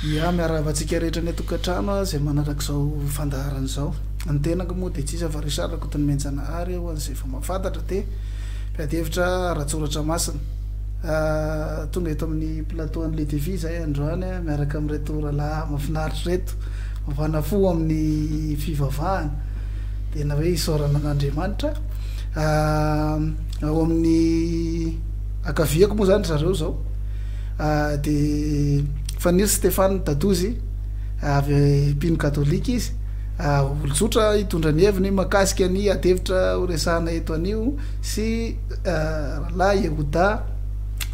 Ya, miarahaba antsika rehetra any an-tokantrano izay manaraka izao fandaharana izao. Ny tenako moa dia tsy iza fa Richard Rakotonomenjanahary ho an'izay efa mahafantatra dia mpiady hevitra ara-tsoratra masina. Tonga eto amin'ny plateau an'i Le Défi izahay androany miaraka amin'ireto rahalahy mahafinaritra ireto, mafana fo amin'ny fivavahana. Tena hoe isaorana an'Andriamanitra. Ao amin'ny ankaviako moa izany ry zareo izao. Dia Faniry Stéphane Dadozy, avy mpino katolika izy, olon-tsotra hitondra ny heviny mahakasika ny adihevitra horesahana eto anio sy Rahalahy Yehuda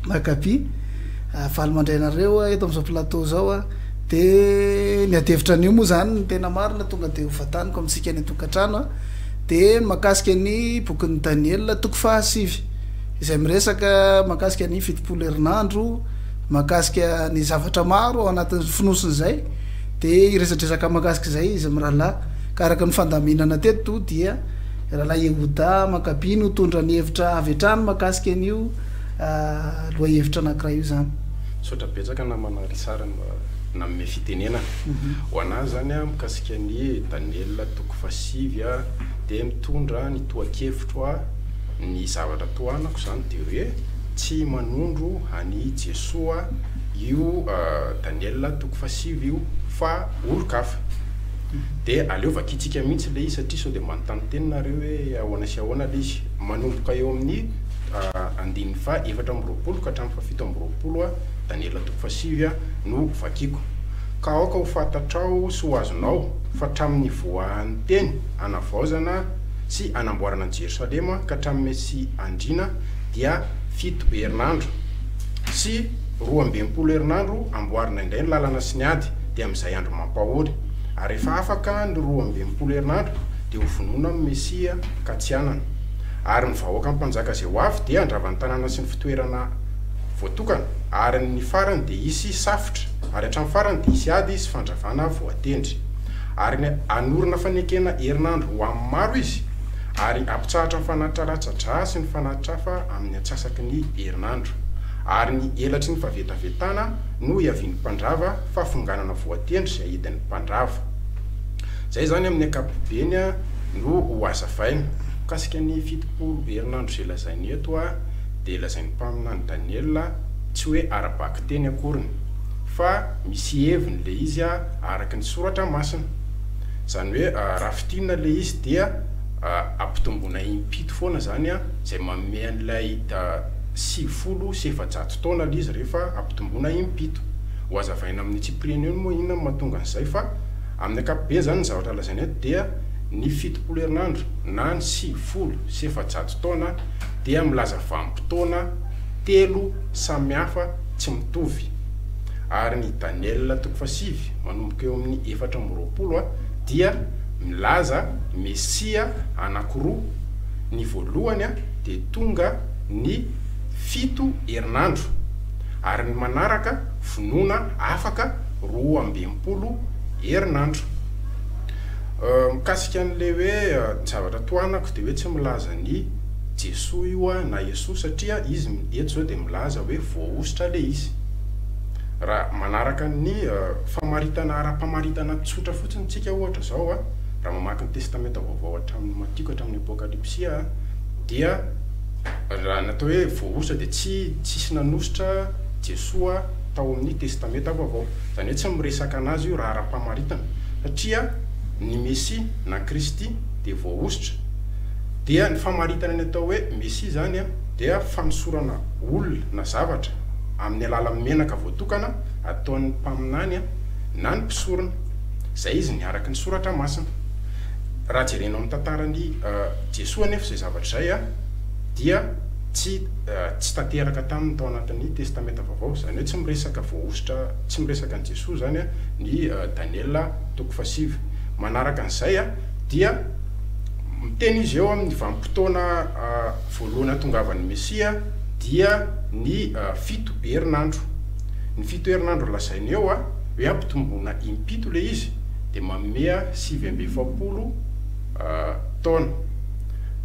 Maccabi. Faly mandray anareo eto amin'izao plateau izao. Dia ny adihevitra anio moa izany ny tena marina tonga dia hovantaniko amintsika any an-tokantrano dia ny mahakasika ny bokin'i Daniela toko fahasivy. izay miresaka mahakasika ny 70 herinandro, mahakasika ny zavatra maro ao anatin'ny fonosiny izay, dia hiresadresaka mahakasika izay izy mirahalahy. Ka araka ny fandaminana teto dia Rahalahy Yehuda Maccabi no tondra ny hevitra avy hatrany mahakasika an'io lohahevitra anankiray io izany. Misaotra betsaka namana Richard nanome fitenenana. Ho anah zany mikasika ny Daniela toko fahasivy dia mitondra ny tohan-kevitro Ny zavatra tohanako izany dia hoe tsy manondro an'i Jesoa io Daniela toko fahasivy io fa olon-kafa. Dia aleo vakintsika mihitsy ilay izy satria sao dia manontany tena nareo hoe ahoana sy ahoana ilay izy. Manomboka eo amin'ny andininy faha 24 ka hatramin'ny faha 27 Daniela toko fahasivy no vakiko. Ka aoka ho fantatrao sy ho azonao fa hatramin'ny nivoahan'ny teny hanavaozana sy hanamboarana an'i Jerosalema ka hatramin'ny Mesia Andriana dia fito herinandro, sy 62 herinandro hamboarina indray ny lalana sy ny ady, dia amin'izay andro mampahory. Ary rehefa afaka ny 62 herinandro, dia hovonoina ny Mesia ka tsy hanana. Ary ny vahoakan'ny mpanjaka izay ho avy dia handrava ny tanàna sy ny fitoerana voatokana, ary ny farany dia hisy safotra, ary hatramin'ny farany dia hisy ady sy fandravana voatendry. Ary hanorina fanekena herinandro ho amin'ny maro izy, ary hampitsahatra ny fanatitra latsa-drà sy ny fanatitra hafa amin'ny antsasaky ny herinandro. Ary ny elatry ny fahavetavetana no hiavian'ny mpandrava, fa fonganana voatendry izay hidin'ny mpandrava. Izay izany amin'ny ankapobeny no ho hazavaina. Mikasika ny 70 herinandro izay lazainy eto dia lazain'ny mpaminany Daniela tsy hoe ara-bakiteny akoriny, fa misy heviny ilay izy araka ny soratra masina. Izany hoe raha fintinina ilay izy dia ampitomboina impito foana izany izay manome an'ilay 490 taona ilay izy rehefa ampitomboina impito. Ho hazavaina amin'ny antsipiriany eo moa inona no mahatonga an'izay fa amin'ny ankapobeny izany ny zavatra lazaina eto dia ny 70 herinandro na ny 490 taona dia milaza vanim-potoana telo samihafa tsy mitovy. Ary ny Daniela toko fahasivy manomboka eo amin'ny 24 dia milaza Mesia anankiroa, ny voalohany dia tonga ny fito herinandro, ary ny manaraka vonoina afaka 62 herinandro. Mikasika an'ilay hoe ny zavatra tohanako dia hoe tsy milaza ny Jesoa io na Iesoa satria izy eto izao dia milaza hoe voahosotra ilay izy. Raha manaraka ny famaritana ara-pamaritana tsotra fotsiny tsika ohatra izao a, raha mamaky ny Testamenta Vaovao hatramin'ny Matio ka hatramin'ny Apokalypsy a, dia raha ny atao hoe voahosotra dia tsy tsisy nanosotra Jesoa tao amin'ny Testamenta Vaovao. Izany hoe tsy miresaka an'azy io raha ara-pamaritana satria ny Mesia na Kristy dia voahosotra. Dia ny famaritana ny atao hoe Mesia izany dia fanosorana olona na zavatra amin'ny alalan'ny menaka voatokana ataon'ny mpaminany na ny mpisorona, izay izy ny araka ny soratra masina. Raha jerena ao amin'ny tantaran'i Jesoa anefa izay zavatra izay dia tsy tsy tanteraka taminy tao anatin'ny Testamenta Vaovao, izany hoe tsy miresaka voahosotra, tsy miresaka an'i Jesoa izany ny Daniela toko fahasivy. Manaraka an'izay dia miteny izy eo amin'ny vanim-potoana voalohany hahatongavan'ny Mesia dia ny fito herinandro. Ny fito herinandro lazainy eo hoe ampitomboina impito ilay izy dia manome 49 taona.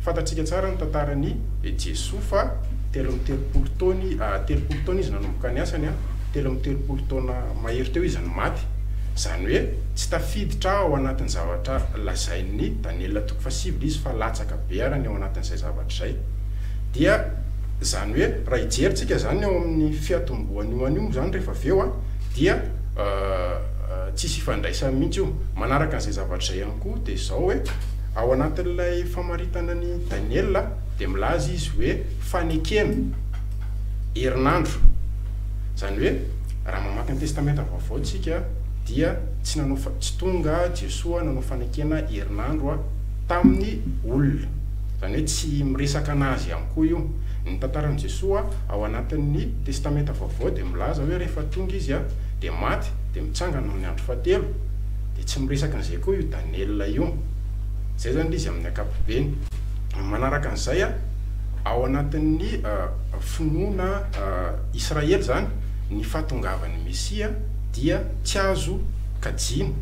Fantatsika tsara ny tantaran'i Jesoa fa 33 taona, 30 taona izy nanomboka ny asany. 33 taona mahery teo izy no maty. Izany hoe tsy tafiditra ao anatin'ny zavatra lazain'i Daniela toko fahasivy ilay izy fa latsaka be ara ny ao anatin'izay zavatra izay. Dia izany hoe raha hijery tsika izany ao amin'ny fiatombohan'io an'io moa izany rehefa avy eo dia tsisy ifandraisany mihitsy io. Manaraka an'izay zavatra izay ihany koa dia izao hoe ao anatin'ilay famaritana an'i Daniela dia milaza izy hoe fanekena herinandro. Izany hoe raha mamaky ny Testamenta Vaovao tsika dia tsy nanao tsy tonga Jesoa nanao fanekena herinandro tamin'ny olona. Izany hoe tsy miresaka an'azy ihany koa io. Ny tantaran'i Jesoa ao anatin'ny Testamenta Vaovao dia milaza hoe rehefa tonga Izy dia maty dia mitsangana amin'ny andro fahatelo. Dia tsy miresaka an'izay koa io Daniela io. Izay izany ilay izy amin'ny ankapobeny. Manaraka an'izay, ao anatin'ny finoana Israely izany, ny fahatongavan'ny Mesia dia tsy azo kajiana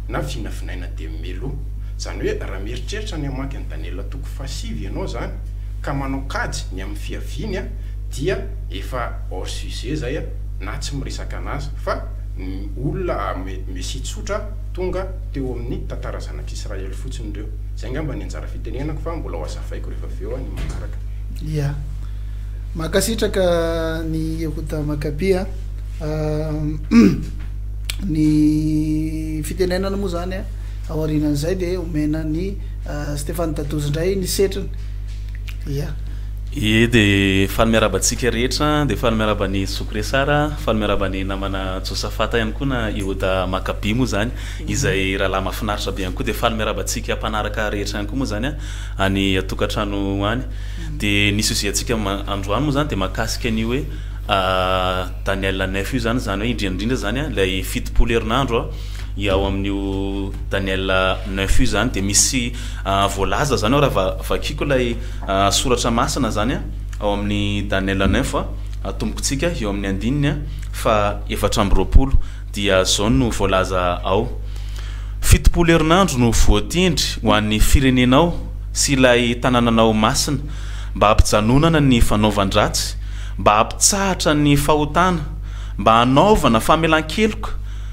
na vinavinaina dia meloa. Izany hoe raha mieritreritra ny hamaky an'i Daniela toko fahasivy ianao izany ka manao kajy ny amin'ny fiaviany dia efa hors sujet izay na tsy miresaka anazy fa olona Mesia tsotra tonga teo amin'ny tantara zanak'Israely fotsiny ireo. Izay angamba ny anjara fitenenako fa mbola ho azavaiko rehefa avy eo ny manaraka. Ia. Mankasitraka ny Yehuda Maccabi a. Ny fitenenana moa zany a, ao aorianan'izay dia omena an'i Stéphane Dadozy indray ny setriny. Ia. Ie dia faly miarahaba antsika rehetra, dia faly miarahaba an'i Zoky Resara, faly miarahaba ny namana Josafata ihany koa na Yehuda Maccabi moa izany, izay rahalahy mahafinaritra be ihany koa, dia faly miarahaba antsika mpanaraka rehetra ihany koa moa izany any an-tokantrano any. Dia ny sujet antsika androany moa izany dia mahakasika an'io hoe Daniel neuf io izany, izany hoe indrindra indrindra izany ilay 70 herinandro ao amin'io Daniel neuf io izany, dia misy voalaza izany ao raha vakiko ilay soratra masina izany ao amin'ny Daniel neuf, atombokontsika eo amin'ny andininy faha 24 dia izao no voalaza ao, 70 herinandro no voatendry ho an'ny firenenao sy ilay tanànanao masina, mba hampijanonana ny fanaovan-dratsy, mba hampitsahatra ny fahotana, mba hanaovana famelan-keloka,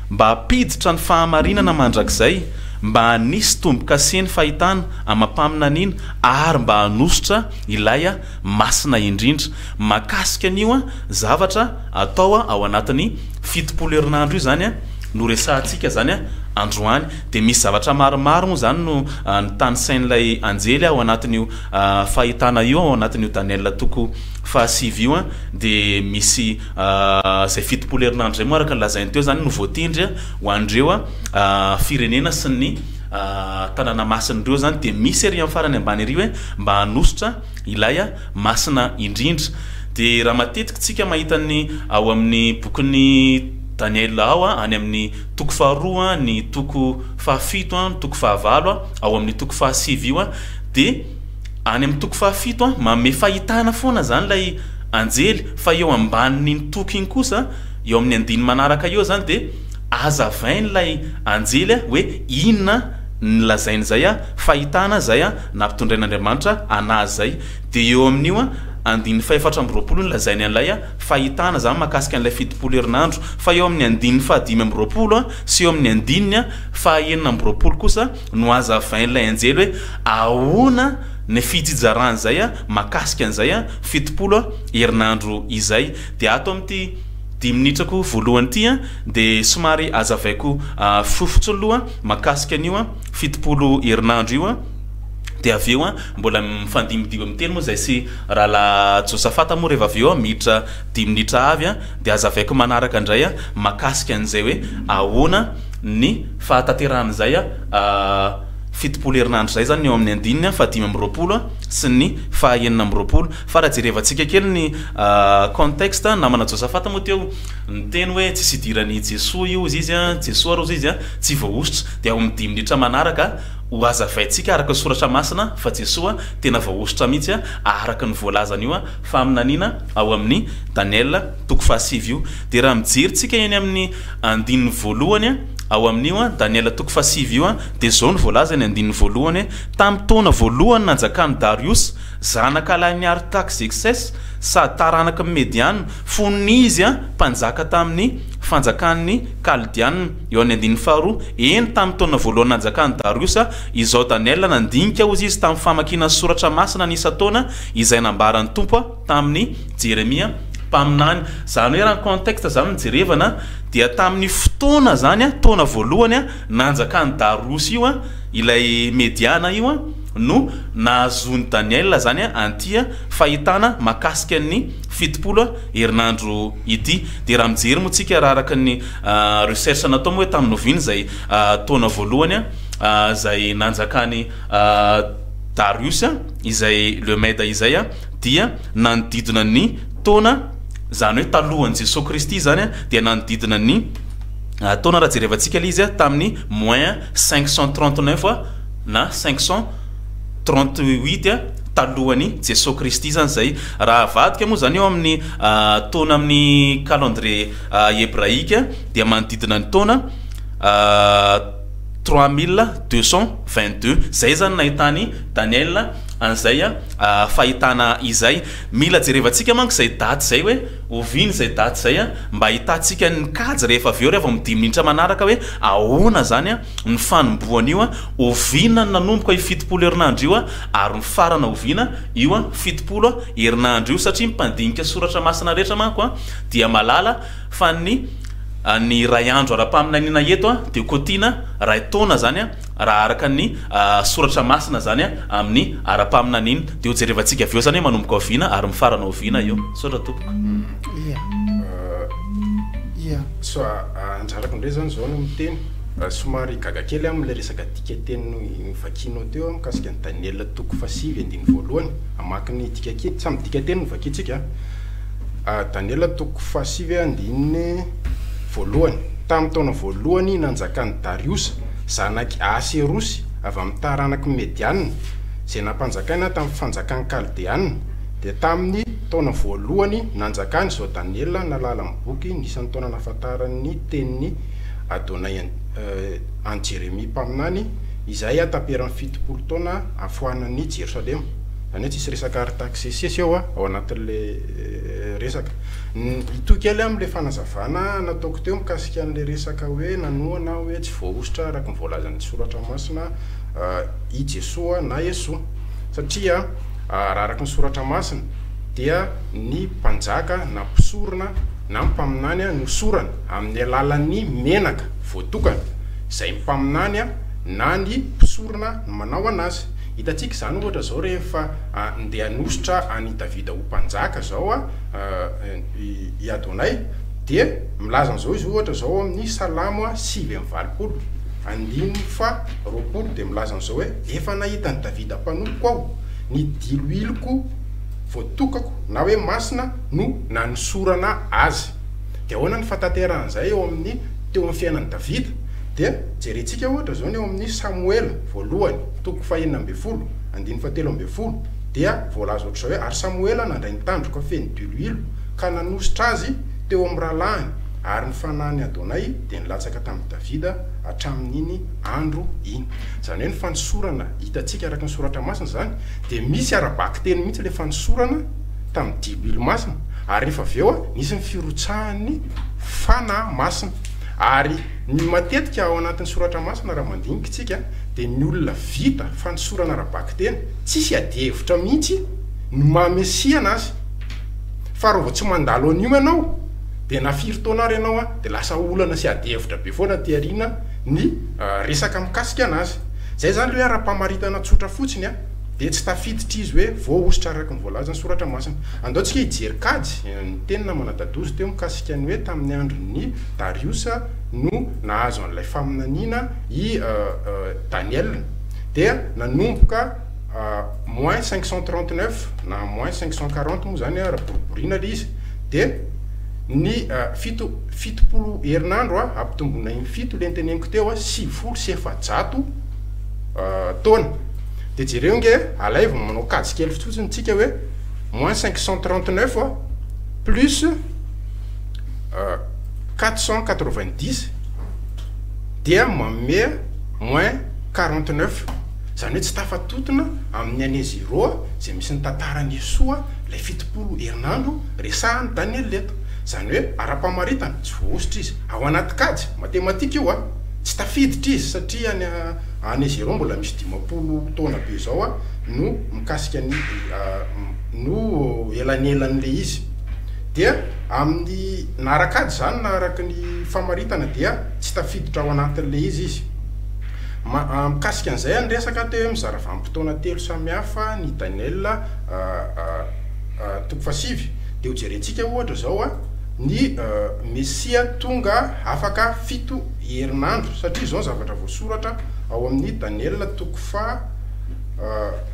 mba hampiditra ny fahamarinana mandrakizay, mba hanisy tombo-kase ny fahitana amam-paminaniana ary mba hanosotra ilay masina indrindra. Mahakasika an'io zavatra atao ao anatin'ny 70 herinandro io izany no resahantsika izany androany. Dia misy zavatra maromaro moa izany no notanisain'ilay anjely ao anatin'io fahitana io, ao anatin'io Daniela toko fahasivy io. Dia misy izay 70 herinandro izay moa araka ny lazainy teo izany no voatendry ho an'ireo firenena sy ny tanàna masina ireo izany. Dia misy ery amin'ny farany ambany ery hoe mba hanosotra ilay masina indrindra. Dia raha matetika tsika mahita ny ao amin'ny bokin'i Daniela ao, any amin'ny toko faharoa, ny toko fahafito, ny toko fahavalo, ao amin'ny toko fahasivy io, dia any amin'ny toko fahafito manome fahitana foana izany ilay anjely, fa eo ambanin'iny toko iny kosa, eo amin'ny andininy manaraka eo izany dia azavain'ilay anjely hoe inona ny lazain'izay fahitana izay nampitondrain'Andriamanitra an'azy izay. Dia eo amin'io andininy faha-24 no lazainy an'ilay fahitana izany mahakasika an'ilay 70 herinandro. Fa eo amin'ny andininy faha-25 sy eo amin'ny andininy faha-26 kosa no hazavain'ilay anjely hoe ahoana ny fitsijaran'izay mahakasika an'izay 70 herinandro izay. Dia ato amin'ity dimy minitrako voalohany ity dia somary hazavaiko fohy fotsiny aloha mahakasika an'io 70 herinandro io. Dia avy eo mbola mifandimbidimby miteny moa izay sy rahalahy Josafata moa rehefa avy eo miditra dimy minitra avy dia hazavaiko manaraka indray mahakasika an'izay hoe ahoana ny fahatanterahan'izay 70 herinandro izay izany eo amin'ny andininy faha-25 sy ny faha-26. Fa raha jerevantsika kely ny contexte, namana Josafata moa teo niteny hoe tsisy idiran'i Jesoa io hozy izy, Jesoa ary hozy izy tsy voahosotra. Dia ao amin'ny dimy minitra manaraka Ho hazavaintsika araka ny Soratra Masina fa Jesoa tena voahosotra mihitsy araka ny voalazan'io faminaniana ao amin'ny Daniela toko fahasivy io. Dia raha mijery tsika eny amin'ny andininy voalohany Ao amin'io Daniela toko fahasivy io dia izao no voalaza ny andininy voalohany hoe, Tamin'ny taona voalohany nanjakan'i Dariosy, zanaka lahin'i Artakzekses sady taranaky ny Mediana, fony izy mpanjaka tamin'ny fanjakan'ny Kaldeana. Eo amin'ny andininy faharoa, Eny, tamin'ny taona voalohany nanjakan'i Dariosy, izao Daniela nandinika hozy izy tamin'ny famakiana ny soratra masina ny isan-taona izay nambaran'ny Tompo tamin'i Jeremia mpaminany. Izany hoe raha ny contexte izany no jerevana dia tamin'ny fotoana izany, taona voalohany nanjakan'i Dariosy io, ilay Mediana io no nahazoan'i Daniela izany an'ity fahitana mahakasika ny 70 herinandro ity. Dia raha mijery moa tsika raha araka ny recherche natao moa hoe tamin'ny oviana izay taona voalohany izay nanjakan'i Darius izay le Mède izay dia nanodidina ny taona izany hoe talohan'i Jesoa Kristy izany dia nanodidina ny taona raha jerevantsika ilay izy tamin'ny moins 539 na 538 talohan'i Jesoa Kristy izany izay. Raha avadika moa izany eo amin'ny taona amin'ny calendrier hebraika dia manodidina ny taona 3222. Izay izany nahitan'i Daniel an'izay fahitana izay. Mila jerevantsika manko izay daty izay hoe oviana izay daty izay mba ahitantsika ny kajy rehefa avy eo rehefa vao dimy minitra manaraka hoe ahoana izany ny fanombohan'io, oviana no nanomboka io 70 herinandro io ary mifarana oviana io 70 herinandro io satria ny mpandinika soratra masina rehetra manko dia mahalala fa ny ny iray andro ara-paminaniana eto dia kotiana iray taona izany raha araka ny soratra masina izany amin'ny ara-paminaniana. Dia ho jerevantsika avy eo izany hoe manomboka oviana ary mifarana oviana io. Misaotra tompoko. Ia. Ia. So anjarako indray izany izao no miteny. Somary gaga kely aho amin'ilay resaka dikanteny novakianao teo mikasika an'i Daniela toko fahasivy andininy voalohany. Hamaky ny dikakely, samy dikanteny no vakintsika. Daniela toko fahasivy andininy voalohany. Tamin'ny taona voalohany nanjakan'i Dariosa, zanak'i Ahaserosy, avy amin'ny taranak'i Mediana, izay nampanjakaina tamin'ny fanjakan'ny Kaldeana, dia tamin'ny taona voalohany nanjakany izao Daniela nahalala ny boky ny isan'ny taona nahafantarany ny tenin'i Adonai an'i Jeremia mpaminany, izay hataperan'ny 70 taona hafoanan'i Jerosalema. Izany hoe tsisy resaka Artaksesesy eo ao anatin'ilay resaka. Hitohy kely amin'ilay fanazavana nataoko teo mikasika an'ilay resaka hoe nanohana aho hoe tsy voahosotra araka ny voalazan'ny soratra masina i Jesoa na Yesou. Satria raha araka ny soratra masina dia ny mpanjaka na mpisorona na mpaminany nosorana amin'ny alalan'ny menaka voatokana izay mpaminany na ny mpisorona no manao anazy. Hitantsika izany ohatra izao rehefa ndeha hanosotra an'i Davida ho mpanjaka izao i Adonay dia milaza an'izao izy ohatra izao ao amin'ny Salamo 89 andininy faha 20 dia milaza an'izao hoe efa nahita an'i Davida mpanompoko aho, ny diloiloko voatokako na hoe masina no nanosorana azy. Dia ahoana ny fahatanterahan'izay eo amin'ny teo amin'ny fiainan'i Davida? Dia jerentsika ohatra izao ny ao amin'ny Samoela voalohany toko faha-16 andininy faha-13 dia voalaza ohatr'izao hoe ary Samoela nandray ny tandroka feno diloilo ka nanosotra azy teo amin'ny rahalahiny ary ny fanahin'i Adonay dia nilatsaka tamin'i Davida hatramin'iny andro iny. Izany hoe ny fanosorana hitantsika araka ny soratra masina izany dia misy ara-bakiteny mihitsy ilay fanosorana tamin'ny diloilo masina ary rehefa avy eo nisy ny firotsahan'ny Fanahy Masina. Ary ny matetika ao anatin'ny soratra masina raha mandinika isika dia ny olona vita fanosorana ara-bakiteny tsisy adihevitra mihitsy ny maha Mesia anazy. Fa raha vao tsy mandalo an'io ianao dia na firy taona ary ianao dia lasa olana sy adihevitra be foana aty aoriana ny resaka mikasika anazy. Izay izany ilay hoe ara-pamaritana tsotra fotsiny dia tsy tafiditra izy hoe voahosotra araka ny voalazan'ny soratra masina. Andao tsika hijery kajy, niteny namana Dadozy teo mikasika ny hoe tamin'ny andron'i Dariosa no nahazo an'ilay faminaniana i Daniel. Dia nanomboka moins 539 na moins 540 moa izany raha boriboriana ilay izy dia ny fito, 70 herinandro ampitomboina in-fito ilay noteneniko teo, 490 taona. Dia jereo nge, alaivo manao kajy kely fotsiny tsika hoe moins 539 plus 490. dia manome moins 49, izany hoe tsy tafatotona amin'ny année zéro izay misy ny tantaran'i Yessoa ilay 70 herinandro resahan'i Daniel eto. Izany hoe ara-pamaritana, tsy voahosotra izy. Ao anaty kajy, matematika io a, tsy tafiditra izy satria any année zéro mbola misy 50 taona be izao a no mikasika ny no elanelan'ilay izy. Dia amin'ny na ara-kajy izany na araka ny famaritana dia tsy tafiditra ao anatin'ilay izy izy. Ma, mikasika an'izay ny resaka teo hoe mizara vanim-potoana telo samihafa ny Daniel toko fahasivy. Dia hojerentsika ohatra izao ny Mesia tonga afaka 7 herinandro, satria izao ny zavatra voasoratra ao amin'ny Daniel toko faha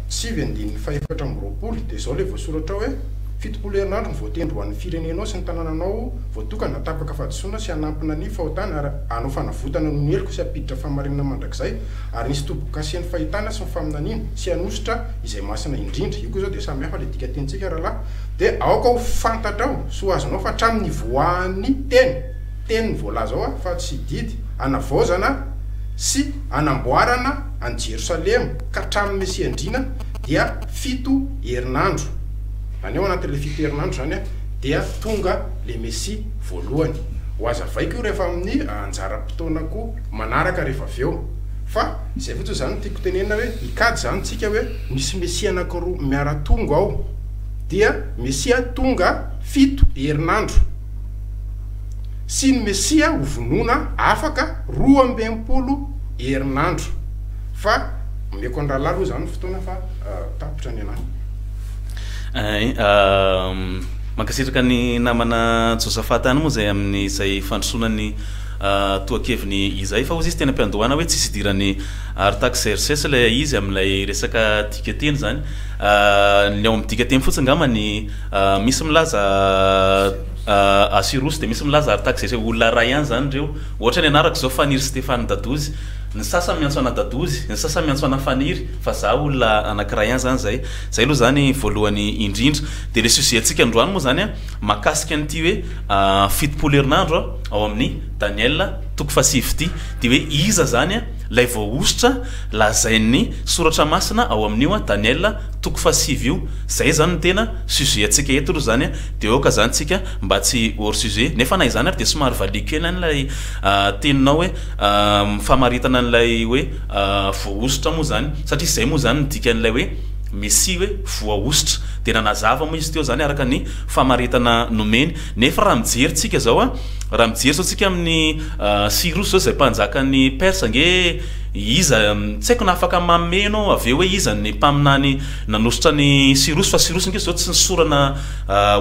9 andininy faha-24, dia izao ilay voasoratra ao hoe, 70 herinandro no voatendry ho an'ny firenenao sy ny tanànanao voatokana hanapaka fahadisoana sy hanampina ny fahotana ary hanao fanavotana noho ny heloka sy hampiditra fahamarinana mandrakizay, ary nisy tombo-kasen'ny fahitana sy ny faminaniana, sy hanosotra izay masina indrindra. Io koa izao dia samy hafa ilay dikatenintsika rahalahy. Dia aoka ho fantatrao sy ho azonao fa hatramin'ny nivoahan'ny teny, teny no voalaza ao fa tsy didy, hanavaozana sy hanamboarana an'i Jerosalema ka hatramin'ny Mesia Andriana dia 7 herinandro. Izany hoe ao anatin'ilay 7 herinandro izany dia tonga ilay Mesia voalohany. Ho hazavaiko io rehefa amin'ny anjara-potoanako manaraka rehefa avy eo. Fa izay fotsiny izany no tiako tenenina hoe hikajy izany tsika hoe misy Mesia anankiroa miara-tonga ao. Dia Mesia tonga 7 herinandro sy ny Mesia ho vonoina afaka 62 herinandro. Fa omeko an'i rahalahy aloha izany ny fotoana fa tapitra ny anahy. Ay, mankasitraka ny namana Josaphat any moa izay amin'izay fandrosoana ny tohan-keviny izay. Fa hozy izy teny am-piandohana hoe tsisy idiran'i Artaxerxes ilay izy amin'ilay resaka dikanteny izany. Ny ao amin'ny dikanteny fotsiny angamba ny misy milaza Asyrosy dia misy milaza Artaxerxes, olona iray ihany izany ireo. Ohatra ny anarako izao Faniry Stéphane Dadozy, ny sasany miantso anà Dadozy, ny sasany miantso anà Faniry, fa za olona anankiray ihany izany izay. Zay aloha zany voalohany indrindra. Dia le sujet antsika androany moa zany mahakasika an'ity hoe 70 herinandro ao amin'ny Daniel toko fahasivy ity. Dia hoe iza zany ilay voahosotra lazain'ny soratra masina ao amin'io Daniel toko fahasivy io. Zay zany no tena sujet antsika eto aloha zany. Dia aoka zany tsika mba tsy hors sujet. Nefa na izany ary dia somary valiako kely ihany ilay teninao hoe famaritana an'ilay hoe voahosotra moa zany. Satria izay moa zany no dikan'ilay hoe Mesia hoe voahosotra. Dia nanazava moa izy teo izany araka ny famaritana nomeny. Nefa raha mijery tsika izao an, raha mijery izao tsika amin'ny Cyrus izao izay mpanjakan'ny Perse ange iza, tsy haiko na afaka manome ianao avy eo hoe iza ny mpaminany nanosotra an'i Cyrus fa Cyrus ange izao tsy nisorana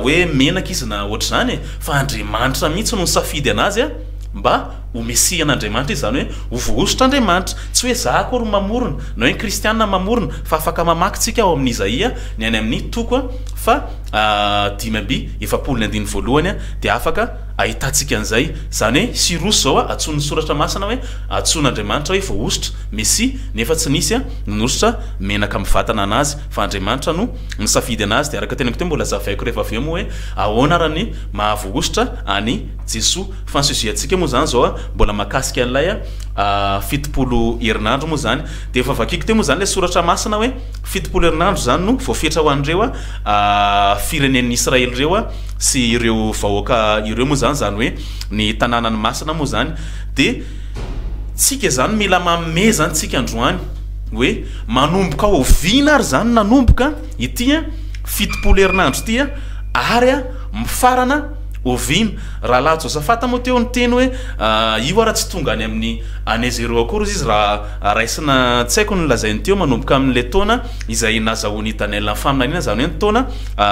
hoe menaka izy na ohatr'izany e, fa Andriamanitra mihitsy no nisafidy anazy mba ho Mesia an'Andriamanitra izy, izany hoe ho voahosotr'Andriamanitra. Tsy hoe za akory no mamorona, na hoe ny kristiana mamorona, fa afaka mamaky tsika ao amin'ny Izaia ny any amin'ny toko fa 45 ny andininy voalohany dia afaka ahitantsika an'izay. Izany hoe Sirosy izao antsoin'ny Soratra Masina hoe antsoin'Andriamanitra hoe voahosotra, Mesia, nefa tsy nisy nanosotra menaka mivatana anazy fa Andriamanitra no nisafidy anazy. Dia araka teneniko teo mbola hazavaiko rehefa avy eo moa hoe ahoana ary ny maha voahosotra an'i Jesoa. Fa ny sujet antsika moa zany zao mbola mahakasika an'ilay 70 herinandro moa zany. Dia efa vakiko teo moa zany ilay soratra masina hoe 70 herinandro zany no voafetra ho an'ireo firenen'ny Israely ireo sy ireo vahoaka ireo moa zany, zany hoe ny tanànany masina moa zany. Dia tsika zany mila manome zany tsika androany hoe manomboka oviana ary zany nanomboka ity 70 herinandro ity ary mifarana oviana. Rahalahy Josafata moa teo niteny hoe io ara tsy tonga any amin'ny année zéro akory izy raha raisina, tsy haiko ny lazainy teo, manomboka amin'ilay taona izay nazahoan'i Daniel ny faminaniana, izany hoe ny taona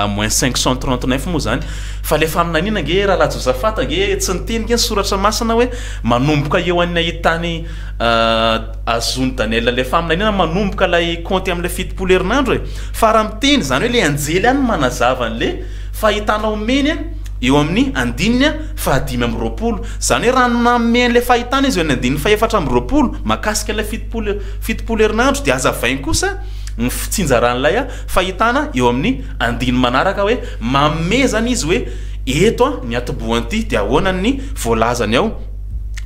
moins 539 moa izany. Fa ilay faminaniana ange Rahalahy Josafata ange tsy niteny ange ny soratra masina hoe manomboka eo an'ny ahitany ahazoan'i Daniel ilay faminaniana, manomboka ilay compte amin'ilay 70 herinandro e. Fa raha miteny izany hoe ilay anjely ihany no manazava an'ilay fahitana omeny eo amin'ny andininy faha-25. Izany hoe raha nanome an'ilay fahitana izy eo amin'ny andininy faha-24 mahakasika ilay 70, 70 herinandro dia hazavainy kosa ny fitsinjaran'ilay fahitana eo amin'ny andininy manaraka hoe manome izany izy hoe eto ny atombohan'ity dia ahoana ny voalazany ao.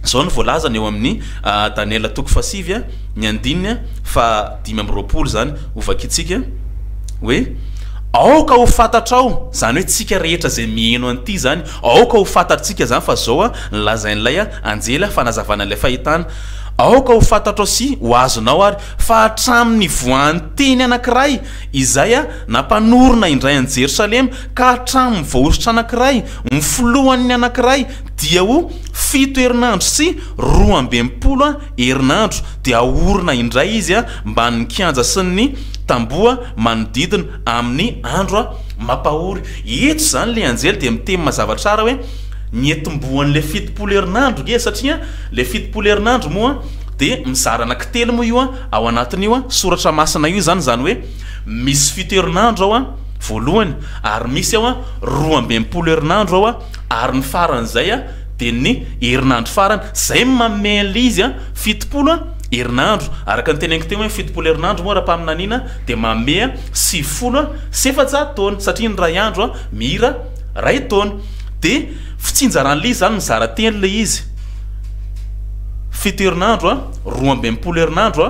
Izao no voalazany eo amin'ny Daniela toko fahasivy, ny andininy faha-25 izany, hovakintsika hoe, Aoka ho fantatrao, izany hoe tsika rehetra izay miheno an'ity izany, aoka ho fantatritsika izany fa izao no lazain'ilay anjely fanazavana an'ilay fahitana, Aoka ho fantatrao sy ho azonao ary fa hatramin'ny nivoahan'ny teny anankiray izay nampanorina indray an'i Jerosalema ka hatramin'ny voahosotra anankiray, ny filohan'ny anankiray, dia ho fito herinandro sy 62 herinandro, dia haorina indray izy mbanin'ny kianja sy ny tamboho manodidina amin'ny andro mampahory. Eto izany ilay anjely dia miteny mazava tsara hoe ny etombohan'ilay 70 herinandro nge, satria ilay 70 herinandro moa dia mizara anankitelo moa io ao anatin'io soratra masina io izany, izany hoe misy fito herinandro ao voalohany, ary misy ao 62 herinandro ao. Ary ny faran'izay dia ny herinandro farany, izay no manome an'ilay izy 70 herinandro. Araka ny teneniko teo hoe 70 herinandro moa ara-paminaniana dia manome 490 taona, satria ny iray andro mihira iray taona. Dia fitsinjaran'ilay izy izany mizara telo ilay izy, fito herinandro, 62 herinandro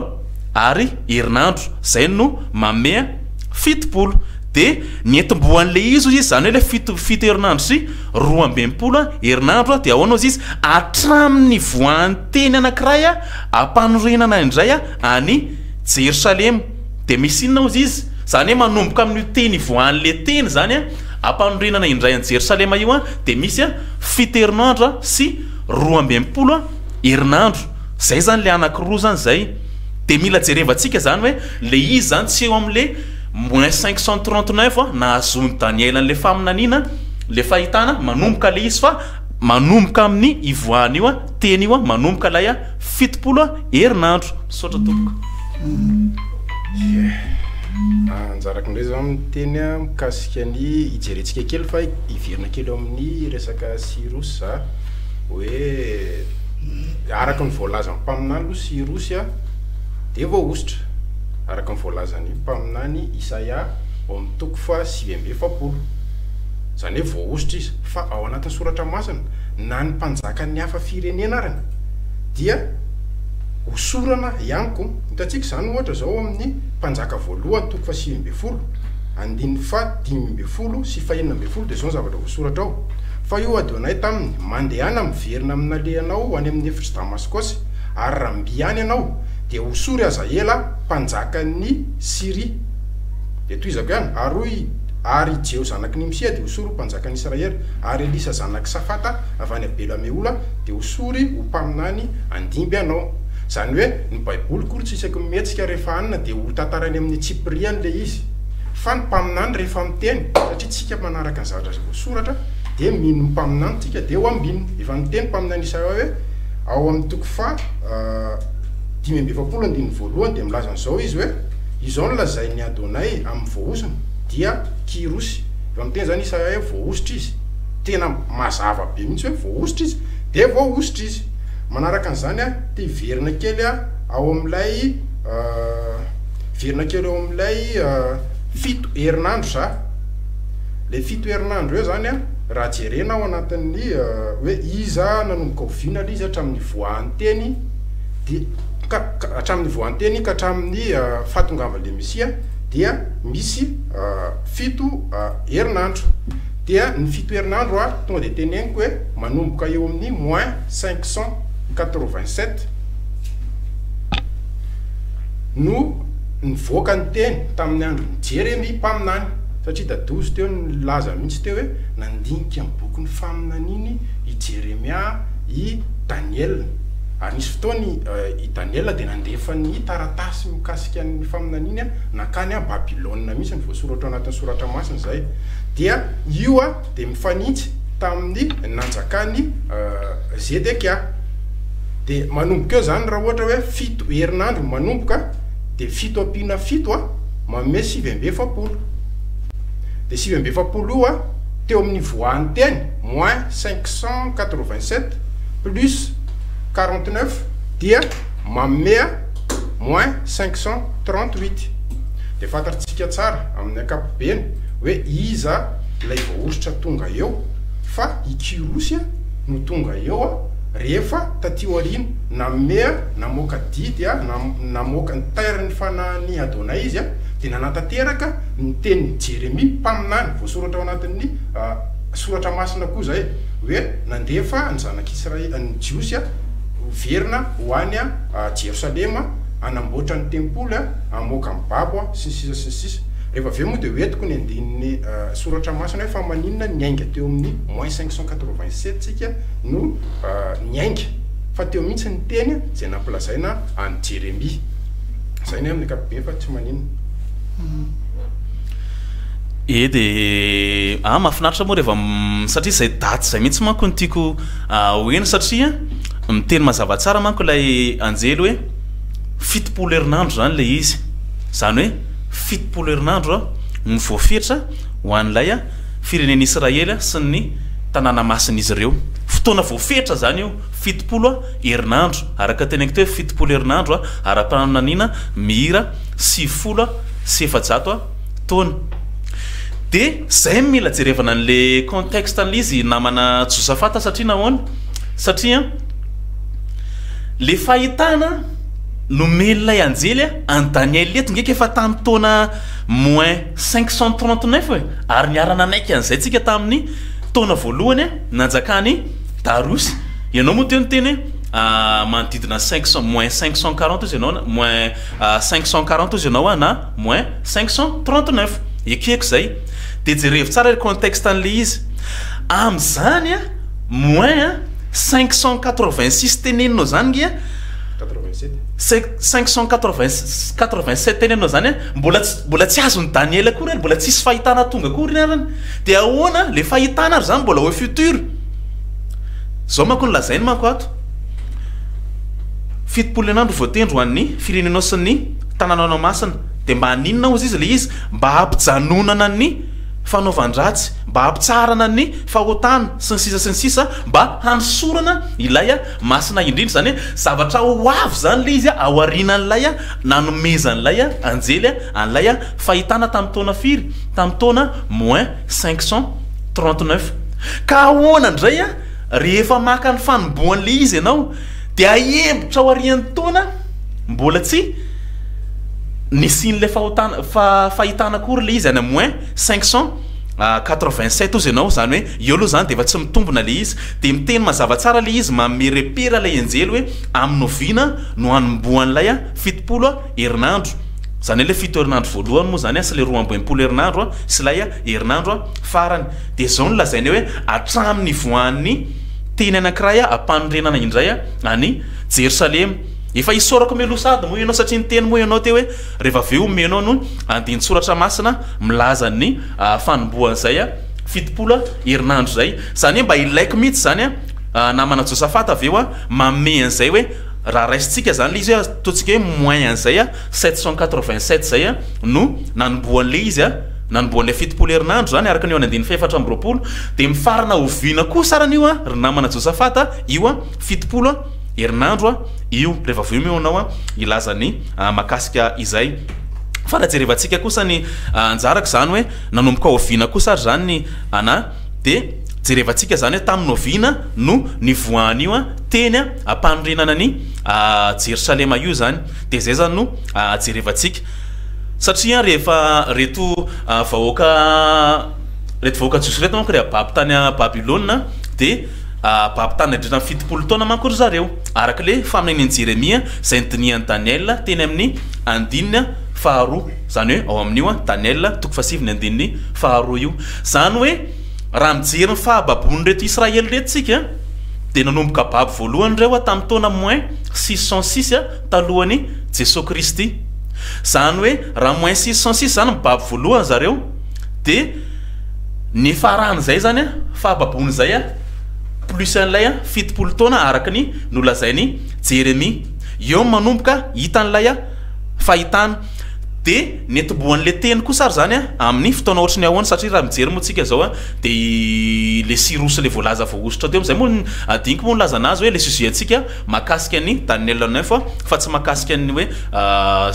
ary herinandro, izay no manome 70. Dia ny entim-boan'ilay izy hozy izy, izany hoe ilay fito, fito herinandro sy 62 herinandro, dia ahoana hozy izy, hatramin'ny voan'ny teny anankiray ampanorenana indray an'i Jerosalema. Dia misy inona hozy izy? Izany hoe manomboka amin'io teny ivoahan'ilay teny izany, ampanorenana indray an'i Jerosalema io, dia misy fito herinandro sy 62 herinandro. Izay izany ilay anankiroa izany izay. Dia mila jerevantsika izany hoe ilay izy izany tsy eo amin'ilay moins 539 nahazoan'i Daniela an'ilay faminaniana, ilay fahitana, manomboka ilay izy fa manomboka amin'ny ivoahan'io teny io, manomboka ilay 70 herinandro. Misaotra tompoko. Ie. Anjarako indray izao miteny mikasika ny hijerentsika kely fa hiverina kely eo amin'ny resaka Cyrus za hoe araka ny voalazan'ny mpaminany aloha Cyrus dia voahosotra araka ny voalazan'ny mpaminany Isaia ao amin'ny toko faha 49. Izany hoe voahosotra izy. Fa ao anatin'ny soratra masina, na ny mpanjakan'ny hafa firenena arany dia hosorana ihany koa. Hitantsika izany ohatra izao ao amin'ny Mpanjaka voalohany toko faha 19, andininy faha 15 sy faha 16 dia izao ny zavatra voasoratra ao, Fa io Adonay taminy, Mandehana miverina amin'ny nalehanao ho any amin'ny efitr'i Damaskosy, ary raha mby any ianao, dia hosory Hazaela, mpanjakan'i Syria. Dia tohizako ihany, ary hoy, Ary i Jeho zanak'i Nimsia dia hosory ho mpanjakan'i Israely, ary Elisa zanak'i Safata avy any Abela-mehola dia hosory ho mpaminany handimby anao. Izany hoe, ny Baiboly akory tsy isaky ny mihetsika rehefa hanina dia ho tantarainy amin'ny antsipiriany ilay izy. Fa ny mpaminany rehefa miteny, satria tsika manaraka ny zavatra izay voasoratra, dia mino ny mpaminany tsika dia ho ambinina. Efa niteny mpaminany Isaia hoe, ao amin'ny toko faha 45 andininy voalohany dia milaza an'izao izy hoe, Izao no lazain'i Adonay amin'ny voahosony, dia Kyrosy. Efa miteny izany Isaia hoe voahosotra izy. Tena mazava be mihitsy hoe voahosotra izy. Dia voahosotra izy. Manaraka an'izany aho, te hiverina kely aho ao amin'ilay, hiverina kely ao amin'ilay fito herinandro za. Ilay fito herinandro eo izany an, raha jerena ao anatin'ny hoe iza nanomboka oviana ilay izy hatramin'ny nivoahan'ny teny, dia ka hatramin'ny nivoahan'ny teny ka hatramin'ny fahatongavan'ilay Mesia dia misy fito herinandro. Dia ny fito herinandro an, tonga dia teneniko hoe manomboka eo amin'ny moins 587 no nivoaka ny teny tamin'ny andron'i Jeremia mpaminany, satria Dadozy teo nilaza mihitsy teo hoe nandinika ny bokin'ny faminaniany i Jeremia i Daniela, ary nisy fotoana i Daniela dia nandefa ny taratasy mikasika ny faminaniany nankany Babylona mihitsy, voasoratra ao anatin'ny soratra masina izay, dia io dia mifanitsy tamin'ny nanjakan'i Zedekia. Dia manomboka eo izany raha ohatra hoe fito herinandro no manomboka dia fito ampiana fito manome 49. Dia 49 io teo amin'ny voahan'ny teny moins 587 plus 49 dia manome moins 538. Dia fantatsika tsara amin'ny ankapobeny hoe iza ilay voahosotra tonga eo fa i Kyrosy no tonga eo. rehefa taty aoriana nanome namoaka didy namoaka nitairin'ny fanahin'i Adonay izy dia nanatanteraka ny tenin'i Jeremia mpaminany voasoratra ao anatin'ny soratra masina koa izay hoe nandefa ny zanak'Israely ny Jiosy hiverina ho any Jerosalema hanamboatra ny tempoly hamoaka ny babo sy ny sisa sy ny sisa. Rehefa avy eo moa dia hoentiko ny andininy soratra masina hoe fa maninona niainga teo amin'ny moins 587 tsika no niainga fa teo mihitsy ny teny izay nampilazaina an'i Jeremia. Izay ny amin'ny ankapobeny fa tsy maninona. E de ah mahafinaritra moa rehefa satria izay daty izay mihitsy manko no tiako ho heno satria miteny mazava tsara manko ilay anjely hoe 70 herinandro izany ilay izy, izany hoe 70 herinandro no voafetra ho an'ilay firenen'Israely sy ny tanàna masin'izy ireo. Fotoana voafetra izany io, 70 herinandro, araka ny teneniko teo hoe 70 herinandro ara-paminaniana mihira 490 taona. Dia izay no mila jerevana an'ilay contexte an'ilay izy namana Josafata satria nahoana? Satria le fahitana nomen'ilay anjely an'i Daniel eto nge efa tamin'ny taona moins 539 e, ary niara-nanaiky an'izay tsika tamin'ny taona voalohany nanjakan'i Dariosy. Ianao moa teo niteny hoe manodidina 500 moins 540 izy ianao moins 540 izy ianao na moins 539, ekeko izay. Dia jerevo tsara ilay contexte an'ilay izy. Amin'izany moins 586 teneninao izany nge 587 teneninao izany mbola tsy mbola tsy azon'i Daniel akory ary mbola tsisy fahitana tonga akory arany. Dia ahoana ilay fahitana ary izany mbola au futur. Izao manko no lazainy manko ato. 70 herinandro voatendry ho an'ny firenenao sy ny tanànanao masina. Dia mba haninona hozy izy ilay izy? Mba hampijanonana ny fanaovan-dratsy, mba hampitsaharana ny fahotana, sy ny sisa sy ny sisa, mba hanosorana ilay masina indrindra. Izany hoe zavatra ho avy izany ilay izy aorianan'ilay nanomezan'ilay anjely an'ilay fahitana tamin'ny taona firy? Tamin'ny taona moins 539. Ka ahoana indray rehefa maka ny fanombohan'ilay izy ianao dia ahembotra aorian'ny taona mbola tsy nisian'ilay fahotana fahitana akory ilay izy any moins 587 ozy ianao, izany hoe eo aloha izany dia efa tsy mitombina ilay izy. Dia miteny mazava tsara ilay izy, manome repère ilay anjely hoe amin'ny oviana no hanombohan'ilay 70 herinandro, izany hoe ilay fito herinandro voalohany moa izany sy ilay 62 herinandro sy ilay herinandro farany. Dia izao no lazainy hoe hatramin'ny nivoahan'ny teny anankiray hampanorenana indray an'i Jerosalema. Efa isaorako mialoha sahady moa ianao satria niteny moa ianao teo hoe rehefa avy eo omenao no andinin-tsoratra masina milaza ny fanombohan'izay 70 herinandro izay. Izany hoe mba ilaiko mihitsy izany namana Josafata avy eo manome an'izay hoe raha raisintsika izany ilay izy hoe ataontsika hoe moins an'izay 787 izay no nanombohan'ilay izy, nanombohan'ilay 70 herinandro izany araka ny eo any andininy faha-24 dia mifarana oviana kosa arany io ry namana Josafata io 70 herinandro io rehefa avy eo moa ianao hilaza ny mahakasika izay. Fa raha jerevantsika kosa ny anjarako izany hoe nanomboka oviana kosa ary izany ny ana dia jerevantsika izany hoe tamin'ny oviana no nivoahan'io teny ampanorenana ny Jerosalema io izany. Dia izay izany no jerevantsika. Satria rehefa reto vahoaka reto vahoaka jiosy reto manko rehefa babo tany Babylona dia babo tany nandritra ny 70 taona manko ry zareo, araka ilay faminanian'i Jeremia izay nodinihan'i Daniela teny amin'ny andininy faharoa, izany hoe ao amin'io Daniela toko fahasivy ny andininy faharoa io. Izany hoe raha mijery ny fahababoan'ireto Israely ireto isika dia nanomboka babo voalohany ireo tamin'ny taona moins 606 talohan'i Jesoa Kristy. Izany hoe raha moins 606 izany mibabo voalohany zareo dia ny faran'izay izany fahababoana izay plus an'ilay 70 taona araka ny nolazain'i Jeremia. Eo no manomboka hitan'ilay fahitana. Dia nentim-boan'ilay teny kosa ary izany amin'ny fotoana ohatry ny ahoana, satria raha mijery moa tsika izao dia ilay Sirosy ilay voalaza voahosotra teo amin'izay moa adinoko moa nilaza an'azy hoe ilay sujet antsika mahakasika ny Daniel 9 fa tsy mahakasika ny hoe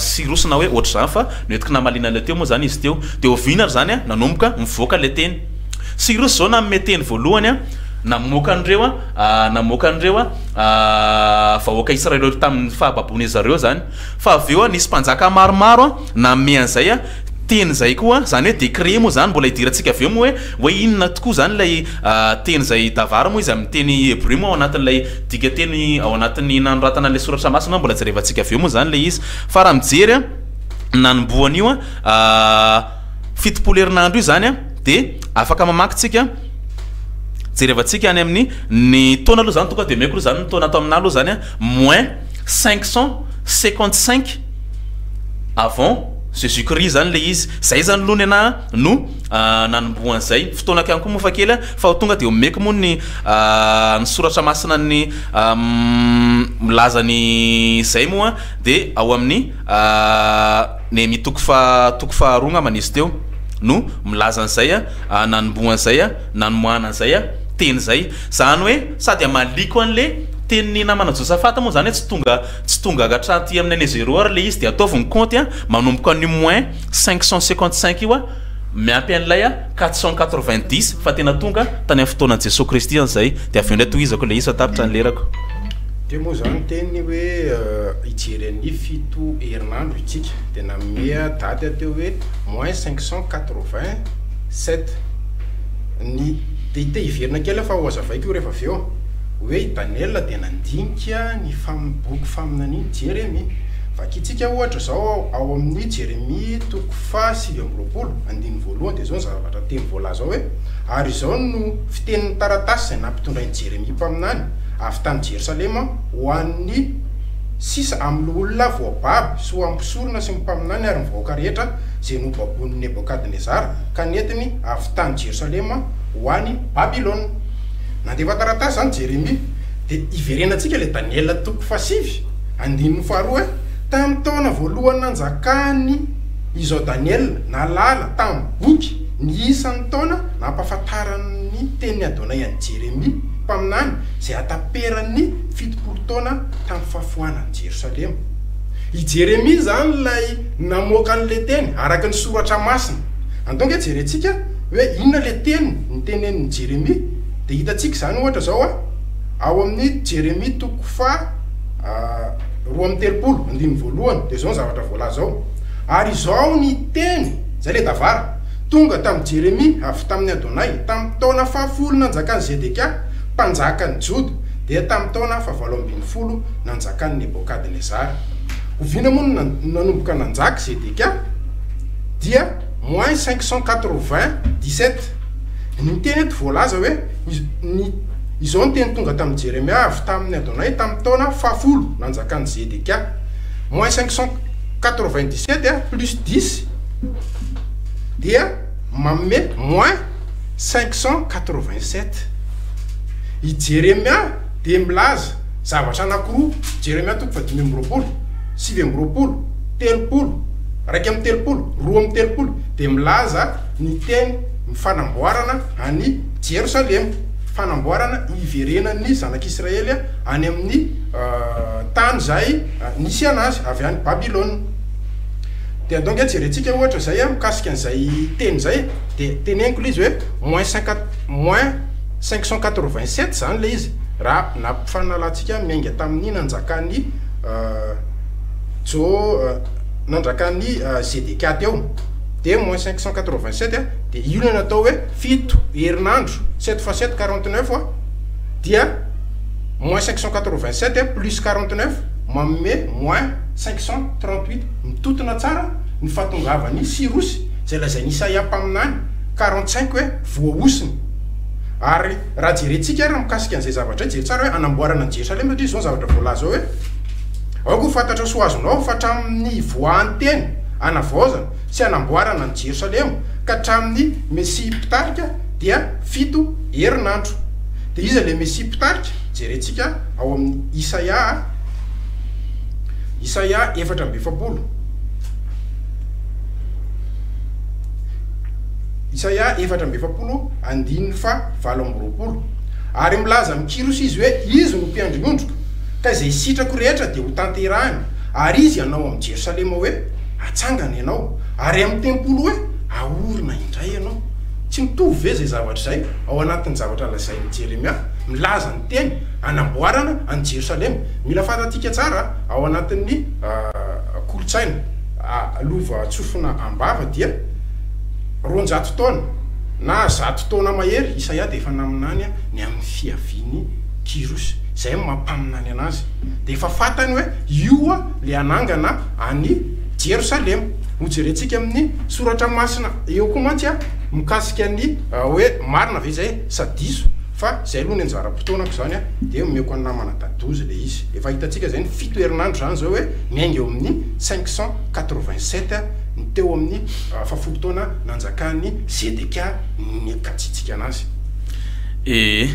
Sirosy na hoe ohatr'izany fa noentiko namaliana ilay teo moa izany izy teo. Dia oviana ary izany nanomboka mivoaka ilay teny? Sirosy izao nanome teny voalohany Namoaka an'ireo a, namoaka an'ireo a, vahoaka Israely ireo tamin'ny fahababoan'izy zareo izany. Fa avy eo a, nisy mpanjaka maromaro a, nanome an'izay a, teny izay koa, izany hoe décret moa izany, mbola hidirantsika avy eo moa hoe, hoe inona tokoa izany ilay teny izay davar moa izy amin'ny teny hebreo moa ao anatin'ilay dikanteny ao anatin'ny nanoratana an'ilay soratra masina mbola jerevantsika avy eo moa izany ilay izy. Fa raha mijery a, nanombohan'io a, 70 herinandro io izany a, dia afaka mamaky tsika, jerevantsika any amin'ny ny taona aloha izany tonga dia omeko aloha izany ny taona ato aminà aloha izany a, moins 555 avant Jésus Christ izany ilay izy, izay izany aloha ny anà no nanombohan'izay, fotoanako ihany koa moa fa kely a, fa tonga dia omeko moa ny ny soratra masina ny milaza ny izay moa dia ao amin'ny Nehemia toko faha toko faharoa angambany izy teo no milaza an'izay a, nanombohan'izay a, nanomoahana an'izay a, teny izay. Izany hoe sady hamaliako an'le tenin'ny namana Josafata moa izany hoe tsy tonga tsy tonga hatraty amin'ny année zéro ary le izy dia ataovy ny compte a, manomboka an'io moins 555 io a, miampy an'ilay a 490 fa tena tonga tany amin'ny fotoanan'i Jesoa Kristy an'izay dia avy eo indray tohizako ilay izy fa tapitra ny lerako. Teo moa izany teny hoe hijery an'ny fito herinandro itsika dia nanome daty aho teo hoe moins 587 ny dia te hiverina kely aho fa ho hazavaiko io rehefa avy eo hoe i Daniela dia nandinika ny fam boky faminanian'i Jeremia. Vakintsika ohatra izao ao amin'ny Jeremia toko faha 29 andininy voalohany dia izao ny zavatra teny voalaza ao hoe ary izao no fitenin'ny taratasy izay nampitondrain'i Jeremia mpaminany avy tany Jerosalema ho an'ny sisa amin'ny loholona voababo sy ho an'ny mpisorona sy ny mpaminany ary ny vahoaka rehetra izay nobaboin'i Nebokadnezara ka nentiny avy tany Jerosalema ho any Babylona. Nandefa taratasy izany Jeremia. Dia iverenantsika ilay Daniela toko fahasivy, andininy faharoa hoe, Tamin'ny taona voalohany nanjakany izao Daniela nahalala tamin'ny boky ny isan'ny taona nampahafantaran'ny tenin'i Adonay an'i Jeremia mpaminany izay hataperan'ny 70 taona tamin'ny fahafoanan'i Jerosalema. I Jeremia izany ilay namoaka an'ilay teny, araka ny Soratra Masina. Andao ange jerentsika hoe inona ilay teny notenenin'i Jeremia, dia hitantsika izany ohatra izao ao amin'ny Jeremia toko faha 32, andininy voalohany, dia izao ny zavatra voalaza ao, Ary izao ny teny, izay ilay davara, tonga tamin'i Jeremia avy tamin'i Adonay, tamin'ny taona fahafolo nanjakan'i Zedekia, mpanjakan'i Joda, dia tamin'ny taona fahavalo ambinifolo nanjakan'i Nebokadnezara. Oviana moa no nanomboka nanjaka Zedekia? Dia moins 597. Ny teny eto voalaza hoe, ny, izao ny teny tonga tamin'i Jeremia avy tamin'i Adonay tamin'ny taona fahafolo nanjakan'i Zedekia. Moins 597 plus 10 dia manome moins 587. I Jeremia dia milaza zavatra anankiroa, Jeremia toko fahadimy amby roapolo, 29, 30, 31, 32, dia milaza ny teny ny fanamboarana an'i Jerosalema, fanamboarana hiverenan'ny zanak'Israely any amin'ny tany izay nisy anazy, avy any Babylona. Dia andao ange jerentsika ohatra izay mikasika an'izay teny izay, dia teneniko ilay izy hoe moins cinquante, moins 587 izany ilay izy, raha nampifanalantsika miainga tamin'ny nanjakan'i Jo, nanjakan'i Zedekia teo, dia moins 587, dia io ilay natao hoe fito herinandro, sept fois sept 49, dia moins 587 plus 49 manome moins 538, mitontona tsara ny fahatongavan'i Sirosy, izay lazain'i Isaia mpaminany 45 hoe voahosina. Ary raha jerentsika ary mikasika an'izay zavatra izay, jereo tsara hoe hanamboarana an'i Jerosalema, satria izao ny zavatra voalaza ao hoe, Aoka ho fantatrao sy ho azonao fa hatramin'ny nivoahan'ny teny hanavaozana sy hanamboarana an'i Jerosalema ka hatramin'ny Mesia mpitarika dia fito herinandro. Dia iza ilay Mesia mpitarika? Jerentsika ao amin'ny Isaia, Isaia 44. Isaia 44 andininy faha 28. Ary milaza amin'i Kyrosy izy hoe, Izy no mpiandry ny ondriko, ka izay sitrako rehetra dia hotanterahiny, ary izy hanao amin'i Jerosalema hoe, Hatsangana ianao, ary amin'ny tempoly hoe, Haorina indray ianao. Tsy mitovy ve izay zavatra izay ao anatin'ny zavatra lazain'i Jeremia milaza ny teny hanamboarana an'i Jerosalema? Mila fantatsika tsara ao anatin'ny kolontsaina lovantsofina am-bava dia 200 taona na 100 taona mahery Isaia dia efa naminany ny amin'ny fiavian'i Kyrosy. Izay no maha mpaminany anazy. Dia efa fantany hoe io ilay hanangana an'i Jerosalema. Hojerentsika amin'ny soratra masina eo koa mantsy mikasika ny hoe marina ve izay sa diso fa izay aloha ny anjaram-potoanako izany dia omeko an'i namana Dadozy ilay izy. Efa hitantsika izay ny fito herinandro izany izao hoe miainga eo amin'ny 587 ny teo amin'ny fahafolo taona nanjakan'i Zedekia ny katsitsika anazy. Ee.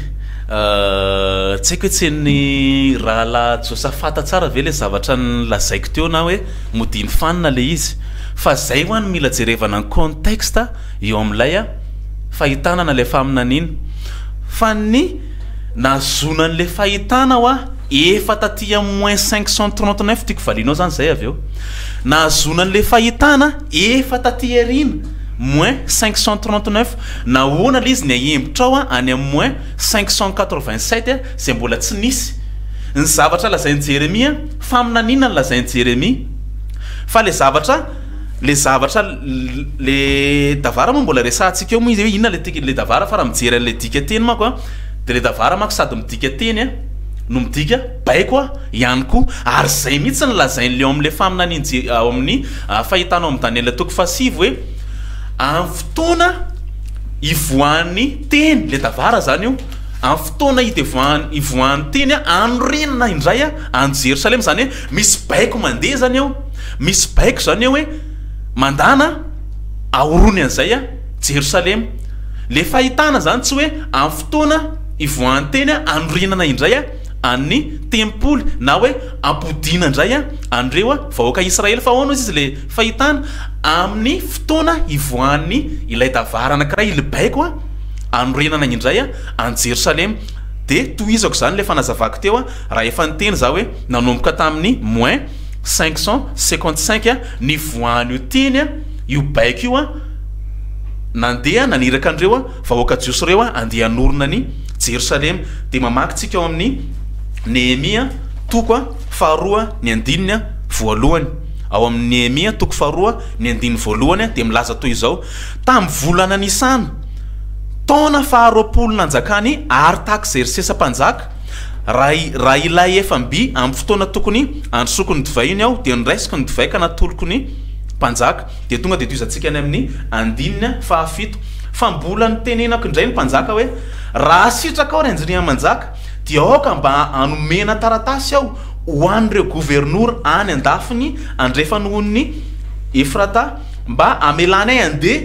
Tsy haiko hoe tsy henon'i rahalahy Josafata tsara ve ilay zavatra nolazaiko teo na hoe modiany fanina ilay izy. Fa zay hoa no mila jerevana ny contexte eo amin'ilay fahitana na ilay faminaniana. Fa ny nahazoana an'ilay fahitana hoa efa taty amin'ny moins 539, tiako valianao zany zay avy eo. Nahazoana an'ilay fahitana efa taty aoriana moins 539. Nahoana ilay izy niahembotra ao any amin'ny moins 587 izay mbola tsy nisy. Ny zavatra lazain'i Jeremia, faminaniana no lazain'i Jeremia. Fa le zavatra, le zavatra, le davara moa mbola resahantsika eo moa izy hoe inona le le davara fa raha mijery an'ilay dika teny manko an, de le davara manko sady midika teny an, no midika baiko an ihany koa. Ary zay mihitsy no lazain'le ao amin'le faminanian'i Je- ao amin'ny fahitana ao amin'ny Daniela toko fahasivy hoe amin'ny fotoana ivoahan'ny teny, le davara zany io, amin'ny fotoana idevoahan'ny ivoahan'ny teny an, hanorenana indray an an'i Jerosalema, zany hoe Misy baiko mandeha zany eo, misy baiko zany eo hoe mandana ahorony an'izay a Jerosalema. Le fahitana zany tsy hoe amin'ny fotoana ivoahan'ny teny a anorenana indray a an'ny tempoly na hoe ampodiana indray a an'ireo a vahoaka Israely fa ahoana ozy izy le fahitana amin'ny fotoana ivoahan'ny ilay tavara anankiray ilay baiko a anorenana indray a an'i Jerosalema. Dia tohizako zany le fanazavako teo a raha efa niteny za hoe Nanomboka tamin'ny moins 555 nivoahan'io teny io baiko io, nandeha naniraka an'ireo vahoaka jiosy ireo handeha hanorina an'i Jerosalema. Dia mamaky tsika ao amin'ny Nehemia toko faharoa ny andininy voalohany. Ao amin'ny Nehemia toko faharoa ny andininy voalohany dia milaza toy izao, Tamin'ny volana Nisana, taona faharoapolo nanjakan'i Artakzersesa mpanjaka, Raha raha ilay efa mby amin'ny fotoana tokony handrosoako ny divay iny aho, dia noraisiko ny divay ka natoloko ny mpanjaka. Dia tonga dia tohizantsika any amin'ny andininy fahafito. Fa mbola nitenenako indray ny mpanjaka hoe, Raha sitrakao ry Andriamanjaka, dia aoka mba hanomena taratasy aho ho an'ireo governora any an-dafiny andrefan'ny onin'i Efrata, mba hamelany ahy handeha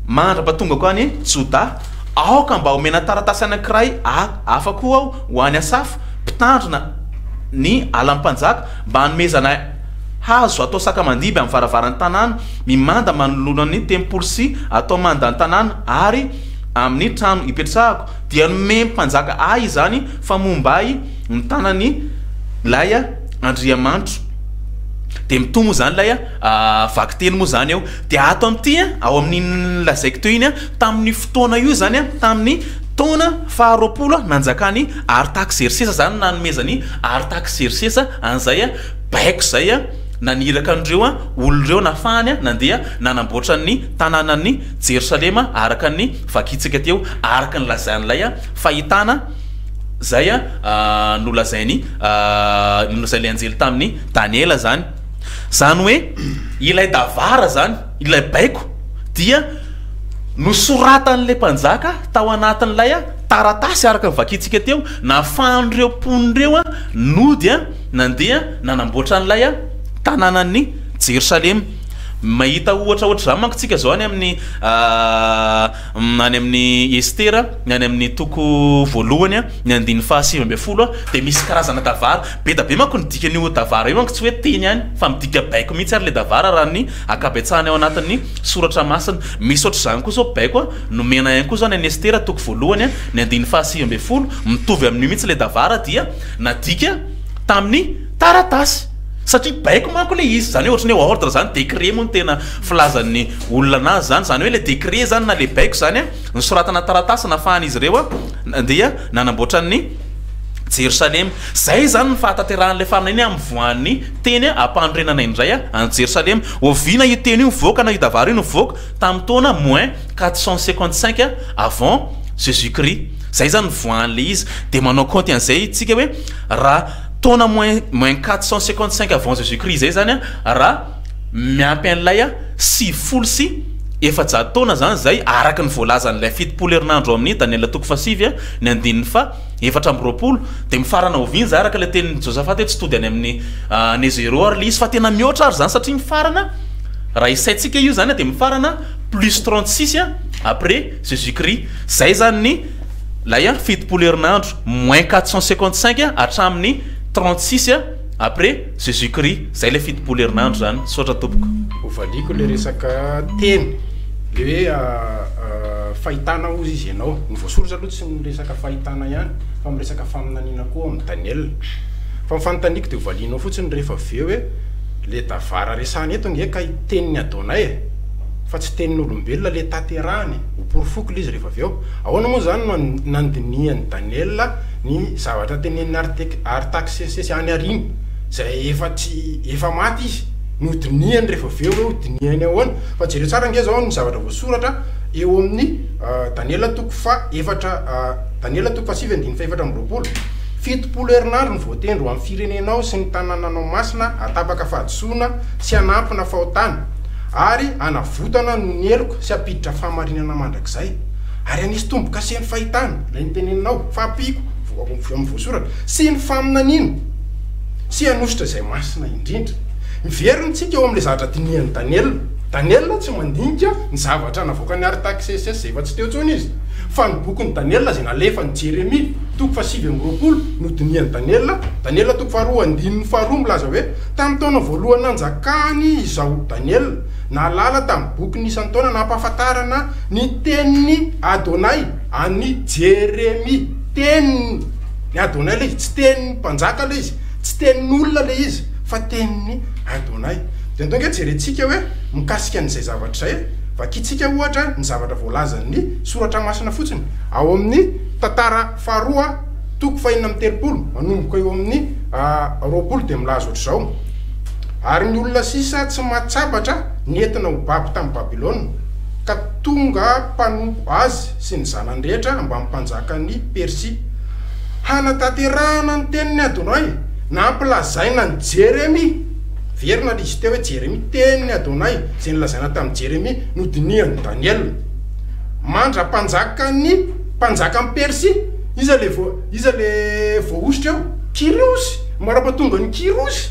mandra-pahatongako any Jodà. Aoka mba homena taratasy anankiray hafa koa aho ho an'i Asafa, mpitandrina ny alan'ny mpanjaka, mba hanomezana hazo hatao sakamandimby amin'ny varavaran'ny tanàna mimanda manoloana ny tempoly sy atao mandan'ny tanàna ary amin'ny trano ipetrahako. Dia nomen'ny mpanjaka ahy izany, fa momba ahy ny tanan'ilay Andriamanitro. Dia mitohy moa izany ilay vakiteny moa izany eo. Dia ato amin'ity, ao amin'iny nolazaiko teo iny, tamin'io fotoana io izany, tamin'ny taona faharoapolo nanjakan'i Artaksersesa, izany no nanomezan'i Artaksersesa an'izay baiko izay naniraka an'ireo olona ireo nahafahany nandeha nanamboatra ny tanànan'i Jerosalema araka ny vakintsika teo, araka ny lazain'ilay fahitana izay nolazain'i nolazain'ilay anjely tamin'i Daniela izany. Izany hoe ilay davara izany, ilay baiko dia nosoratan'ilay mpanjaka tao anatin'ilay taratasy araka ny vakintsika teo, nahafahan'ireo mponina ireo nody nandeha nanamboatra an'ilay tanànan'i Jerosalema. Mahita ohatra ohatr'izany manko tsika izao any amin'ny any amin'ny Estera, ny any amin'ny toko voalohany, ny andininy faha-19 dia misy karazana davara. Be da be manko ny dikan'io davara io manko tsy hoe teny ihany fa midika baiko mihitsy ary le davara raha ny ankabetsahany ao anatin'ny soratra masina. Misy ohatr'izany koa zao baiko nomena ihany koa zao any an'i Estera toko voalohany ny andininy faha-19, mitovy amin'io mihitsy le davara dia nadika tamin'ny taratasy. Satria baiko manko ilay izy, izany hoe ohatran'ny hoe ordre izany, décret moa no tena filazan'ny olona anazy izany, izany hoe ilay décret izany na ilay baiko izany nosoratana taratasy nafahan'izy ireo nandeha nanamboatra an'i Jerosalema. Izay izany ny fahatanterahan'ilay faminaniana amin'ny voan'ny teny hampanorenana indray an'i Jerosalema. Oviana io teny io nivoaka na io davara io nivoaka? Tamin'ny taona moins 455 avant Jésus Christ. Izay izany ny voan'ilay izy. Dia manao kaonty an'izay isika hoe raha Taona moins moins 455 avant Jésus Christ izay zany a, raha miampy an'ilay 490 taona zany zay araka ny voalazan'ilay 70 herinandro ao amin'ny Daniela toko fahasivy a, ny andininy faha 24, dia mifarana oviana zay araka ilay tenin'i Josaphat hoe tsy tody any amin'ny année zéro ary ilay izy fa tena mihoatra ary zany satria mifarana raha isaintsika io zany dia mifarana plus 36 après Jésus Christ, zay zany ny Ilay 70 herinandro, moins 455 hatramin'ny 36 après Jésus Christ, zay ilay 70 herinandro zany. Misaotra tompoko. Hovaliako ilay resaka teny, ilay hoe fahitana hozy izy ianao. Ny voasoratra aloha tsy miresaka fahitana ihany fa miresaka faminaniana koa ao amin'ny Daniela. Fa ny fanontaniako dia hovalianao fotsiny rehefa avy eo hoe ilay davara resahana eto ange ka tenin'i Adonay e! Fa tsy tenin'olombelona ilay tanterahana e! Hoporofoko ilay izy rehefa avy eo. Ahoana moa izany no nandinihan'i Daniela ny zavatra tenenin'i Artaksesesy any aoriana, izay efa tsy, efa maty izy? Nodinihany rehefa avy eo hoe hodinihany ahoana? Fa jereo tsara ange izao ny zavatra voasoratra eo amin'ny Daniela toko faha-efatra, Daniela toko fahasivy andininy fahefatra amby 20, 70 herinandro no voatendry ho amin'ny firenenao sy ny tanànanao masina hahatapaka fahadisoana sy hanampina fahotana, ary hanavotana noho ny heloka sy hampiditra fahamarinana mandrakizay, ary hanisy tombo-kase ny fahitana, ilay noteneninao, fa ampiako amin'ny voasoratra, sy ny faminaniana, sy hanosotra izay masina indrindra. Miverina isika eo amin'ilay zavatra dinihan'i Daniela. Daniela tsy mandinika ny zavatra navoakan'i Artakseses izay efa tsy teo intsony izy, fa ny bokin'i Daniela izay nalefan'i Jeremia, toko fahasivy 29, no dinihan'i Daniela. Daniela toko faharoa andininy faharoa milaza hoe, Tamin'ny taona voalohany nanjakany izaho Daniela, nahalala tamin'ny bokiny isan-taona nampahafantarana ny tenin'i Adonay an'i Jeremia. Tenin'i Adonay ilay izy, tsy tenin'ny mpanjaka ilay izy, tsy tenin'olona ilay izy, fa tenin'i Adonay. Dia andao ange jerentsika hoe mikasika an'izay zavatra izay. Vakintsika ohatra ny zavatra voalazan'ny Soratra Masina fotsiny ao amin'ny Tantara Faharoa toko fahenina amby 30, manomboka eo amin'ny 20 dia milaza ohatr'izao, Ary ny olona sisa tsy maty-sabatra nentina ho babo tamin'i Babylona, ka tonga mpanompo azy sy ny zanany rehetra mbamin'ny mpanjakan'i Persia, hanatanterahana ny tenin'i Adonay nampilazaina an'i Jeremia. Verina ilay izy teo hoe Jeremia, tenin'i Adonay izay nolazaina tamin'i Jeremia nodinihan'i Daniela. Mandra-panjakan'ny mpanjakan'i Persia. Iza ilay vo, iza ilay voahosotra eo? Kyrosy! Mandra-pahatongan'i Kyrosy.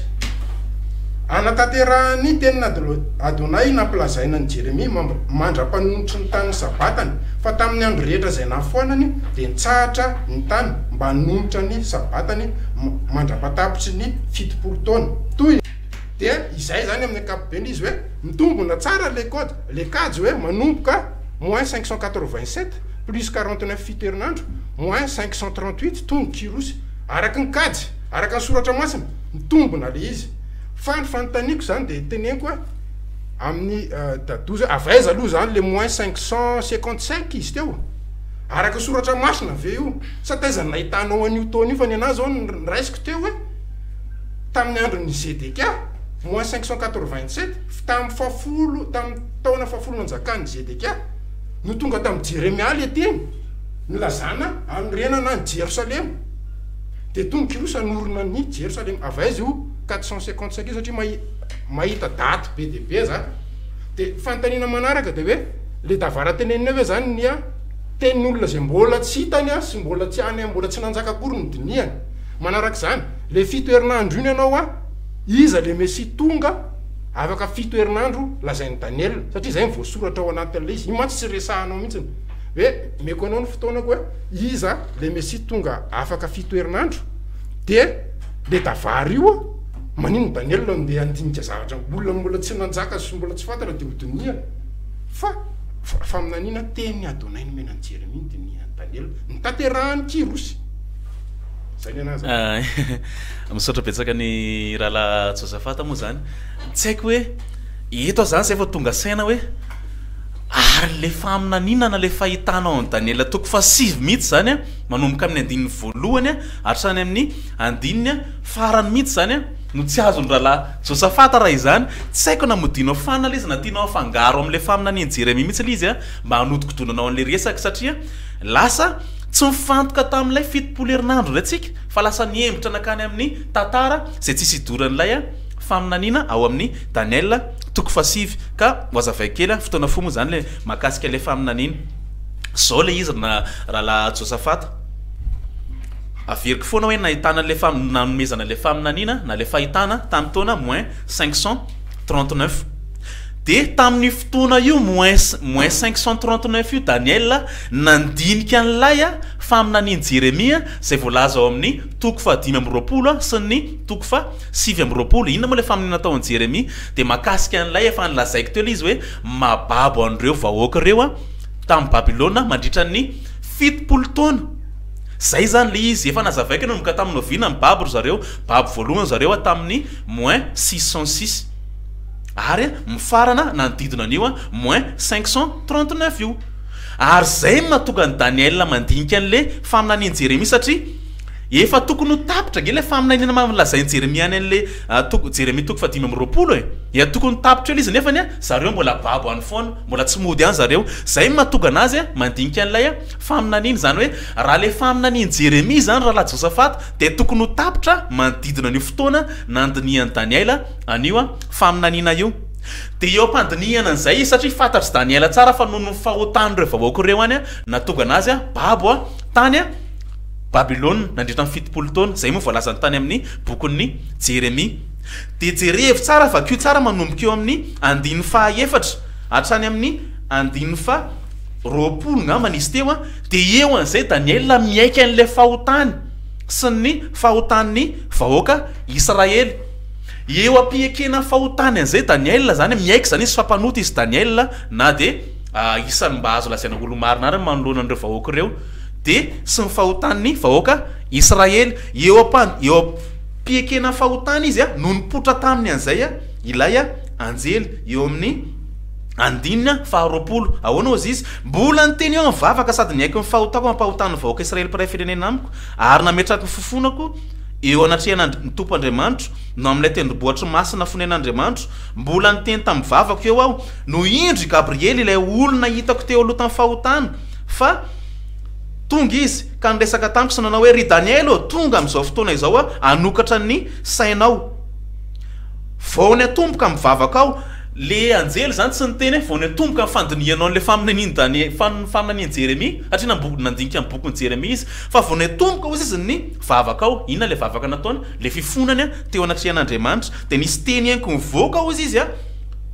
Hanatanterahany ny tenin'i Adonay nampilazaina an'i Jeremia mandra-panonotry ny tany ny Sabatany, fa tamin'ny andro rehetra izay nahafoanany dia nitsahatra ny tany mba hanonitra ny Sabatany mandra-patapitry ny 70 taona. Tohiny. Dia izay izany amin'ny ankapobeny izy hoe mitombina tsara ilay code, ilay kajy hoe manomboka moins 587 plus 49 fito herinandro moins 538 tonga Kyrosy. Araka ny kajy, araka ny soratra masina. Mitombina le izy. Fa ny fanontaniako zany de teneniko hoe amin'ny dadoza hoe avy aiza aloha zany le moins 555 izy teo? Araka ny soratra masina ve io? Sa taiza no nahitanao an'io taona io? Fa ny anahy zao ny raisiko teo hoe tamin'ny andron'i Zedekia moins 587 tamin'ny fahafolo tamin'ny taona fahafolo nanjakan'i Zedekia no tonga tamin'i Jeremia le teny nilazana hanorenana an'i Jerosalema. Dia tonga Kyrosy hanorina an'i Jerosalema. Avy aiza io 455 io satria mahi- mahita daty be dia be za. Dia fanontaniana manaraka dia hoe le davara tenenina eo ve zany ny tenin'olona izay mbola tsy hitany sy mbola tsy any mbola tsy nanjaka akory no dinihany. Manaraka izany, le fito herinandro iny ianao a, iza le Mesia tonga afaka fito herinandro lazain'i Daniela? Satria izay no voasoratra ao anatin'ilay izy. Io mantsy tsy resahanao mihitsiny. Hoe omeko anao ny fotoanako hoe iza le Mesia tonga afaka fito herinandro, dia le davara io a, maninona Daniel no ndeha handinika zavatra olona mbola tsy nanjaka sy mbola tsy fantatra dia hodinihana? Fa faminaniana teny Adonay nomena an'i Jeremia no dinihan'i Daniela, notanterahan'i Kyrosy. Zay ny anahy zany. Misaotra betsaka ny rahalahy Josafata moa zany. Tsy haiko hoe eto aho zany zay vao tonga saina hoe ary le faminaniana na le fahitana ao amin'ny Daniela toko fahasivy mihitsy zany an, manomboka amin'ny andininy voalohany an, hatrany amin'ny andininy an farany mihitsy zany an, no tsy azon'ny rahalahy Josafata raha izany. Tsy haiko na modianao fanina le izy na tianao afangaro amin'ilay faminanian'i Jeremia mihitsy le izy an, mba hanodikodinanao an'ilay resaka satria lasa Tsy nifantoka tamin'ilay 70 herinandro indray tsika fa lasa niembotra nankany amin'ny tantara izay tsisy idoran'ilay faminaniana ao amin'ny Daniela toko fahasivy. Ka ho hazavaiko kely, fotoana fohy moa izany ilay mahakasika ilay faminaniana. Izao ilay izy ry rahalahy Josafata. Averiko foana hoe nahitana an'ilay nanomezana ilay faminaniana na ilay fahitana tamin'ny taona moins 539. Dia tamin'io fotoana io moins moins 539 io Daniela Nandinika an'ilay faminanian'i Jeremia izay voalaza ao amin'ny toko faha-25 sy ny toko faha-29. Inona moa ilay faminaniana tao amin'i Jeremia? Dia mahakasika an'ilay efa nolazaiko teo ilay izy hoe mahababo an'ireo vahoaka ireo tamin'i Babylona mandritra ny 70 taona. Izay izany ilay izy. Efa nazavaiko nanomboka tamin'ny oviana ny babo ry zareo. Babo voalohany zareo tamin'ny moins 606. Ary mifarana nanodidina an'io moins 539 io. Ary izay no nahatonga an'i Daniela mandinika an'ilay faminanian'i Jeremia, satria efa tokony ho tapitra ange ilay faminaniana lazain'i Jeremia any an'ilay toko, Jeremia toko faha-25 e. Efa tokony ho tapitra eo ilay izy nefany zareo mbola babo any foana, mbola tsy mody any zareo. Izay no mahatonga an'azy mandinika an'ilay faminaniana. Izany hoe raha ilay faminanian'i Jeremia izany rahalahy Josafata dia tokony ho tapitra manodidina an'io fotoana nandinihan'i Daniela an'io faminaniana io. Dia eo am-pandinihana an'izay izy, satria fantatr'i Daniela tsara fa noho ny fahotan'ireo vahoaka ireo any nahatonga an'azy babo tany Babylona nandritra ny 70 taona, izay moa voalazany tany amin'ny bokin'i Jeremia. Dia jerevo tsara, vakio tsara manomboka eo amin'ny andininy fahaefatra hatrany amin'ny andininy faha 20 ngambany izy teo, dia eo an'izay Daniela miaiky an'ilay fahotany sy ny fahotan'ny vahoaka Israely. Eo am-piekena ny fahotany an'izay Daniel izany, miaiky izany izy fa mpanota izy Daniel na dia isan'ny mba azo lazaina ho olo-marina ary manoloana an'ireo vahoaka ireo dia sy ny fahotan'ny vahoaka Israely. Eo am-pan- eo am-piekena ny fahotany izy no nipoitra taminy an'izay ilay anjely eo amin'ny andininy faharoapolo. Ahoana hozy izy? Mbola niteny eo amin'ny vavaka sady niaiky ny fahotako ampahotan'ny vahoaka Israely mpiray firenena amiko ary nametraka ny fofonako Eo anatrehan'Andri-, ny Tompo Andriamanitro, no amin'ilay tendrombohitry masina fonenan'Andriamanitro, mbola niteny tamin'ny vavako eo aho, no indro i Gabriely, ilay olona hitako teo aloha tamin'ny fahotana, fa tonga izy, ka niresaka tamiko sy nanao hoe, Ry Daniela ô, tonga amin'izao fotoana izao aho hanokatra ny sainao. Vao niatomboka ny vavakao, le anjely izany tsy niteny hoe vao niatomboka ny fandinihanao an'ilay faminanian'i Danie-, faminanian'i Jeremia, satria nambo-, nandinika ny bokin'i Jeremia izy, fa vao niatomboka hozy izy ny vavaka ao. Inona ilay vavaka nataony? Ilay fifonany teo anatrehan'Andriamanitra. Dia nisy teny henoko nivoaka hozy izy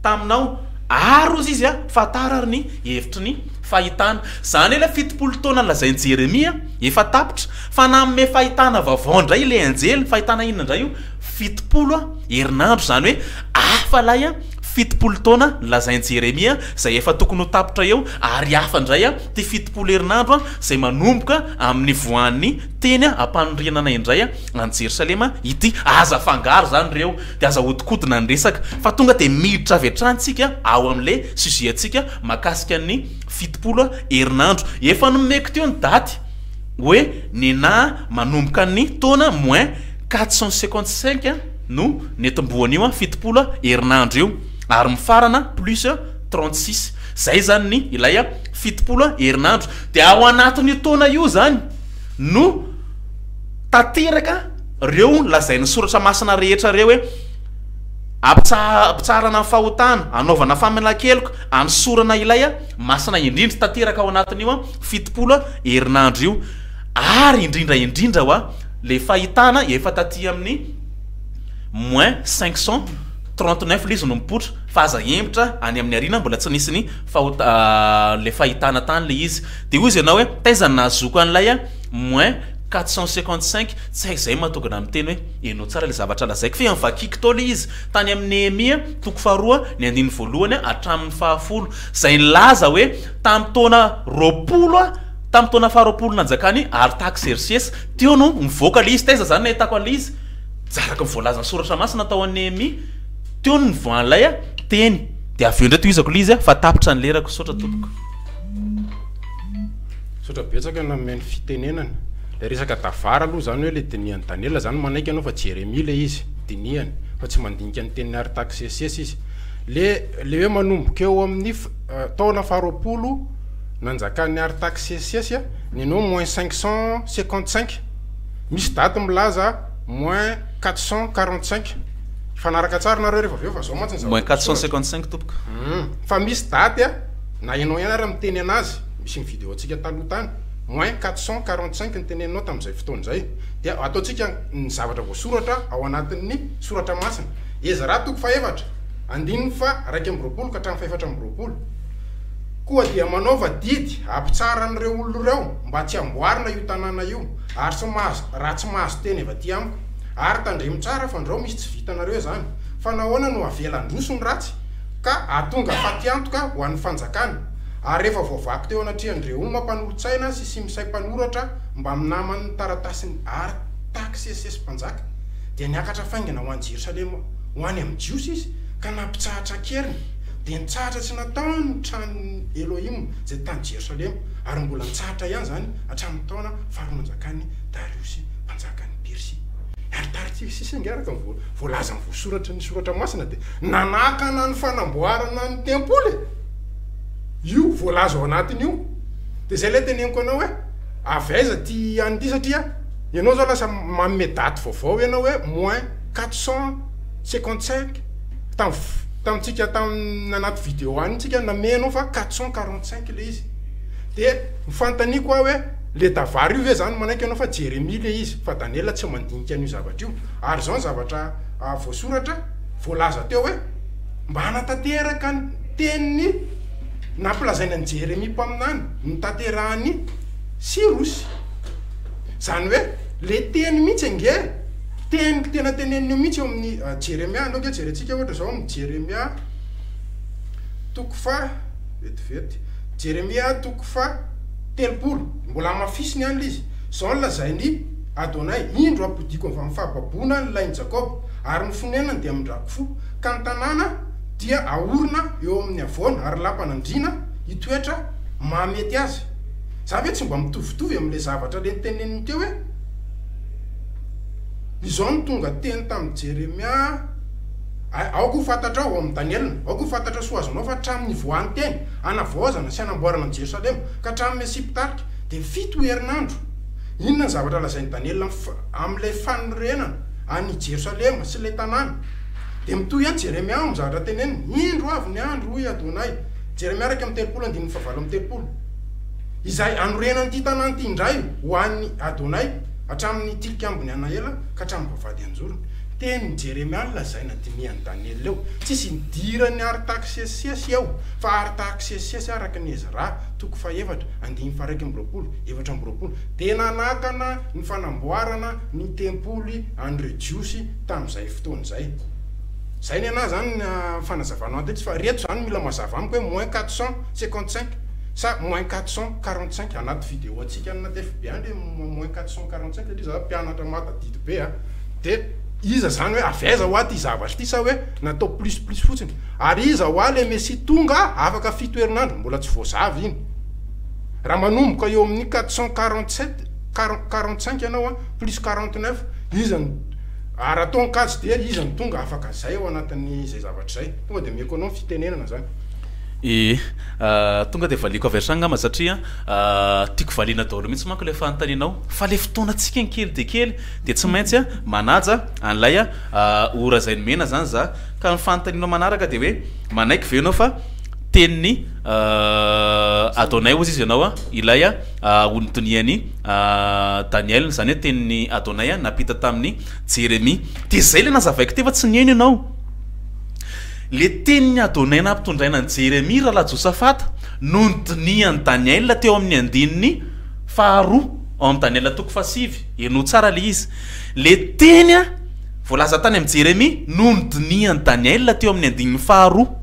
taminao, ary hozy izy, fantaro ary ny hevitry ny fahitana. Izany hoe ilay 70 taona nolazain'i Jeremia efa tapitra, fa nanome fahitana vaovao indray ilay anjely. Fahitana inona indray io? 70 herinandro, izany hoe hafa ilay 70 taona nolazain'i Jeremia izay efa tokony ho tapitra eo, ary hafa indray ity 70 herinandro izay manomboka amin'ny voan'ny teny ampanorenana indray an'i Jerosalema ity. Aza afangaro izany ireo, dia aza ahodikodina ny resaka, fa tonga dia miditra avy hatrany tsika ao amin'ilay sujet-ntsika mahakasika ny 70 herinandro. Efa nomeko teo ny daty hoe nenà manomboka ny taona moins 455 no netombohan'io 70 herinandro io, ary mifarana plus 36. Izay izany ny ilay 70 herinandro. Dia ao anatin'io taona io izany no tanteraka ireo lazain'ny soratra masina rehetra ireo hoe ampitsaharana ny fahotana, anaovana famelan-keloka, anosorana ilay masina indrindra. Tanteraka ao anatin'io 70 herinandro io. Ary indrindra indrindra hoa le fahitana efa taty amin'ny moins 539 le izy no mipoitra fa aza hembotra any amin'ny arina mbola tsy nisy ny fahota le fahitana tany le izy. Dia hoy izy ianao hoe taiza no nahazoako an'ilay moins 455, tsy hay izay mahatonga anah miteny hoe henoy tsara ilay zavatra lazaiko fa efa novakiako tao ilay izy tany amin'ny Nehemia toko faharoa ny andininy voalohany hatramin'ny fahafolo izay nilaza hoe tamin'ny taona 20. Tamin'ny taona faharoapolo nanjakan'i Artaksersesy. Teo no nivoaka ilay izy. Taiza izany no nahitako an'ilay izy? Araka ny voalazan'ny Soratra Masina tao amin'i Nehemia. Teo no nivoahan'ilay teny. Dia avy eo indray tohizako ilay izy fa tapitra ny lerako. Misaotra tompoko. Misaotra betsaka nanome ny fitenenana. Ilay resaka Davar aloha izany hoe ilay dinihan'i Daniela izany manaiky ianao fa Jeremia ilay izy dinihany fa tsy mandinika ny tenin'i Artaksesesy izy. Le le hoe manomboka eo amin'ny taona faharoapolo nanjakan'i Artaksesesy ny anao moins 555 misy daty milaza moins 445 hifanaraka tsara nareo rehefa avy eo fa zao mantsy ny Moins zavatra voasoratra. 455 tompoko. Fa misy daty a, na ianao ihany ary miteny anazy, misy ny vidéo antsika taloha tany, moins 445 ny teneninao tamin'izay fotoana izay. Dia ataontsika ny zavatra voasoratra ao anatin'ny soratra masina. Ezra toko fahefatra, andininy faha 21 ka hatramin'ny fahefatra amby roapolo. Koa dia manaova didy hampitsara an'ireo olona ireo mba tsy hamboarina io tanàna io, ary tsy mahazo, raha tsy mahazo teny avy aty amiko. Ary tandremo tsara fandrao misy tsy vitanareo izany. Fa nahoana no avela handroso ny ratsy, ka hahatonga fatiantoka ho an'ny fanjakana? Ary rehefa voavaky teo anatrehan-dRehoma mpanolo-tsaina sy Simsay mpanoratra mbamin'ny namany ny taratasin'i Artaksesesy mpanjaka, dia niakatra faingana ho any Jerosalema ho any amin'ny Jiosy izy, ka nampitsahatra an-keriny. Dia nitsahatra tsy natao ny tranon'i Elohim izay tany Jerosalema, ary mbola nitsahatra ihany izany hatramin'ny taona faharoa nanjakan'i Dariosy mpanjakan'i Persia. Ary Tartisisy ange araka ny voalazan'ny voasoratry ny Soratra Masina dia nanakana ny fanamboarana ny tempoly e! Io voalaza ao anatin'io. Dia izay ilay teneniko anao hoe avy aiza ity any ity satria ianao izao lasa manome daty vaovao ianao hoe moins 455 tam tamintsika tam nanaty vidéo any tsika name anao fa 445 le izy. Dia ny fanontaniako aho hoe le davar io ve zany manaiky ianao fa Jeremia le izy fa Daniela tsy mandinika an'io zavatra io. Ary izao ny zavatra voasoratra voalaza teo hoe mba hanatanteraka ny tenin'ny nampilazaina an'i Jeremia mpaminany notanterahan'i Sirosy. Izany hoe le teny mihitsy ange teny tena teneniny eo mihitsy eo amin'ny Jeremia. Andao ange jerentsika ohatra izao amin'ny Jeremia toko faha vetivety. Jeremia toko faha 30. Mbola hamafisiny ihany ilay izy. Izao no lazain'i Adonay, Indro hampodiako avy amin'ny fahababoana ny lain'i Jakoba, ary ny fonenany dia hamindrako fo, ka ny tanàna dia haorina eo amin'ny havoana, ary lapan'andriana hitoetra mahamety azy. Izany ve tsy mba mitovitovy amin'ilay zavatra ilay noteneniny teo hoe, Izao no tonga teny tamin'i Jeremia, Aoka ho fantatrao, ao amin'i Daniela, aoka ho fantatrao sy ho azonao fa hatramin'ny nivoahan'ny teny, hanavaozana sy hanamboarana an'i Jerosalema, ka hatramin'ny Mesia mpitarika, dia fito herinandro. Inona ny zavatra lazain'i Daniela amin'ilay fanorenana an'i Jerosalema sy ilay tanàna? Dia mitohy ihany Jeremia ao amin'ny zavatra teneniny, Indro avy ny andro, hoy Adonai, Jeremia 31 andininy fahavalo amby telopolo, izay hanorenana ity tanàna ity indray ho an'i Adonai, hatramin'ny tilikambon'i Anaela ka hatramin'ny vavahady anjorony. Tenin'i Jeremia no lazaina dinihan'i Daniela eo. Tsisy nidiran'i Artaksesesy eo, fa Artaksesesy araka ny Ezra, toko fahefatra, andininy faha-21, 24, dia nanakana ny fanamboarana ny tempoly an'ireo Jiosy tamin'izay fotoana izay. Izay ny anah izany ny fanazavana ato fa reto izany mila mazava amiko hoe moins 455 sa moins 445 anaty vidéo antsika any anaty FB any le moins 445 satria za mpianatra mahatadidy be a, de iza izany hoe avy aiza hoa ty zavatra ity sa hoe natao plus plus fotsiny ary iza hoa le Messie tonga afaka fito herinandro mbola tsy voazava iny raha manomboka eo amin'ny 447 45 ianao a plus 49 iza no ary atao ny kajy dia iza no tonga afaka zay ao anatin'ny zay zavatra zay tonga de omeko anao ny fitenenana zany. Ee, tonga dia valiako avy hatrany angamba satria tiako valiana daholo mihitsy manko ilay fanontanianao fa ilay fotoanantsika ny kely dia kely dia tsy maintsy manaja an'ilay ora izay nomena zany za ka ny fanontanianao manaraka dia hoe manaiky ve ianao fa tenin'i Adonai hozy izy ianao ilay nodinihan'i Daniel izany hoe tenin'i Adonai nampita tamin'i Jeremia dia izay ilay nazavaiko teo fa tsy nihaino ianao. Le tenin'i Adonai nampitondraina an'i Jeremia rahalahy Josafata no nodinihan'i Daniela teo amin'ny andininy faharoa ao amin'ny Daniela toko fahasivy. Henoy tsara le izy. Le teny voalaza tany amin'i Jeremia no nodinihan'i Daniela teo amin'ny andininy faharoa.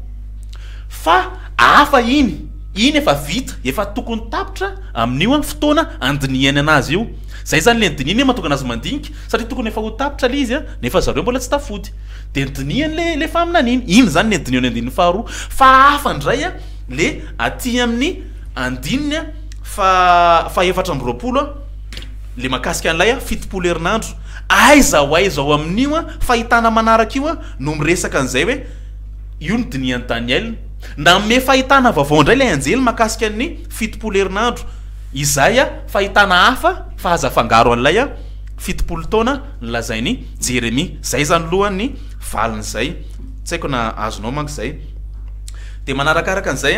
Fa hafa iny. Iny efa vita, efa tokony tapitra amin'io fotoana andinihany anazy io. Zay zany le nodinihiny hoe mahatonga anazy mandinika satria tokony efa ho tapitra le izy nefa zareo mbola tsy tafody. De nodinihany le le faminaniana. Iny zany ny andinihany andininy faharoa. Fa hafa ndray le aty amin'ny andininy fa faha 24 le mahakasika an'ilay 70 herinandro. Aiza ho aiza ao amin'io fahitana manaraka io no miresaka an'izay hoe io no dinihan'i Daniel. Nanome fahitana vaovao indray ilay anjely mahakasika ny 70 herinandro, izay fahitana hafa fa aza afangaro an'ilay 70 taona nolazain'i Jeremia. Izay izany aloha ny valin'izay. Tsy haiko na azonao manko izay. Dia manarakaraka an'izay,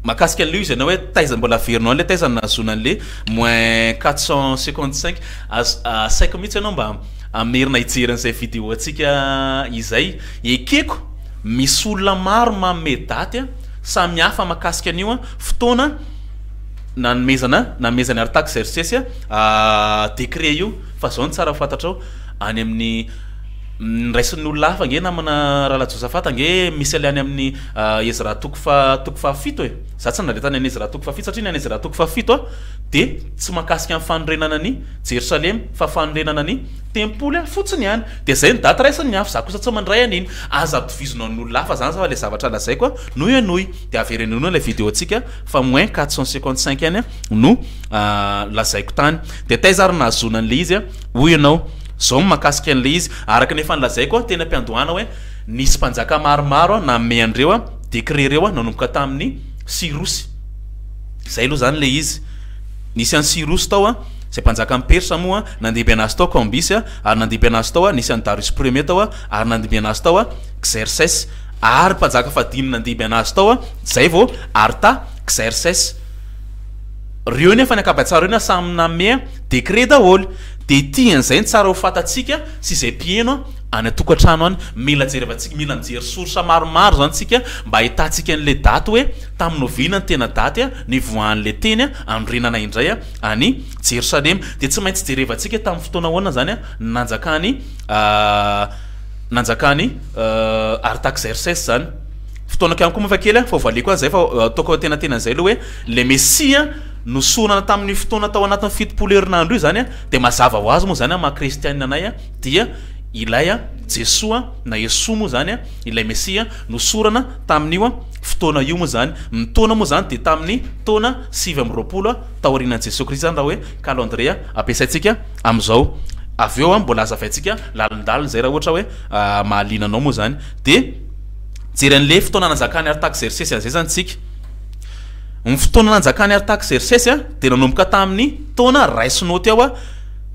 mahakasika an'ilay izy ianao hoe taiza, mbola averinao an'ilay taiza no nahazoana an'ilay moins 455. Az- asaiko mihitsy ianao mba hamerina hijery an'izay vidéo antsika izay. Ekeko, misy olona maro manome daty samy hafa mahakasika an'io fotoana nanomezana nanomezan'i Artaksersesy décret io fa zao no tsara ho fantatrao, any amin'ny niraisin'ny olona hafa ange namana Rahalahy Josaphat ange misy an'ilay any amin'ny Ezra toko faha toko fahafito e, za tsy nandre tany any Ezra toko fahafito satria ny any Ezra toko fahafito dia tsy mahakasika ny fanorenana ny Jerosalema fa fanorenana ny tempoly fotsiny ihany. Dia zay ny daty raisin'ny hafa, za kosa tsy mandray an'iny. Aza ampitovizina an'olona hafa zany fa le zavatra lazaiko a no henoy. Dia avereno henoina ilay vidéo antsika fa moins 455 ihany no lazaiko tany. Dia taiza ary nahazoana an'ilay izy a? Hoy ianao. Zao ny mahakasika an'ilay izy. Araka ny efa nolazaiko a teny am-piandohana hoe nisy mpanjaka maromaro nanome an'ireo décret ireo nanomboka tamin'ny Sirosy. Zay aloha zany ilay izy. Nisy an'i Sirosy tao a, izay mpanjakan'i Persa moa, nandimby an'azy tao Kambisy a, ary nandimby an'azy tao nisy an'i Darius Premier tao ary nandimby an'azy tao Xerxes, ary mpanjaka fahadimy nandimby an'azy tao izay vao Artaxerxes. Reo nefa ny ankabatsara reo na samy nanome décret daholo. Dia ity an'izay no tsara ho fantatsika sy izay mpiheno any an-tokantrano any. Mila jerevantsika, mila mijery source maromaro izany tsika mba ahitantsika an'ilay daty hoe tamin'ny oviana ny tena daty nivoahan'ilay teny hanorenana indray an'i Jerosalema. Dia tsy maintsy jerevantsika tamin'ny fotoana ahoana izany ny nanjakan'i nanjakan'i Artaxerxes izany. Fotoanako ihany koa moa efa kely fa ho valiako azy izay fa ataoko antenatenan'izay aloha hoe ilay Mesia nosorana tamin'ny fotoana tao anatin'ny 70 herinandro io izany dia mazava ho azy moa izany amin'ny maha kristianina anay dia ilay Jesoa na Yesoa moa izany ilay Mesia nosorana tamin'io fotoana io moa izany. Ny taona moa izany dia tamin'ny taona 29 taorianan'i Jesoa Kristy izany raha hoe calendrier ampiasaintsika amin'izao. Avy eo mbola hazavaintsika lalindalina izay raha ohatra hoe mahaliana anao moa izany. Dia jery an'ilay fotoana nanjakan'i Artaksersesy an'izay izany isika. Ny fotoana nanjakan'i Artaksersesy dia nanomboka tamin'ny taona raisinao teo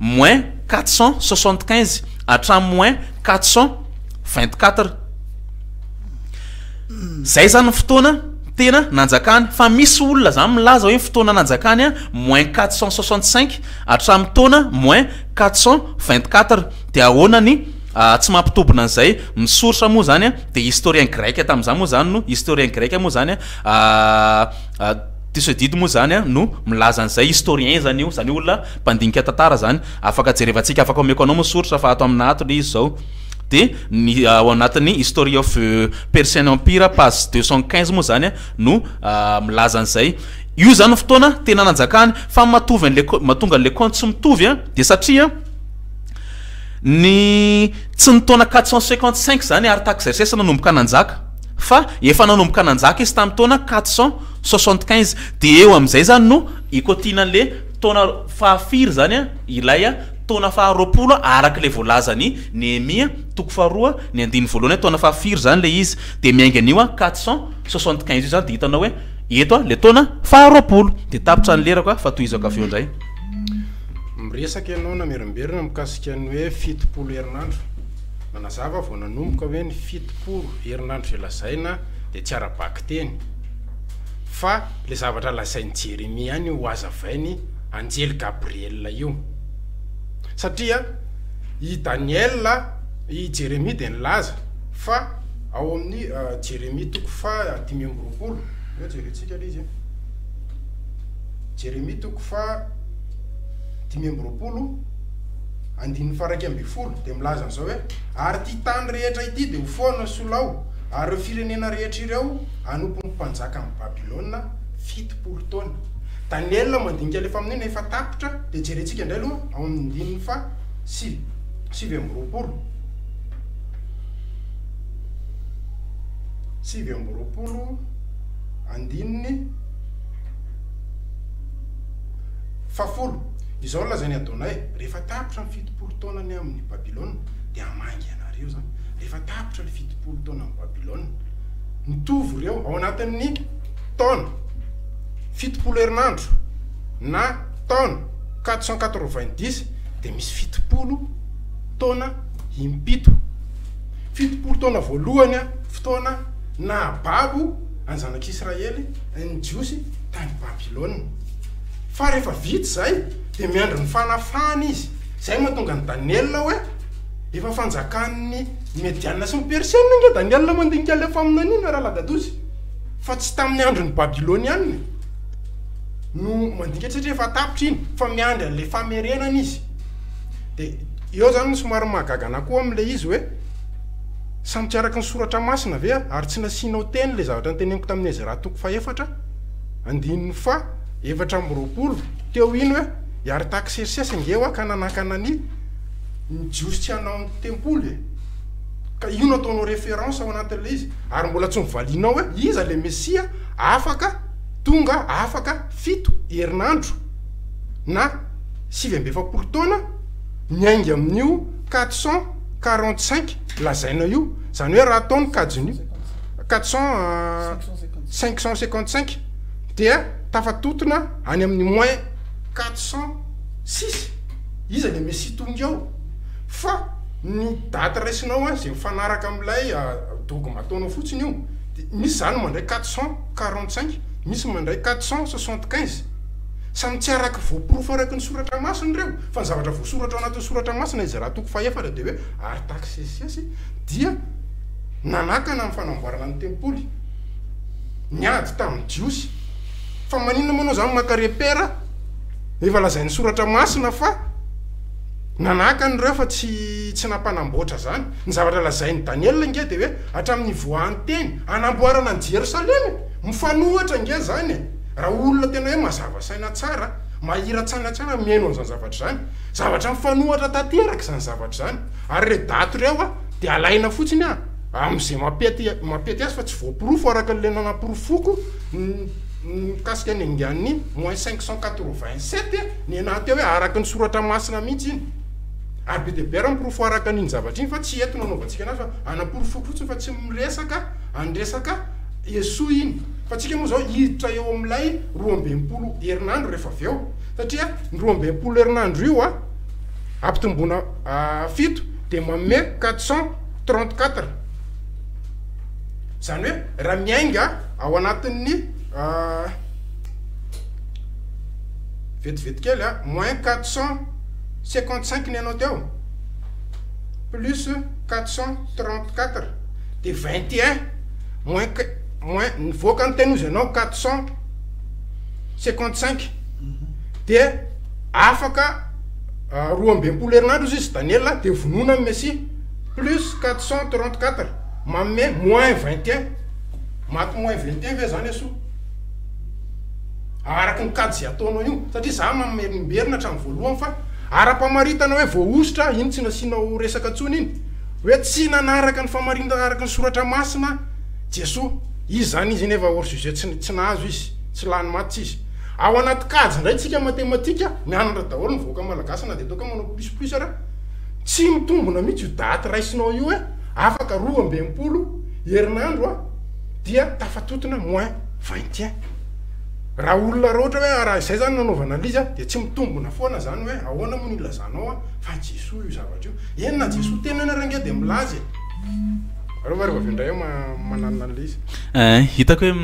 moins 475 hatramin'ny moins 424. Zay zany ny fotoana tena nanjakany fa misy olona zany milaza hoe ny fotoana nanjakany moins 465 hatramin'ny taona moins 424 de ahoana ny tsy mampitombina an'izay ny source moa zany de historien grec tamin'izany moa zany no historien grec moa zany Thucydide moa zany no milaza an'izay historien zany io zany olona mpandinika tantara zany afaka jerevantsika afaka omeko anao moa source fa ato amina ato le izy zao de ny ao anatin'ny History of Persian Empire page 215 moa zany no milaza an'izay. Io zany ny fotoana tena nanjakany fa matovy an'le mahatonga an'le compte tsy mitovy de satria ny tsy ny taona 455 zany Artaxerxès nanomboka nanjaka fa efa nanomboka nanjaka izy tamin'ny taona 475 de eo amin'izay zany no ikotiana an'le taona fahafiry zany ilay taona faharoapolo araka ilay voalazan'i Nehemia toko faharoa ny andininy voalohany hoe taona fahafiry izany ilay izy dia miainga an'io 475 io izany dia hitanao hoe eto ilay taona faharoapolo dia tapitra ny lerako fa tohizako avy eo indray. Miresaka ianao namerimberina mikasika ny hoe 70 herinandro. Nanazava vao nanomboka hoe ny 70 herinandro izay lazaina dia tsy ara-bakiteny fa ilay zavatra lazain'i Jeremia ihany ho hazavainy anjely Gabriela io. Satria i Daniela, i Jeremia dia nilaza fa ao amin'ny Jeremia toko faha 25, eo jerentsika ilay izy e. Jeremia toko faha 25, andininy faha 11 dia milaza an'izao hoe, ary ity tany rehetra ity dia ho foana sy ho lao, Ary ireo firenena rehetra ireo hanompo ny mpanjakan'i Babylona 70 taona. Daniela mandinika ilay faminaniana efa tapitra, dia jerentsika indray aloha ao amin'ny andininy faha 29. 29 andininy fahafolo. Izao no lazain'i Adonay, Rehefa tapitra ny 70 taonany amin'i Babylona, dia hamangy anareo izany. Rehefa tapitra ilay 70 taona amin'i Babylona, mitovy ireo, ao anatin'ny taona 70 herinandro na taona 490 dia misy 70 taona impito. 70 taona voalohany fotoana nahababo an'ny zanak'Israely, ny Jiosy, tany Babylona. Fa rehefa vita izay, dia miandry ny fanafahana izy. Izay mahatonga an'i Daniela hoe, efa fanjakan'ny Mediana sy ny Persiana ange Daniela mandinika ilay faminaniana, Raladadozy, fa tsy tamin'ny andron'ny Babyloniana no mandinika satria efa tapitra iny, fa miandry an'ilay famerenana izy. Dia eo izany no somary mahagaga anà koa amin'ilay izy hoe, samy tsy araka ny soratra masina ve ary tsy nasianao teny ilay zavatra noteneniko tamin'i Ezra toko fahefatra andininy faha 24 teo iny hoe i Artaksersesy ange hoa ka nanakana ny ny Jiosy tsy hanao ny tempoly e! Ka io no ataonao référence ao anatin'ilay izy ary mbola tsy novalianao hoe iza ilay Mesia afaka tonga afaka fito herinandro na 49 taona miainga amin'io 445 lazaina io, izany hoe raha atao ny kajin'io 400 555 dia tafatotona any amin'ny moins 406, iza le Messie tonga eo? Fa ny daty raisinao an, izay mifanaraka amin'ilay dogme ataonao fotsiny io, dia misy izany mandray 445, misy mandray 475, Samy tsy araka voaporofo araka ny soratra masina ireo, fa ny zavatra voasoratra ao anatin'ny soratra masina, Ezra toko fahefatra, dia hoe Artaksesesy dia nanakana ny fanamboarana ny tempoly, niady tamin'ny Jiosy. Fa maninona moa ianao izany maka repère efa lazain'ny soratra masina fa nanakana ireo fa tsy tsy nampanamboatra izany. Ny zavatra lazain'i Daniela ange dia hoe hatramin'ny nivoahan'ny teny hanamboarana an'i Jerosalema e! Mifanohitra ange izany e! Raha olona tena hoe mazava saina tsara, mahira-tsaina tsara mihaino an'izany zavatra izany, zavatra mifanohatra tanteraka izany zavatra izany. Ary ireo daty ireo a, dia alaina fotsiny a, amin'izay mampety mampety azy fa tsy voaporofo araka an'ilay nanaporofoko ny mikasika ny angan'ny moins 587 ny anah teo hoe araka ny soratra masina mihitsy iny. Ary be dia be ary ny porofo araka an'iny zavatra iny fa tsy eto no anaovantsika anazy fa anaporofoko fotsiny fa tsy miresaka any resaka Jesoa iny. Fa tsika moa zao hiditra eo amin'ilay 62 herinandro rehefa avy eo. Satria ny 62 herinandro io a, ampitomboina fito dia manome 434. Izany hoe raha miainga ao anatin'ny vetivety kely a, moins 455 ny anao teo, plus 434 dia 21 moins moins nivoaka ny teny ozy ianao 455 dia afaka 62 herinandro ozy izy Daniela dia vonoina ny Mesia plus 434 manome moins 21 maty moins 21 ve zany asoa araka ny kajy izay ataonao io satria za mamerimberina hatramin'ny voalohany fa ara-pamaritana hoe voahosotra iny tsy nasianao resaka intsony iny hoe tsy nanaraka ny famarinana araka ny soratra masina Jesoa. Izy zany izy nefa hors sujet tsy tsy nahazo izy, tsy lany maty tsy izy. Ao anaty kajy indray tsika matematika mianatra daholo ny vahoaka malagasy na dia ataoko hoe manao plus plus ara, tsy mitombona mihitsy io daty raisinao io hoe afaka 62 herinandro a dia tafatotona moins 21. Raha olona raha ohatra hoe raha izay zany nanaovana an'ilay izy a dia tsy mitombona foana zany hoe ahoana moa no ilazanao a fa Jesoa io zavatra io. Eny na Jesoa tenany ary ange dia milaza e. Aleo va rehefa avy eo indray aho mananona an'ilay izy. Eh, hitako hoe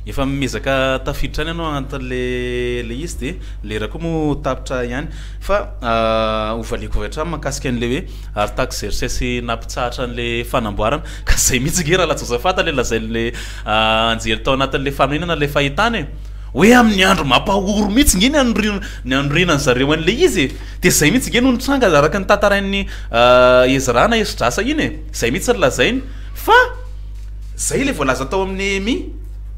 efa miezaka tafiditra any ianao anatin'le le izy dia lera koa moa tapitra ihany. Fa hovaliako avy hatrany mahakasika an'ilay hoe Artaxerxès nampitsahatra an'ilay fanamboarana. Ka izay mihitsy ange Rahalahy Josaphat ilay lazain'ilay anjely tao anatin'ilay fanohinana ilay fahitana e. Hoe amin'ny andro mampahory mihitsy ange ny anorin- ny anorenan-dry zareo an'ilay izy e. Dia izay mihitsy ange no nitranga araka ny tantarain'i Ezra na Esdrasa iny e. Izay mihitsy no lazainy. Fa. Zay ilay voalaza tao amin'ny Nehemia.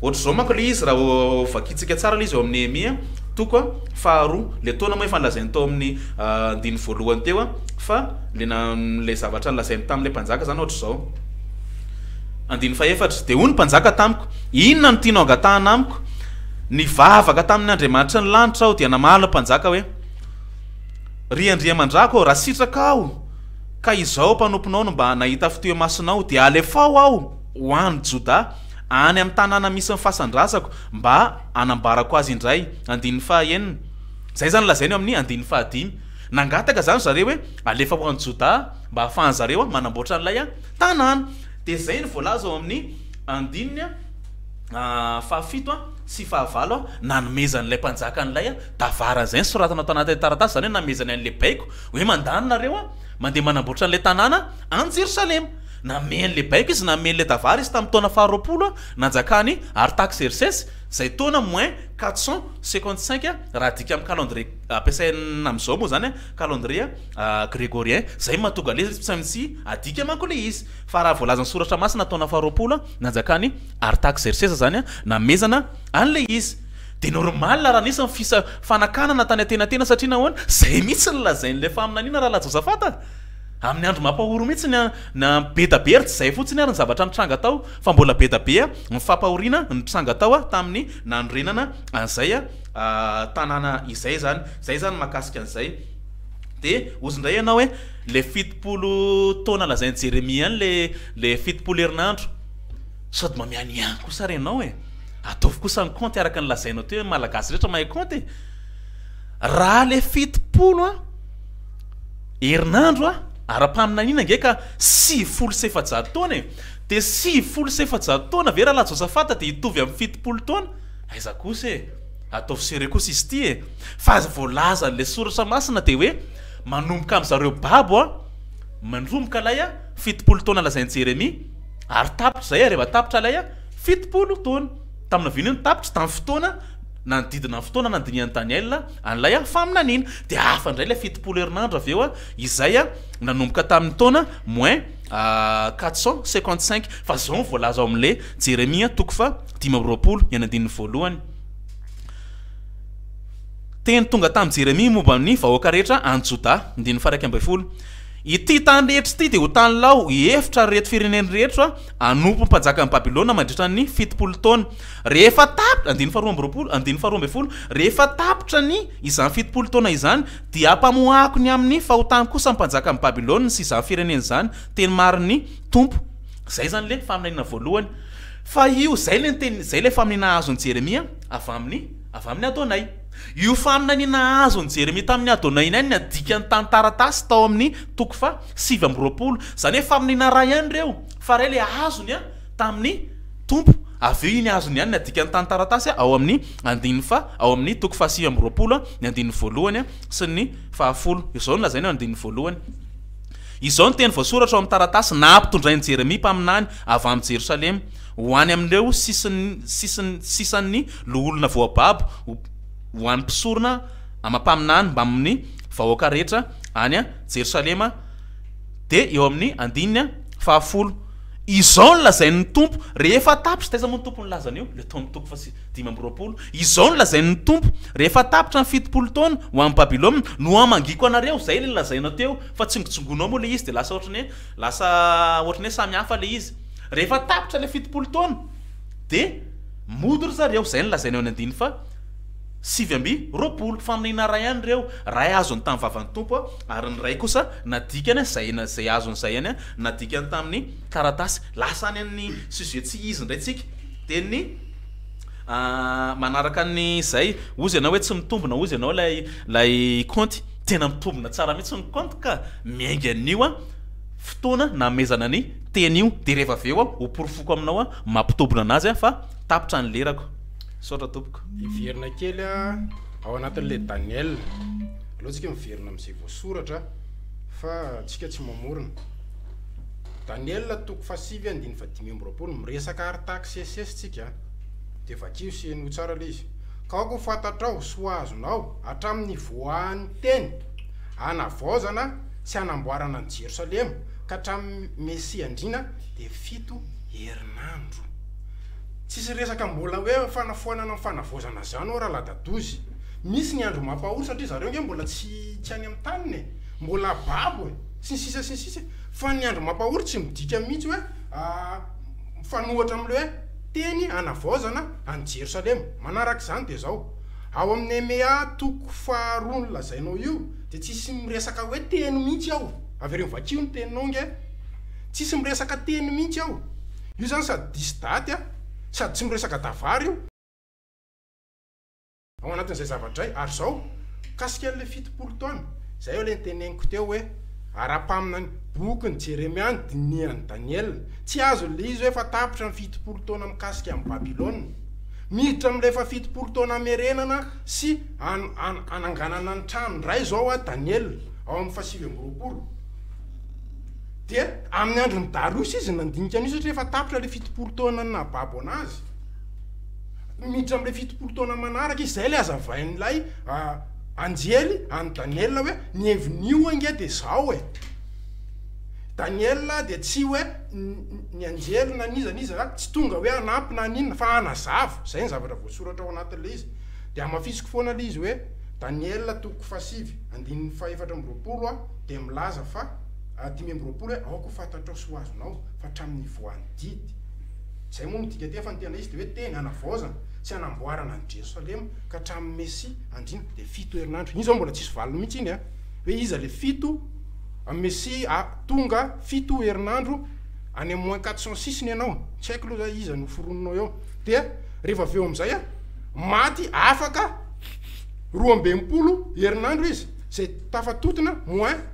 Ohatr'izao manko ilay izy raha vakintsika tsara ilay izy ao amin'ny Nehemia toko faharoa. Ilay taona moa efa nolazainy tao amin'ny andininy voalohany teo fa ilay ilay zavatra nolazainy tamin'ilay mpanjaka izany ohatr'izao. Andininy fahefatra, Dia hoy ny mpanjaka tamiko, Inona no tianao angatahana amiko? Nivavaka tamin'ny Andriamanitry ny lanitra aho, dia namaly ny mpanjaka hoe, Ry Andriamandrako ô, raha sitrakao ka izao mpanomponao no mba nahita fitia eo imasonao, dia alefao aho ho any Jodà, any amin'ny tanàna misy ny fasan-drazako, mba hanambarako azy indray. Andininy fahaenina. Izay izany lazainy eo amin'ny andininy fahadimy. Nangataka izany ry zareo hoe alefa ho any Jodà mba hahafahan-dry zareo manamboatra an'ilay tanàna. Dia izay no voalaza ao amin'ny andininy fahafito sy fahavalo, nanomezan'ilay mpanjaka an'ilay tavara izay nosoratana tao anatin'ny taratasy, izany hoe nanomezany an'ilay baiko hoe mandany nareo a, mandeha manamboatra an'ilay tanàna any Jerosalema. Nanome an'ilay baiko izy, nanome an'ilay tavara izy tamin'ny taona faharoapolo nanjakan'i Artaksersesy, izay taona moins 455 raha adika amin'ny calendrier ampiasaina amin'izao moa izany, calendrier grégorien. Izay no mahatonga an'ilay izy tsy maintsy adika manko ilay izy. Fa raha voalazan'ny soratra masina taona faharoapolo nanjakan'i Artaksersesa izany namezana an'ilay izy. Dia normal raha nisy ny fisa fanakanana tany antenantena satria nahoana? Izay mihitsy no lazain'ilay faminaniana rahalahy Josafata. Amin'ny andro mampahory mihitsy ny na be da be ary tsy izay fotsiny ary ny zavatra nitranga tao fa mbola be da be ny fampahoriana nitranga tao tamin'ny nanorenana an'izay tanàna izay izany. Izay izany mahakasika an'izay. Dia hozy indray ianao hoe ilay 70 taona lazain'i Jeremia ihany ilay ilay 70 herinandro. Sady mba mianiany kosa ary ianao e! Ataovy kosa ny kaonty araka ny lazainao teo hoe ny Malagasy rehetra mahay kaonty e! Raha ilay 70 an, herinandro an, ara-paminaniana ange ka 490 taona e! Dia 490 taona ve rahalahy Josafata dia hitovy amin'ny 70 taona? Aiza kosa e! Ataovy sérieux kosa izy ity e! Fa voalazan'ilay soratra masina dia hoe manomboka amin'zareo babo an, mandromboka ilay 70 taona lazain'i Jeremia, ary tapitra izay, rehefa tapitra ilay 70 taona. Tamin'ny oviana io no tapitra? Tamin'ny fotoana nanodidina ny fotoana nandinihan'i Daniela an'ilay faminaniana. Dia hafa indray ilay 70 herinandro avy eo, izay nanomboka tamin'ny taona moins 455. Fa izao no voalaza ao amin'ilay Jeremia toko faha 25, ny andininy voalohany. Teny tonga tamin'i Jeremia momba ny vahoaka rehetra any Jodà, andininy faha 11. Ity tany rehetra ity dia ho tany lao, hihefitra ry ireto firenena ireto hanompo ny mpanjakan'i Babylona mandritra ny 70 taona. Rehefa tapitra, andininy faha 22, andininy faha 12, rehefa tapitra ny izany 70 taona izany, dia hampamoahako ny amin'ny fahotany kosa ny mpanjakan'i Babylona sy izany firenena izany, teny marin'ny Tompo. Izay izany ilay faminaniana voalohany. Fa io, izay ilay niteny, izay ilay faminaniana azon'i Jeremia avy amin'ny, avy amin'i Adonay. Io faminaniana azon'i Jeremia tamin'i Adonay iny ihany no adikany tamin'ny taratasy tao amin'ny toko faha 29. Izany hoe faminaniana iray ihany ireo, fa iray ilay azony tamin'ny Tompo. Avy eo iny azony ihany no adikany tamin'ny taratasy ao amin'ny andininy faha, ao amin'ny toko faha 29, ny andininy voalohany sy ny fahafolo. Izao no lazainy ao andininy voalohany. Izao no teny voasoratra ao amin'ny taratasy nampitondrain'i Jeremia mpaminany avy amin'i Jerosalema ho any amin'ireo sisin'ny sisin'ny sisan'ny loholona voababo ho ho an'ny mpisorona amam-paminany mbamin'ny vahoaka rehetra any Jerosalema dia eo amin'ny andininy fahafolo. Izao no lazain'ny Tompo, rehefa tapitra, taiza moa ny Tompo nilaza an'io? Ilay tao amin'ny toko faha 25. Izao no lazain'ny Tompo, rehefa tapitra ny 70 taona ho an'i Babylona, no hamangiako anareo, izay ilay nolazainao teo, fa tsingotsongonao moa ilay izy dia lasa ohatran'ny hoe, lasa ohatran'ny hoe samy hafa ilay izy. Rehefa tapitra ilay 70 taona, dia mody ry zareo, izay no lazainy eo amin'ny andininy faha 29. Faminaniana iray ihany ireo, iray azony tamin'ny vavan'ny Tompo, ary ny iray kosa nadikany, izay izay azony izay ihany nadikany tamin'ny taratasy. Lasa any amin'ny sujet tsy izy indray tsika. Dia ny manaraka ny izay, hozy ianao hoe tsy mitombina hozy ianao ilay ilay kaonty. Tena mitombina tsara mihitsy ny kaonty ka. Miainga an'io an, fotoana nahamezana ny teny io. Dia rehefa avy eo ho porofoko aminao an, mampitombina anazy an, fa tapitra ny lerako. Misaotra tompoko. Hiverina kely ao anatin'ilay Daniel. Aleo tsika miverina amin'izay voasoratra fa tsika tsy mamorona. Daniela toko fahasivy andininy fahadimy amby 20, miresaka Artaksesesy tsika a. Dia vakio sy henoy tsara ilay izy. Ka aoka ho fantatrao sy ho azonao hatramin'ny nivoahan'ny teny hanavaozana. sy hanamboarana an'i Jerosalema ka hatramin'ny Mesia Andriana dia fito herinandro. Tsisy resaka mbola hoe fanafoanana ny fanavaozana zany ao Raladadozy. Misy ny andro mampahory satria zareo nge mbola tsy tsy any amin'ny taniny e! Mbola babo e! Sy ny sisa sy ny sisa e! Fa ny andro mampahory tsy midika mihitsy hoe mifanohatra amin'ilay hoe teny hanavaozana an'i Jerosalema. Manaraka izany dia izao, ao amin'ny Nehemia toko faharoa nolazainao io dia tsisy miresaka hoe teny mihitsy ao. Avereno vakio ny teninao nge. Tsisy miresaka teny mihitsy ao. Io zany sady diso daty a, sady tsy miresaka davar io. Ao anatin'izay zavatra izay, ary izao, mikasika an'ilay 70 taona, izay ilay noteneniko teo hoe, ara-paminany, bokin'i Jeremia no dinihan'i Daniela. Tsy azony ilay izy hoe efa tapitra ny 70 taona mikasika an'i Babylona. Miditra amin'ilay efa 70 taona hamerenana sy hananganana ny trano indray izao Daniela, ao amin'ny faha-29. Dia amin'ny andron'i Dariosy izy nandinika an'io satria efa tapitra ilay 70 taona nahababo an'azy. Miditra amin'ilay 70 taona manaraka izy, izay ilay hazavain'ilay anjely an'i Daniela hoe ny hevin'io ange dia izao e. Daniela dia tsy hoe ny anjely na n'iza n'iza tsy tonga hoe hanampy na haninona fa hanazava, izay ny zavatra voasoratra ao anatin'ilay izy. Dia hamafisiko foana ilay izy hoe Daniela toko fahasivy andininy faha-24 dia milaza fa 25 hoe aoka ho fantatrao sy ho azonao fa hatramin'ny nivoahan'ny didy, izay moa midika teny fa ny tena izy dia hoe teny hanavaozana sy hanamboarana an'i Jerosalema ka hatramin'ny Mesia andriana dia fito herinandro. Iny izao mbola tsisy valiny mihitsy iny an! Hoe iza le fito Mesia tonga fito herinandro any amin'ny moins 406 ny ianao, tsy haiko aloha zay iza no foroninao eo. Dia rehefa avy eo amin'izay an, maty afaka 62 herinandro izy, izay tafatotona moins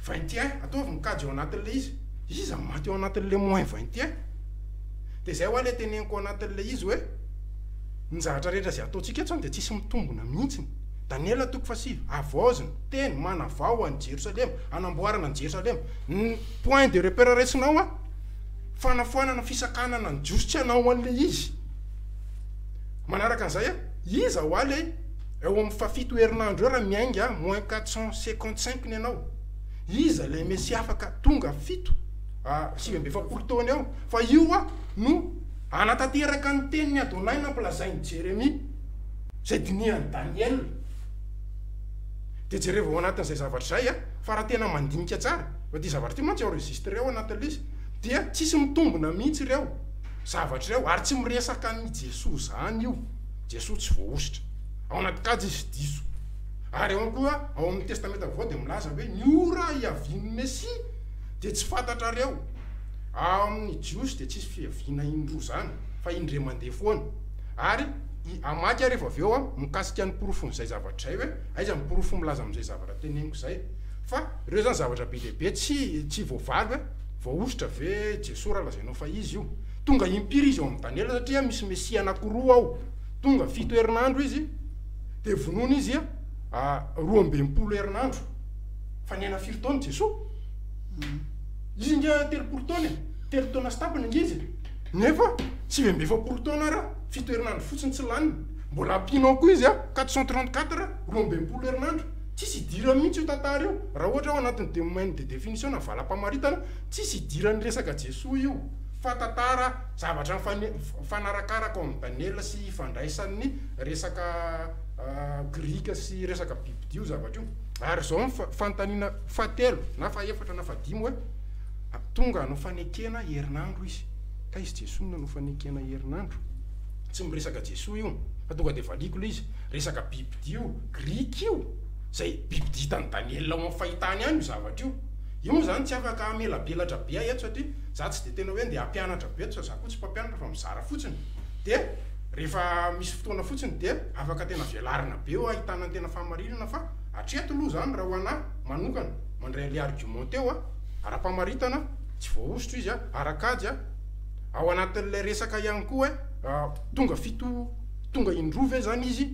21, ataovy ny kajy ao anatin'ilay izy, iza no maty ao anatin'ilay moins 21? Dia izay hoa ilay teneniko ao anatin'ilay izy hoe, ny zavatra rehetra izay ataontsika eto izany dia tsisy mitombona mihitsiny. Daniela toko fahasivy, havaozina, teny, manavao an'i Jerosalema, hanamboarana an'i Jerosalema. Ny point de repère raisinao an, fanafoanana, fisakanana ny Jiosy tsy hanao an'ilay izy. Manaraka an'izay an, iza hoa ilay Eo amin'ny fahafito herinandro eo raha miainga moins 455 ny anao. Iza ilay Mesia afaka tonga fito a 49 taona eo? Fa io no hanatanteraka ny tenin'i Adonai nampilazain'i Jeremia, izay dinihan'i Daniela. Dia jerevo ao anatin'izay zavatra izay fa raha tena mandinika tsara, fa ity zavatra ity mantsy enregistré ao anatin'ilay izy, dia tsisy mitombina mihitsy ireo zavatra ireo ary tsy miresaka an'i Jesoa izany io. Jesoa tsy voahosotra. Ao anaty kajy izy diso. Ary ao koa ao amin'ny Testamenta Vaovao dia milaza hoe ny ora hiavian'ny Mesia dia tsy fantatrareo. Ao amin'ny Jiosy dia tsisy fiaviana indroa izany fa indray mandeha foana. Ary hamaky aho rehefa avy eo aho mikasika ny porofon'izay zavatra izay hoe aiza ny porofo milaza amin'izay zavatra teneniko izay. Fa ireo izany zavatra be dia be tsy tsy voavaly hoe voahosotra ve Jesoa raha lazainao fa izy io. Tonga impiry izy ao amin'i Daniela satria misy Mesia anankiroa ao. Tonga fito herinandro izy, dia vonoina izy 62 herinandro. Fa niaina firy taona Jesoa? Izy nge 30 taona e, telo taona sy tapany nge izy e. Nefa 49 taona ara fito herinandro fotsiny tsy laniny. Mbola ampianao koa izy 434, 62 herinandro. Tsisy idirany mihitsy io tantara io. Raha ohatra ao anatin'ny domaine de définition na valam-pamaritana, tsisy idiran'ny resaka Jesoa io. Fa tantara zavatra mifanarakaraka ao amin'i Daniela sy ifandraisan'ny resaka grika sy resaka bibidia io zavatra io. Ary izao ny fanontaniana fahatelo na fahefatra na fahadimy hoe, tonga hanao fanekena herinandro izy. Taiza Jesoa no nanao fanekena herinandro? Tsy miresaka Jesoa io fa tonga dia valiako ilay izy. Resaka bibidia io, grika io, izay bibidia hitan'i Daniela ao amin'ny fahitany ihany io zavatra io. Io moa izany tsy afaka hamelabelatra be aho eto satria za tsy dia tena hoe andeha hampianatra be eto fa za koa tsy mpampianatra fa mizara fotsiny dia rehefa misy fotoana fotsiny dia afaka tena velarina be eo ahitana ny tena fahamarinana fa hatreto aloha izany raha ho anah manokana mandray an'ilay argument teo aho ara-pamaritana tsy voahosotra izy ara-kajy ao anatin'ilay resaka ihany koa hoe tonga fito tonga indroa ve izany izy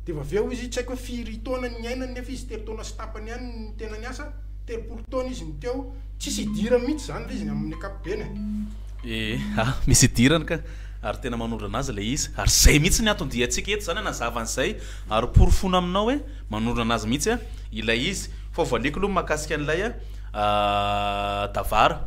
dia efa avy eo izy tsy haiko hoe firy taona niainany nefa izy telo taona sy tapany ihany ny tena niasa 30 taona izy no teo, tsisy idirany mihitsy izany ilay izy amin'ny ankapobeny e. Ee, ah, misy idirany ka, ary tena manondro anazy ilay izy, ary izay mihitsy ny anton-diantsika eto izany hanazava an'izay, ary porofoina aminao hoe manondro anazy mihitsy ilay izy. Fa hovaliako aloha ny mahakasika an'ilay Davara.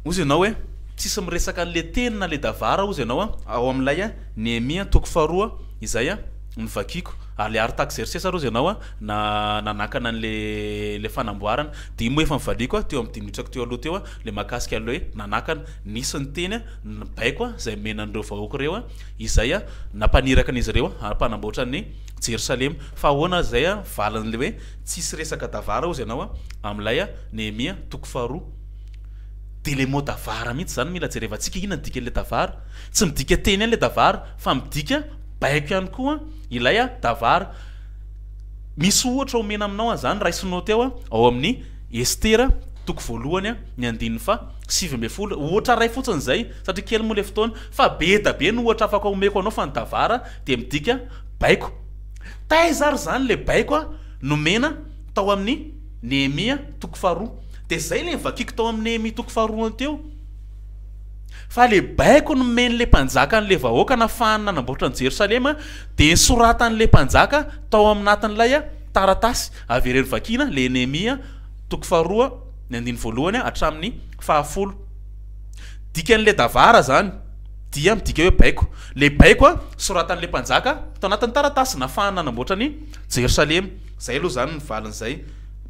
Hozy ianao hoe, tsisy miresaka an'ilay teny na ilay Davara hozy ianao ao amin'ilay Nehemia toko faharoa izay novakiako. Ary ilay Artakzersesa ary hozy ianao na nanakana an'ilay ilay fanamboarana. Dia iny moa efa novaliako teo amin'ny dimy minitra teo aloha teo ilay mahakasika an'ilay hoe nanakana. Nisy ny teny nibaiko izay nomena an'ireo vahoaka ireo izay nampaniraka an'izy ireo hampanamboatra ny Jerosalema. Fa ahoana izay valin'ilay hoe tsisy resaka davara hozy ianao amin'ilay Nehemia toko faharoa? Dia ilay mot davara mihitsy izany mila jerevantsika inona ny dikan'ilay davara. Tsy midika teny ihany ilay davara fa midika baiko ihany koa ilay davara. Misy ohatra omena aminao an'izany, raisinao teo ao amin'ny Estera toko voalohany ny andininy faha 19. Ohatra iray fotsiny izay satria kely moa ilay fotoana fa be da be ny ohatra afaka omeko anao fa ny davara dia midika baiko. Taiza ary izany ilay baiko nomena tao amin'ny Nehemia toko faharoa? Dia izay ilay novakiako tao amin'ny Nehemia toko faharoa teo. Fa ilay baiko nomen'ilay mpanjaka an'ilay vahoaka nafahany nanamboatra an'i Jerosalema dia nosoratan'ilay mpanjaka tao aminatin'ilay taratasy. Avereno vakiana ilay Nehemia toko faharoa ny andininy voalohany hatramin'ny fahafolo. Dikan'ilay davara izany dia midika hoe baiko. Ilay baiko soratan'ilay mpanjaka tao anatin'ny taratasy nafahany nanamboatra an'i Jerosalema. Izay aloha izany ny valin'izay.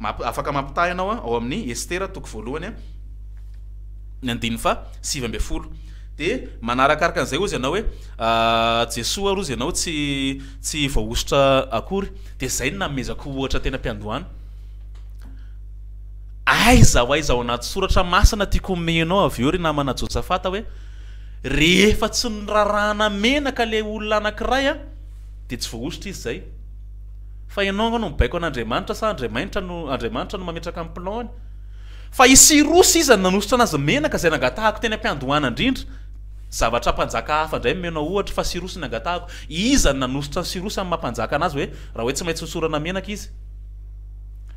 Afaka mampitaha ianao ao amin'ny Estera toko voalohany ny andininy faha 19. Dia manarakaraka an'izay hozy ianao hoe Jesoa ary hozy ianao tsy tsy voahosotra akory. Dia izay no nanomezako ohatra teny am-piandohana. Aiza ho aiza ao anaty soratra masina tiako omenao avy eo ry namana Josafata hoe rehefa tsy norarahana menaka ilay olona anankiray an, dia tsy voahosotra izy izay. Fa ianao angaha no mibaiko an'Andriamanitra sa Andriamainitra no Andriamanitra no mametraka ny plan-ny? Fa i Sirosy iza no nanosotra anazy menaka izay nangatahako teny am-piandohana indrindra? Zavatra mpanjaka hafa indray omenao ohatra fa Sirosy no nangatahako. Iza no nanosotra an'i Sirosy amin'ny maha mpanjaka anazy hoe raha hoe tsy maintsy hosorana menaka izy?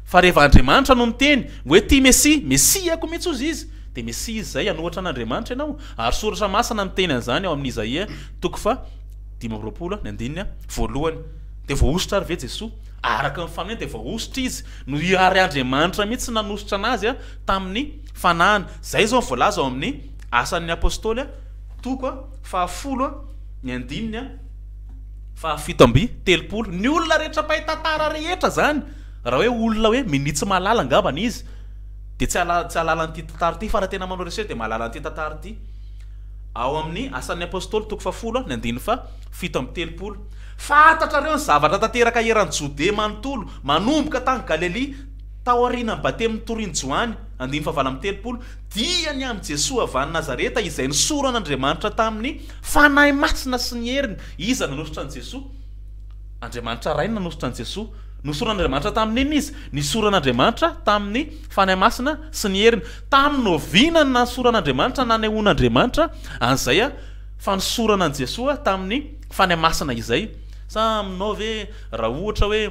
Fa rehefa Andriamanitra no miteny hoe ty Mesia, Mesiako mihitsy hozy izy, dia Mesia izy izay, hanohatra an'Andriamanitra ianao. Ary Soratra Masina miteny an'izany ao amin'ny Izaia toko faha 25 ny andininy voalohany. Dia voahosotra ary ve Jesoa? Araka ny faminaniana dia voahosotra izy, no ary Andriamanitra mihitsy nanosotra anazy tamin'ny fanahiny. Izay izao no voalaza ao amin'ny Asan'ny Apostoly toko fahafolo ny andininy fahafito amby telopolo. Ny olona rehetra mpahay tantara rehetra izany, raha hoe olona hoe minia tsy mahalala angambany izy, dia tsy hahalala tsy hahalala an'ity tantara ity, fa raha tena manao recherche dia mahalala an'ity tantara ity. Ao amin'ny Asan'ny Apostoly toko fahafolo ny andininy fahafito amby telopolo. Fantatrareo ny zavatra tanteraka eran'i Jodea manontolo, manomboka tany Galilia, taorian'ny batemy notorian'i Joany, andininy fahavalo amby telopolo, dia ny amin'i Jesoa avy any Nazareta izay nosoran'Andriamanitra tamin'ny Fanahy Masina sy ny heriny. Iza no nanosotra an'i Jesoa? Andriamanitra Ray no nanosotra an'i Jesoa. Nosoran'Andriamanitra tamin'ny inona izy? Nisoran'Andriamanitra tamin'ny Fanahy Masina sy ny heriny. Tamin'ny oviana no nanosoran'Andriamanitra, nanehoan'Andriamanitra an'izay fanosorana an'i Jesoa tamin'ny Fanahy Masina izay? Sa aminao ve raha ohatra hoe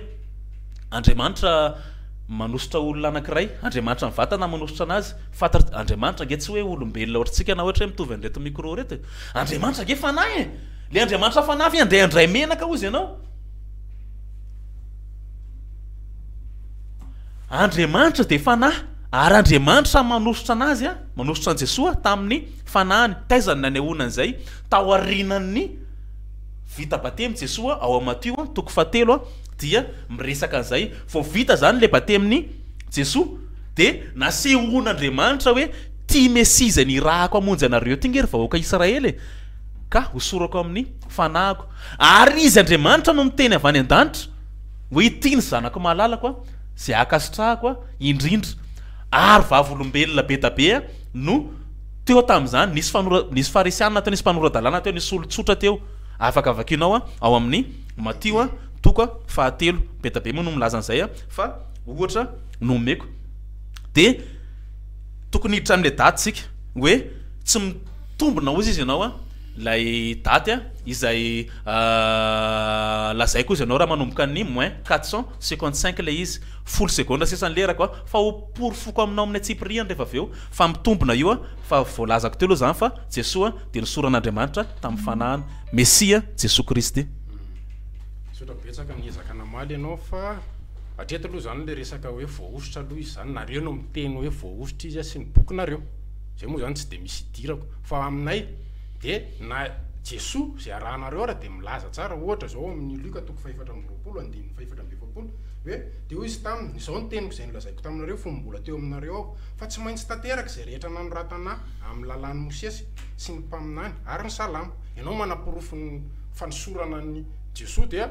Andriamanitra manosotra olona anankiray, Andriamanitra mivantana manosotra anazy, fantatr, Andriamanitra ange tsy hoe olombelona ohatr'tsika na ohatra hoe mitovy an'ireto micro ireto e! Andriamanitra ange fanahy e! Le Andriamanitra fanahy ve andeha handray menaka hozy ianao? Andriamanitra dia fanahy, ary Andriamanitra manosotra anazy, manosotra an'i Jesoa tamin'ny fanahiny. Taiza no nanehoana an'izay? Taorianan'ny vita batemy Jesoa ao amin'ny Matio toko fahatelo dia miresaka an'izay. Vao vita izany ilay batemin'i Jesoa dia nasehon'Andriamanitra hoe ity Mesia izay nirahako hamonjy anareo ity nge ry vahoaka Israely e! Ka hosorako amin'ny fanahiko. Ary Izy Andriamanitra no miteny avy any an-danitra hoe ity ny zanako malalako izay ankasitrahako indrindra. Ary vavolombelona be da be no teo tamin'izany. Nisy fanora, nisy farisianina teo, nisy mpanora-dalàna teo, nisy olon-tsotra teo. Afaka vakianao ao amin'ny Matio toko fahatelo. Be da be moa no milaza an'izay fa ohatra no omeko. Dia tokony hiditra amin'ilay daty isika hoe tsy mitombina hozy izy ianao ilay daty izay lazaiko hozy ianao raha manomboka ny moins 455 ilay izy. Folo segondra sisa ny lerako fa ho porofoko aminao amin'ny antsipiriany rehefa avy eo fa mitombina io fa voalazako teo aloha izany fa Jesoa dia nosoran'Andriamanitra tamin'ny fanahiny. Mesia Jesoa Kristy. Misaotra betsaka niezaka namaly ianao fa. Hatreto aloha izany ilay resaka hoe voahosotra aloha izy izany, nareo no miteny hoe voahosotra izy sy ny bokinareo. Izay moa izany tsy dia misy idirako. Fa aminay dia na Jesoa izay arahanareo ara dia milaza tsara, ohatra izao ao amin'ny Lioka toko fahefatra amby 20 andininy fahefatra amby 40 hoe, dia hoy izy taminy, izao ny teniko izay nolazaiko taminareo fony mbola teo aminareo aho, fa tsy maintsy tanteraka izay rehetra nanoratana ahy amin'ny lalàn'i Mosesy sy ny mpaminany ary ny Salamo. Ianao manaporofo ny fanosorana an'i Jesoa dia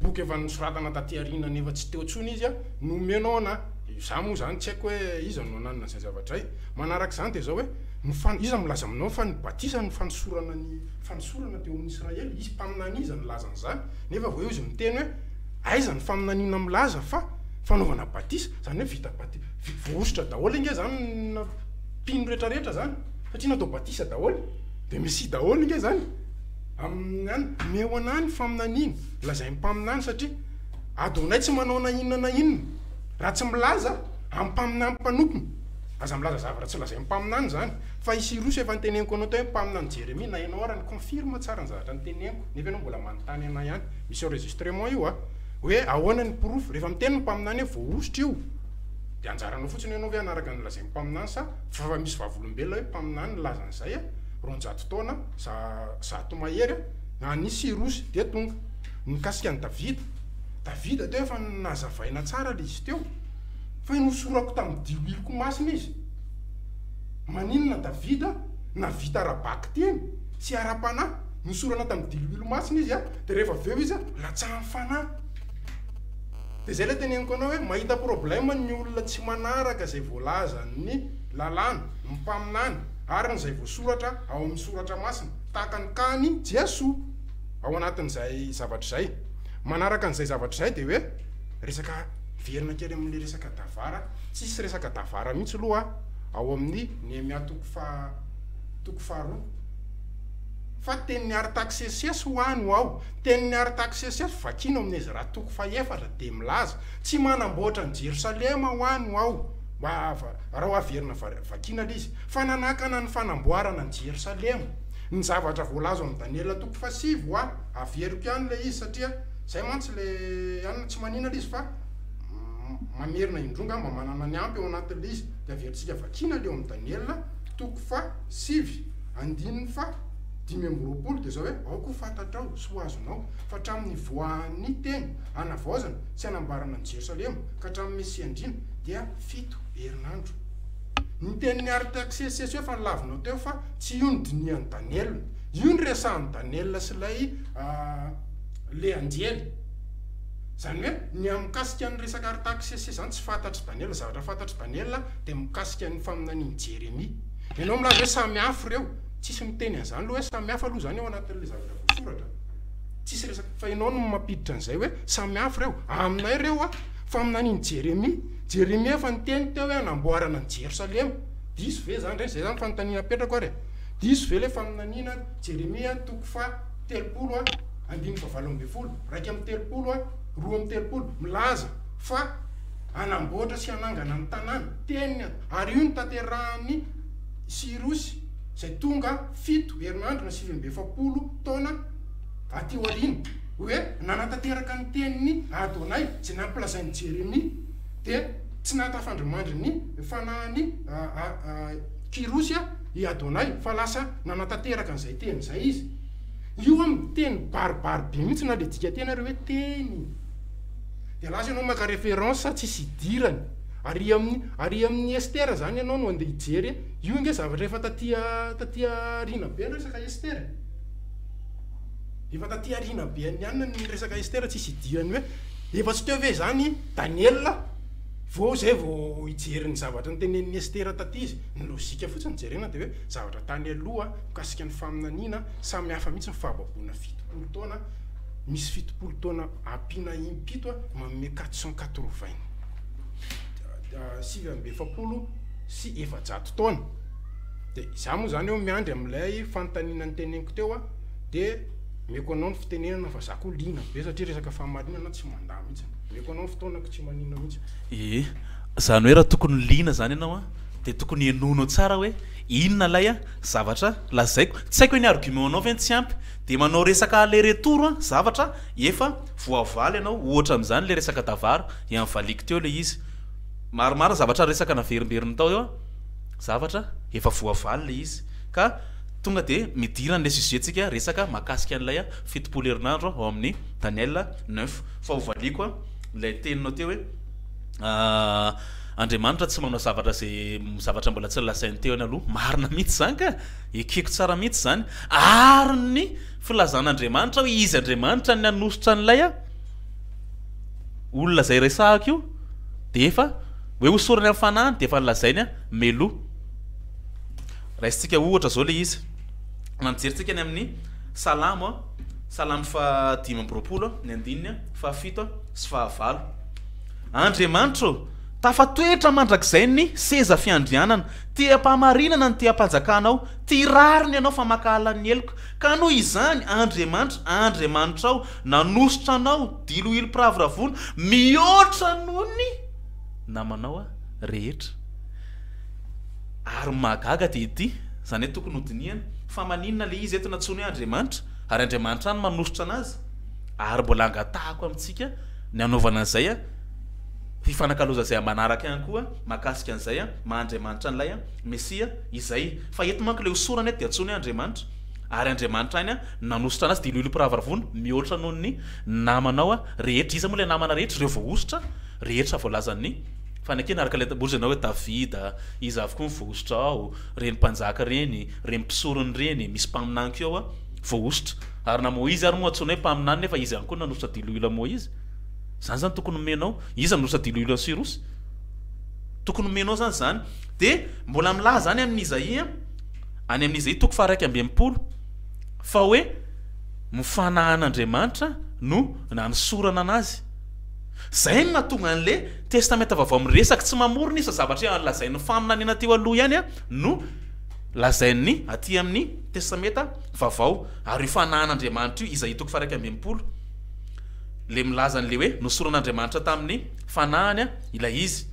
boky efa nosoratana taty aoriana nefa tsy teo intsony izy no omenao ana. Izaho moa izany tsy haiko hoe iza no nanana izay zavatra izay. Manaraka izany dia izao hoe, ny fan, iza milaza aminao fa ny batisa no fanosorana ny fanosorana teo amin'ny Israely? Izy mpaminany iza nilaza an'izany? Nefa vao eo izy miteny hoe aiza ny faminaniana milaza fa fanaovana batisa? Izany hoe vita bati, voahosotra daholo ange izany ny mpino rehetra rehetra izany satria natao batisa daholo. Dia Mesia daholo ange izany. Amin'ny any, omeo anah ny faminaniana, lazain'ny mpaminany satria Adonay tsy manao na inona na inona raha tsy milaza amin'ny mpaminany mpanompony. Aza milaza zavatra tsy lazain'ny mpaminany izany. Fa i Sirosy efa noteneniko anao teo hoe mpaminany Jeremia, na ianao ara ni-confirme tsara ny zavatra noteneniko, nefa ianao mbola manontany anah ihany. Misy enregistrement io a! Hoe ahoana ny porofo? Rehefa miteny ny mpaminany hoe voahosotra io, dia anjaranao fotsiny ianao ve hanaraka ny lazain'ny mpaminany sa fa misy vavolombelona hoe mpaminany nilaza an'izay a, 200 taona, 100 mahery a, any Sirosy dia tonga. Mikasika an'i Davida, Davida teo efa nazavaina tsara ilay izy teo, fa nosorako tamin'ny diloiloko masina izy. Maninona Davida nahavita ara-bakiteny sy ara-panahy? Nosorana tamin'ny diloilo masina izy, dia rehefa avy eo izy latsahan'ny fanahy. Dia izay ilay teneniko anao hoe mahita problème ny olona tsy manaraka izay voalazan'ny lalàna, ny mpaminany ary ny izay voasoratra ao amin'ny soratra masina, tahaka ny cas-n'i Jesoa ao anatin'izay zavatra izay. Manaraka an'izay zavatra izay dia hoe resaka, miverina kely amin'ilay resaka Davara, tsisy resaka Davara mihitsy aloha ao amin'ny Nehemia toko faha toko faharoa. Fa tenin'i Artaksesesy ho ahy no ao. Tenin'i Artaksesesy vakiana ao amin'ny Ezra toko fahefatra dia milaza, Tsy manamboatra an'i Jerosalema ho ahy no ao, mba raha ho averina vakiana ilay izy, fa nanakana ny fanamboarana an'i Jerosalema. Ny zavatra voalaza ao amin'ny Daniela toko fahasivy ho ahy, averiko ihany ilay izy satria izay mantsy ilay anona, tsy manina ilay izy fa mamerina indroa angamba manana ny ampy ao anatin'ilay izy, dia averintsika vakiana ilay ao amin'ny Daniela toko fahasivy andininy faha 25 dia izao hoe, aoka ho fantatrao sy ho azonao fa hatramin'ny nivoahan'ny teny hanavaozana sy hanamboarana an'i Jerosalema ka hatramin'ny Mesia Andriana dia fito herinandro. Ny tenin'i Artaksesesy eo efa nolavinao teo fa tsy io no dinihan'i Daniela. Io no resahan'i Daniela sy ilay le anjely. Izany hoe ny amin'ny mikasika ny resaka Artaksesesy izany tsy fantatr'i Daniela. Zavatra fantatr'i Daniela dia mikasika ny faminanian'i Jeremia. Ianao milaza hoe samy hafa ireo. Tsisy miteny an'izany aloha hoe samy hafa aloha izany ao anatin'ilay zavatra voasoratra. Tsisy resaka fa ianao no mampiditra an'izay hoe samy hafa ireo. Aminay ireo a, faminanian'i Jeremia. Jeremia efa niteny teo hoe hanamboarana an'i Jerosalema. Diso ve izany re? Izay izany fanontaniana apetrako ary e. Diso ve ilay faminaniana Jeremia toko faha 30 a, andininy faha 18, 31 a, 32, milaza fa hanamboatra sy hanangana ny tanàna. Teniny ary io no tanterahan'i Sirosy izay tonga fito herinandro na 49 taona aty aoriana, hoe nanatanteraka ny tenin'i Adonay izay nampilazain'i Jeremia, dia tsy nahatafandrimandry ny fanahin'i Kyrosy i Adonay, fa lasa nanatanteraka an'izay teny izay izy. Io an teny baribary be mihitsy na le dikateny ary hoe teny. Dia lasa ianao maka référence tsisy idirany. Ary amin'ny ary amin'ny Esther zany ianao no andeha hijery, io ange zavatra efa taty taty aoriana be ny resaka Esther e. Efa taty aoriana be an'ny anona ny resaka Esther tsisy idirany hoe efa tsy teo ve izany Daniela vao zay vao hijery ny zavatra notenenin'i Esther taty izy. Ny lojika fotsiny jerena dia hoe zavatra tany aloha mikasika ny faminaniana samy hafa mihitsy ny fahababoana 70 taona misy 70 taona ampiana impito manome 449 taona. Dia izaho moa izany eo miandry amin'ilay fanontaniana noteneniko teo dia omeko anao ny fitenenana fa za koa liana be satria resaka fahamarinana tsy mandà mihitsy. Omeko anao ny fotoanako tsy maninona mihitsy. Ie, izany hoe raha tokony liana izany ianao an, dia tokony henoinao tsara hoe. Inona ilay zavatra lazaiko? Tsy haiko hoe ny argument-nao ve no tsy ampy? Dia manao resaka aller retour an, zavatra efa voavaly ianao, ohatra amin'izany ilay resaka Davara, efa nivaliako teo ilay izy. Maromaro ny zavatra resaka naverimberiny tao eo an, zavatra efa voavaly ilay izy. Ka tonga dia midira an'ilay sujet-tsika resaka mahakasika an'ilay 70 herinandro ao amin'ny Daniel 9. Fa hovaliako an ilay teninao teo hoe. Andriamanitra tsy manao zavatra izay zavatra mbola tsy nolazainy teo any aloha. Marina mihitsy izany ka! Ekeko tsara mihitsy izany. Ary ny filazan'Andriamanitra hoe Izy Andriamanitra ny nanosotra an'ilay olona izay resahako io dia efa hoe hosorany amin'ny fanahiny dia efa nolazainy meloa. Raisintsika ohatra izao ilay izy. Raha mijery tsika ny amin'ny Salamo, Salamo faha 25, ny andininy fahafito sy fahavalo. Andriamanitra ô, tafatoetra mandrakizay ny seza fiandrianana, tia am-pahamarinana ny teham-panjakanao, tia rariny Ianao fa mankahala ny heloka. Ka noho izany, Andriamanitra, Andriamanitrao, nanosotra anao diloilom-piravoravoana mihoatra noho ny namanao rehetra. Ary ny mahagaga dia ity, izany hoe tokony hodinihana, fa maninona ilay izy eto nantsoiny hoe Andriamanitra, ary Andriamanitra ihany manosotra anazy? Ary mbola angatahako amintsika ny hanaovana an'izay fifanakalozana izay manaraka ihany koa mahakasika an'izay maha Andriamanitra an'ilay Mesia izay. Fa eto manko ilay hosorana eto dia antsoiny hoe Andriamanitra. Ary Andriamanitra ihany nanosotra anazy dia ilolom-piravoravoana mihoatra noho ny namanao rehetra. Iza moa ilay namana rehetra? Ireo voahosotra rehetra voalazan'ny fanekena araka ilay ohatra ianao hoe Davida, iza avokoa ny voahosotra ao, ireny mpanjaka ireny, ireny mpisorona ireny, misy mpaminany koa ao voahosotra. Ary na Moizy ary moa antsoina hoe mpaminany nefa izy ihany koa nanosotra diloilo an'i Moizy. Izany izany tokony homenao. Iza no nanosotra diloilo an'i Sirosy? Tokony homenao izany izany. Dia mbola milaza any amin'i Izaia, any amin'i Izaia toko faha-61, fa hoe ny fanahin'Andriamanitra no nanosorana anazy. Izay no nahatonga an'ilay Testamenta Vaovao miresaka, tsy mamorona izy fa zavatra lazain'ny faminaniana teo aloha ihany no lazain'ny aty amin'ny Testamenta Vaovao. Ary io fanahin'Andriamanitra io, Izaia toko faha-61, ilay milaza an'ilay hoe nosoran'Andriamanitra tamin'ny fanahiny ilay izy.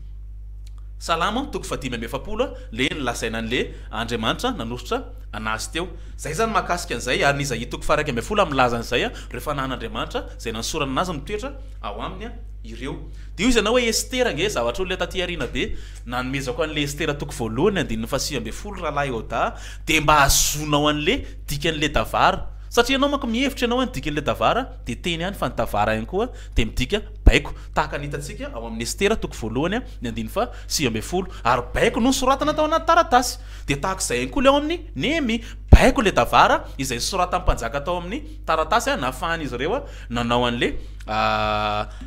Salamo toko faha-45, ilay nolazaina an'ilay Andriamanitra nanosotra an'azy teo. Izay izany mahakasika an'izay, ary ny Izaia toko faha-11 milaza an'izay, ireo fanahin'Andriamanitra izay nanosorana an'azy mitoetra ao aminy ireo. Dia hoy izy anao hoe Estera ange zavatra olona taty aoriana be, nanomezako an'ilay Estera toko voalohany andininy faha-19 rahalahy Oda, dia mba hahazoanao an'ilay dikan'ilay davara. Satria ianao manko mihevitra ianao hoe ny dikan'ilay davara dia teny ihany fa ny davara ihany koa dia midika baiko. Tahaka ny hitantsika ao amin'ny Estera toko voalohany ny andininy faha 19. Ary baiko no nosoratana tao anaty taratasy. Dia tahaka izay ihany koa ilay ao amin'ny Nehemia. Baiko ilay davara izay nosoratan'ny mpanjaka tao amin'ny taratasy nahafahan'izy ireo nanao an'ilay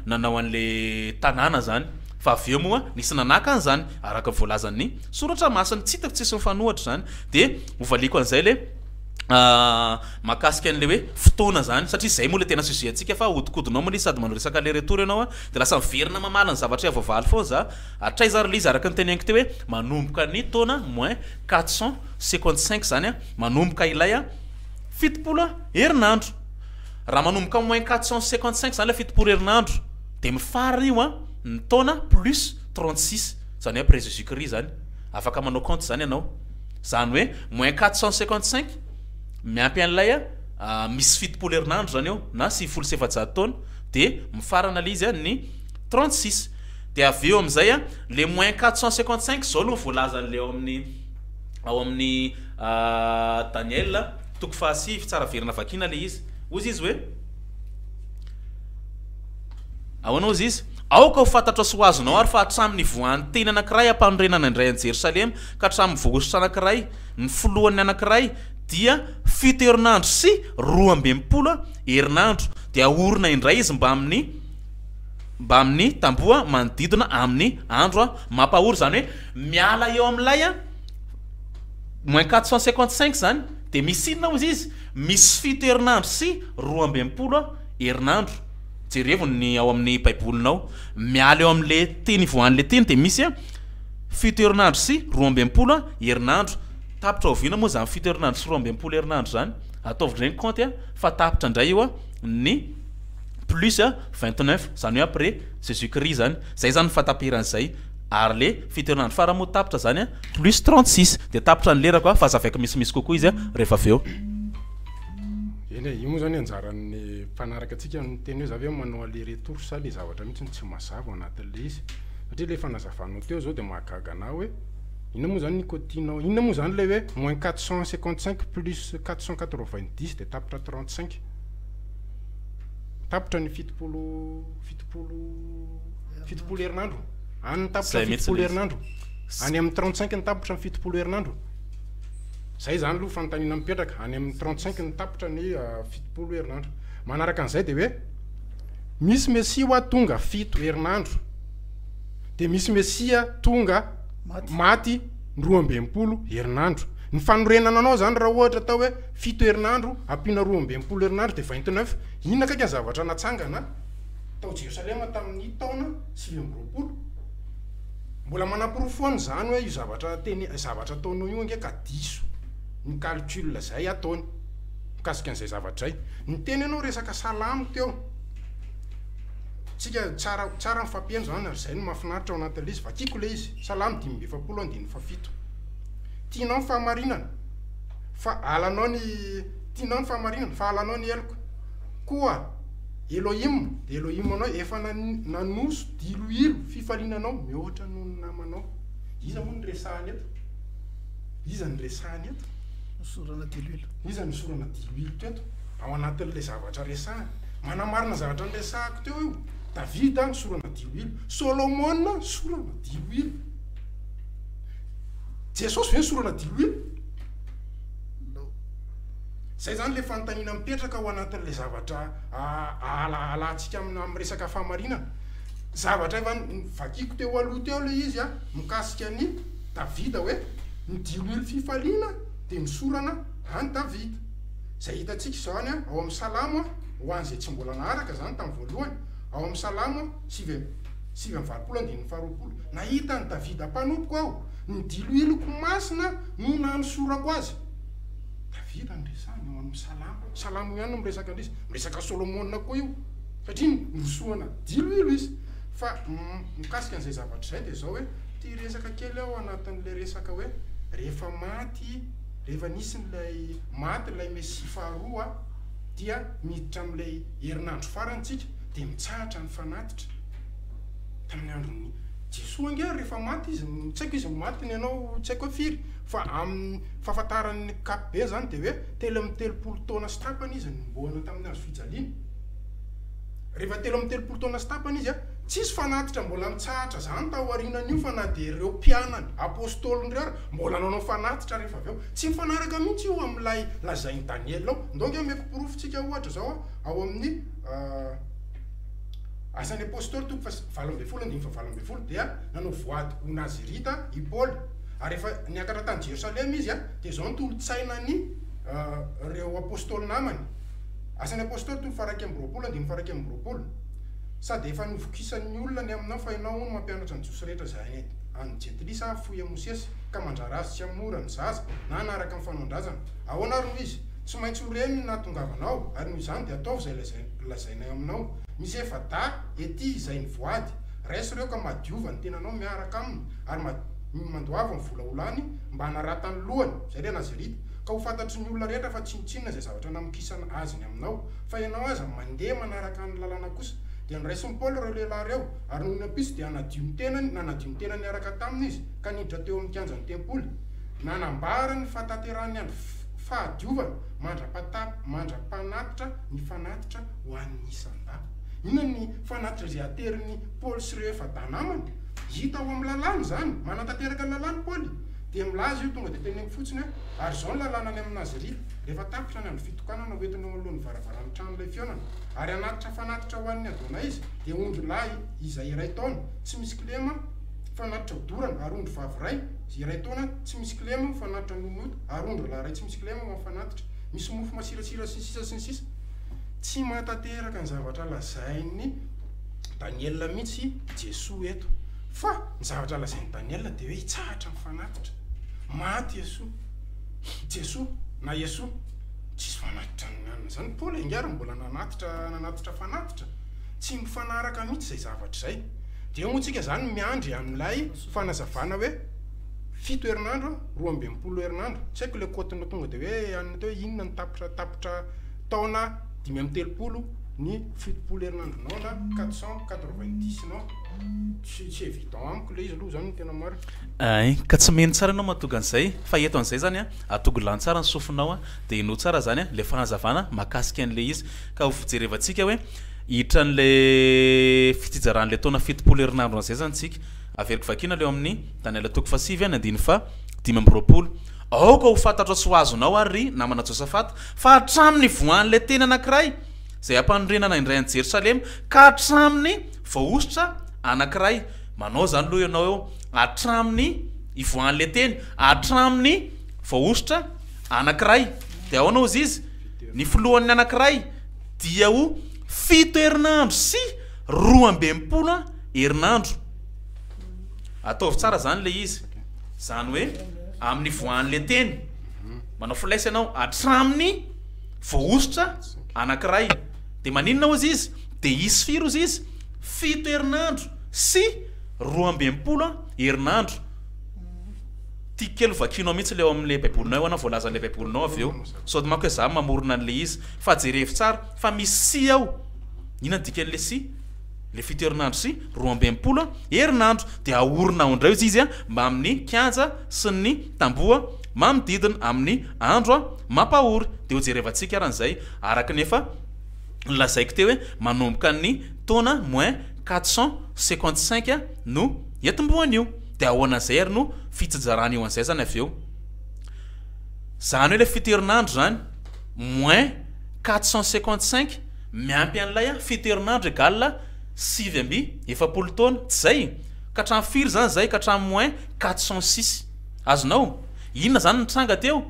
nanao an'ilay tanàna izany. Fa avy eo moa nisy nanaka an'izany araka ny voalazan'ny soratra masina. Tsy hitako tsisy mifanohitra izany. Dia hovaliako an'izay ilay mahakasika an'ilay hoe fotoana izany satria izay moa ilay tena sujet antsika fa ahodikodinao moa ilay izy sady manao resaka aller retour ianao dia lasa miverina mamaly ny zavatra efa voavaly foana za. Hatraiza ary ilay izy araka ny teneniko teo hoe manomboka ny taona moins 455 izany manomboka ilay 70 herinandro. Raha manomboka moins 455 izany ilay 70 herinandro dia mifarana io ny taona plus 36 izany hoe après Jésus Christ izany. Afaka manao compte izany ianao. Izany hoe moins 455 miampy an'ilay misy 70 herinandro izany eo na 490 taona dia mifarana ilay izy ny 36. Dia avy eo amin'izay le moins 455 izao aloha voalazan'ilay ao amin'ny ao amin'ny Daniel toko fahasivy, tsara averina vakiana ilay izy. Hozy izy hoe ahoana hozy izy? Aoka ho fantatrao sy ho azonao ary fa hatramin'ny nivoahan'ny teny anankiray hampanorenana indray an'i Jerosalema ka hatramin'ny voahosotra anankiray, ny filohan'ny anankiray, dia fito herinandro sy 62 herinandro, dia haorina indray izy mbamin'ny mbamin'ny tamboho manodidina amin'ny andro mampahory, izany hoe miala eo amin'ilay moins 455 izany, dia misy inona hozy izy? Misy fito herinandro sy 62 herinandro. Jerevo ny ao amin'ny baibolinao, miala eo amin'ilay teny ivoahan'ilay teny dia misy fito herinandro sy 62 herinandro. Tapitra oviana moa izany fito herinandro sy 62 herinandro izany? Ataovy indray ny kaonty fa tapitra indray io ny plus 29, izany hoe après Jésus Christ izany. Izay izany ny fahataperan'izay. Ary le fito herinandro farany moa tapitra zany a plus 36 de tapitra ny lerako a fa azavaiko misimisy kokoa izy a rehefa avy eo. Eny e, io moa zany anjaran'ny mpanaraka antsika no miteny hoe za ve manao aller retour sa le zavatra mihitsy no tsy mazava ao anatin'le izy. Satria le fanazavanao teo zao de mahagaga anah hoe inona moa zany ny cotianao, inona moa zany le hoe moins 455 plus 490 de tapitra 35. Tapitra ny 70, 70, 70 herinandro. Any ny tapitra Zay ny mihitsy 70 ilay izy. herinandro. Any amin'ny 35 ny tapitra ny 70 herinandro. Zay zany aloha fanontaniana mipetraka. Any amin'ny 35 ny tapitra ny 70 herinandro. Manaraka an'izay dia hoe misy Mesia hoa tonga fito herinandro. Dia misy Mesia tonga Maty. maty 62 herinandro. Ny fanorenana anao zany raha ohatra atao hoe fito herinandro ampiana 62 herinandro dia 29. Inona akaiky ny zavatra natsangana tao Jerosalema tamin'ny taona 29? Mbola manaporofo foana izany hoe io zavatra teny zavatra ataonao io ange ka diso ny calcul izay ataony mikasika an'izay zavatra izay. Niteny ianao resaka salamo teo. Tsika tsara tsara mifampiheno izany ary izay no mahafinaritra ao anatin'ilay izy. Vakiko ilay izy. Salamo 45 andininy fahafito. Tianao ny fahamarinana fa halanao ny tianao ny fahamarinana fa halanao ny heloka. Koa Elohim dia Elohim anao efa nanoso diloilo fifaliana anao mihoatra noho ny namanao. Iza moa no resahany eto? Iza no resahany eto? Nosorana diloilo. Iza no nosorana diloilo teto? Ao anatin'ilay zavatra resahany. Manamarina zavatra niresahako teo io. Davida nosorana diloilo. Solomona nosorana diloilo. Jesosy ve nosorana diloilo? No. Zay zany le fanontaniana mipetraka ao anatin'ilay zavatra alantsika amin'ny resaka fahamarinana. Zavatra efa vakiko teo aloha teo ilay izy a, mikasika an'i Davida hoe ny diloilo fifaliana dia nosorana an'i Davida. Izay hitantsika izany ao amin'ny Salamo ho an'izay tsy mbola naharaka izany tamin'ny voalohany, ao amin'ny Salamo 89 andininy faharoapolo. Nahita an'i Davida mpanompoko aho, ny diloiloko masina no nanosorako azy. Davida no resahiny ao amin'ny Salamo. Salamo ihany no miresaka an'izy. Miresaka Solomona koa io, satria norosoana diloilo izy. Fa mikasika an'izay zavatra izay dia izao hoe, te hiresaka kely aho anatin'ilay resaka hoe rehefa maty, rehefa nisy ilay maty ilay Mesia faharoa dia miditra amin'ilay herinandro farany tsika dia mitsahatra ny fanatitra. Tamin'ny andron'i Jesoa ange rehefa maty izy, tsy haiko izy maty ny anao tsy haiko hoe firy, fa amin'ny fahafantaran'ny ankapobeny izany dia hoe 33 taona sy tapany izy nombohana tamin'ny hazo fijaliana. Rehefa 33 taona sy tapany izy, tsisy fanatitra mbola nitsahatra izany tao aorianan'io fa na dia ireo mpianany, apostoliny ireo ary mbola nanao fanatitra rehefa avy eo. Tsy mifanaraka mihitsy io amin'ilay lazain'i Daniela ao. Ndao ange omeko porofo tsika ohatra izao ao amin'ny Asan'ny Apostoly toko faha 18 andininy faha 18 dia nanao voady ho Nazirita i Paoly ary rehefa niakatra tany Jerosalema izy dia izao ny tolo-tsainany ireo Apostoly namany, Asan'ny Apostoly toko faha 21 andininy faha 21, Sady efa novokisan'ny olona ny aminao fa ianao hono mampianatra ny Jiosy rehetra izay any Jentilisa hahafoy an'i Mosesy ka mandrara azy tsy hamory ny zaza na hanaraka ny fanaon-drazana. Ahoana ary no izy? Tsy maintsy ho reny ny nahatongavanao, ary noho izany dia ataovy izay lazainay aminao. Misy efa-dahy ety izay nivoady. Raiso ireo ka madiova ny tenanao miaraka aminy, ary mandoava ny vola ho lany mba hanaratany lohany, izay ilay Nazirita, ka ho fantatry ny olona rehetra fa tsinontsinona izay zavatra namokisana azy ny aminao, fa ianao aza mandeha manaraka ny lalàna kosa. Dia noraisin'i Paoly ireo lehilahy ireo, ary nony ampitso dia hanadio ny tenany, nanadio ny tenany niaraka taminy izy, ka niditra teo amin'ny kianjan'ny tempoly. Nanambara ny fahatanterahan'ny andro fahadiovana mandra-panatitra ny fanatitra ho an'ny isan-dahy. Inona ny fanatitra izay aterin'i Paoly sy ireo efa-dahy namany? Hita ao amin'ny lalàna izany. Manatanteraka ny lalàna Paoly. Dia milaza io, tonga dia teneniko fotsiny hoe, Ary izao ny lalàna any amin'ny Nazirita, rehefa tapitra ny andro fitokanana ho entina eo anoloan'ny varavaran'ny tranolay fihaonana, ary hanatitra fanatitra ho an'ny Adonay izy, dia ondrilahy izay iray taona, tsy misy kilema, fanatitra hodorana, ary ondrivavy iray, iray taona, tsy misy kilema, fanatitra noho ny ota, ary ondrilahy iray tsy misy kilema ho an'ny fanatitra misy mofo masirasira, sy ny sisa sy ny sisa. Tsy mahatanteraka ny zavatra lazain'i Daniela mihitsy Jesoa eto. Fa ny zavatra lazain'i Daniela dia hoe hitsahatra ny fanatitra. Maty Jesoa. Jesoa na Yesoa. Tsisy fanatitra anona izany. Paoly ange ary mbola nanatitra nanatitra fanatitra. Tsy mifanaraka mihitsy izay zavatra izay. Dia eo moa tsika zany miandry amin'ilay fanazavana hoe fito herinandro, 62 herinandro, tsy haiko le quote-nao tonga de hoe anona teo hoe inona ny tapitra tapitra taona 35 ny 70 herinandronao na 490 nao, tsy tsy évident amiko le izy aloha zany no tena marina. Ein, ka tsy mino tsara ianao mahatonga an'izay, fa eto an'izay zany an, atogilano tsara ny sofinao an, dia henoy tsara zany an, le fanazavana mahakasika an'le izy, ka ho jerevantsika hoe hiditra an'le fitsijaran'le taona 70 herinandro an'izay zany tsika. Averiko vakiana le ao amin'ny Daniela toko fahasivy ny andininy faha 25. Aoka ho fantatrao sy ho azonao ary ry namana Josafata fa hatramin'ny nivoahan'ilay teny anankiray izay hampanorenana indray an'i Jerosalema ka hatramin'ny voahosotra anankiray. Manao izany aloha ianao eo hatramin'ny ivoahan'ilay teny, hatramin'ny voahosotra anankiray. Dia ahoana hozy izy? Ny filohan'ny anankiray dia ho fito herinandro sy 62 herinandro. Ataovy tsara zany le izy. Zany hoe amin'ny voan'le teny, manao flèche ianao hatramin'ny voahosotra anankiray. De maninona hozy izy? De hisy firy hozy izy? Fito herinandro sy 62 herinandro. Tiako kely ho vakianao mihitsy le ao amin'le baibolinao eo anao voalazan'le baibolinao avy eo. Sao de manko hoe za mamorona an'le izy. Fa jerevo tsara fa misy sy ao. Inona ny dikan'le sy? Le fito herinandro sy 62 herinandro. Dia ahorina ao indray hozy izy mbamin'ny kianja sy ny tamboho manodidina amin'ny andro mampahory. Dia ho jerevantsika ary an'izay araka ny efa nolazaiko teo hoe manomboka ny taona moins 455 no hiatombohan'io. Dia ahoana an'izay ary no fitsinjarana io an'izay zany avy eo? Zany hoe le fito herinandro zany moins 455 miampy an'ilay fito herinandro égale 49 taona, tsy zay? Ka hatramin'ny firy zany zay? Ka hatramin'ny moins 406. Azonao? Inona zany nitranga teo?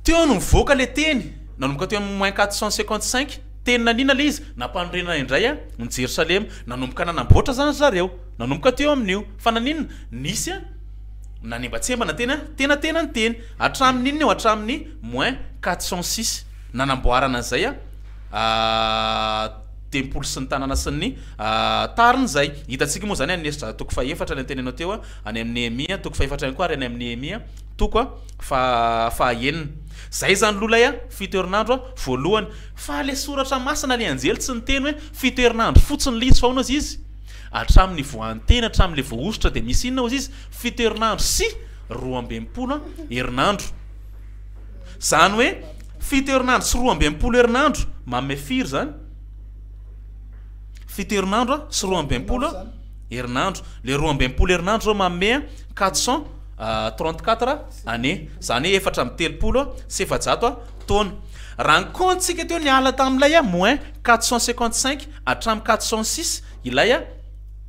Teo no nivoaka le teny, nanomboka teo amin'ny moins 455, teny nanina le izy? Nampanorenana indray ny Jerosalema, nanomboka nanamboatra zany ry zareo, nanomboka teo amin'io. Fa naninona? Nisy nanembatsembana teny tena tena ny teny, hatramin'ny inona io? Hatramin'ny moins 406 nanamboarana an'izay tempoly sy ny tanàna sy ny tariny izay. Hitantsika moa izany any Esdra toko fahefatra ny antenenao teo, any amin'ny Nehemia toko fahefatra ihany koa ary any amin'ny Nehemia toko faha-enina. Izay izany aloha ilay fito herinandro voalohany. Fa ilay soratra masina, ilay anjely tsy niteny hoe fito herinandro fotsiny ilay izy fa ahoana hozy izy? Hatramin'ny nivoahan'ny teny hatramin'ilay voahosotra dia misy inona hozy izy? Fito herinandro sy 62 herinandro. Izany hoe fito herinandro sy 62 herinandro manome firy izany? Fito herinandro sy 62 herinandro. Le 62 herinandro zao manome 434 années. Izany hoe 434 taona. Raha ny kaontsika teo niala tamin'ilay moins 455 hatramin'ny 406 ilay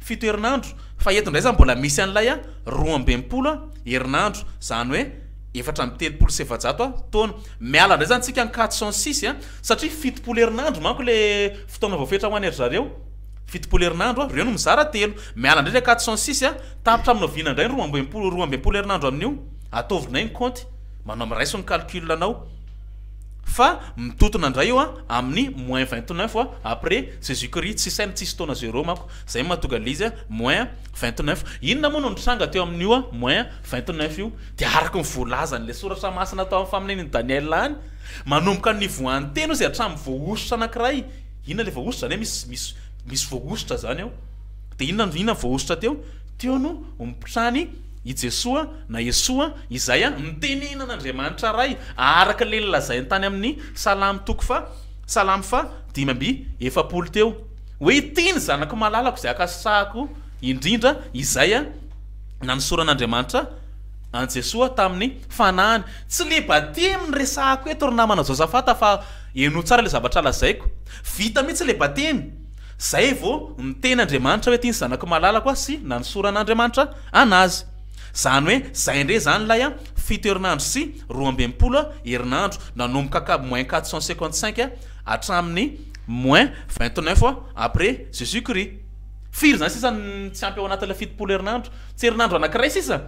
fito herinandro. Fa eto indray zany mbola misy an'ilay 62 herinandro. Izany hoe 434 taona. Miala indray zany tsika ny 406 satria 70 herinandro manko le fotoana voafetra ho any ry zareo. 70 herinandro, reo no mizara telo. Miala indray le 406, tapitra amin'ny oviana indray ny 62 herinandro amin'io. Ataovy indray ny kaonty, manao miraiso ny calcul anao. Fa mitotona indray io amin'ny moins 29 après Jésus Christ. Tsy saina, tsisy taona zéro manko. Zay no mahatonga an'ilay izy moins 29. Inona moa no nitranga teo amin'io moins 29 io? Dia araka ny voalazan'ilay soratra masina tao amin'ny faminanian'i Daniela any, manomboka ny nivoahan'ny teny hozy hatramin'ny voahosotra anankiray. Inona ilay voahosotra? Izany hoe misy, misy, misy voahosotra izany ao. Dia inona, inona ny voahosotra teo? Teo no nipotrany i Jesoa na Yesoa izay nitenenan'Andriamanitra Ray, araka ilay nolazainy tany amin'ny Salamo toko faha, Salamo faha 45 teo, hoe ity ny zanako malalako izay ankasitrahako indrindra, izay nanosoran'Andriamanitra an'i Jesoa tamin'ny fanahiny. Tsy le batemy no resahako eto ry namana Josafata fa henoy tsara le zavatra lazaiko. Vita mihitsy le batemy, zay vao niteny Andriamanitra hoe ity ny zanako malalako sy nanosoran'Andriamanitra anazy. Zany hoe zay indray zany ilay fito herinandro sy 62 herinandro, nanomboka ka moins 455 hatramin'ny moins 29 après Jésus Christ. Firy zany sisa ny tsy ampy ao anatin'ilay 70 herinandro? Tsy herinandro anankiray sisa?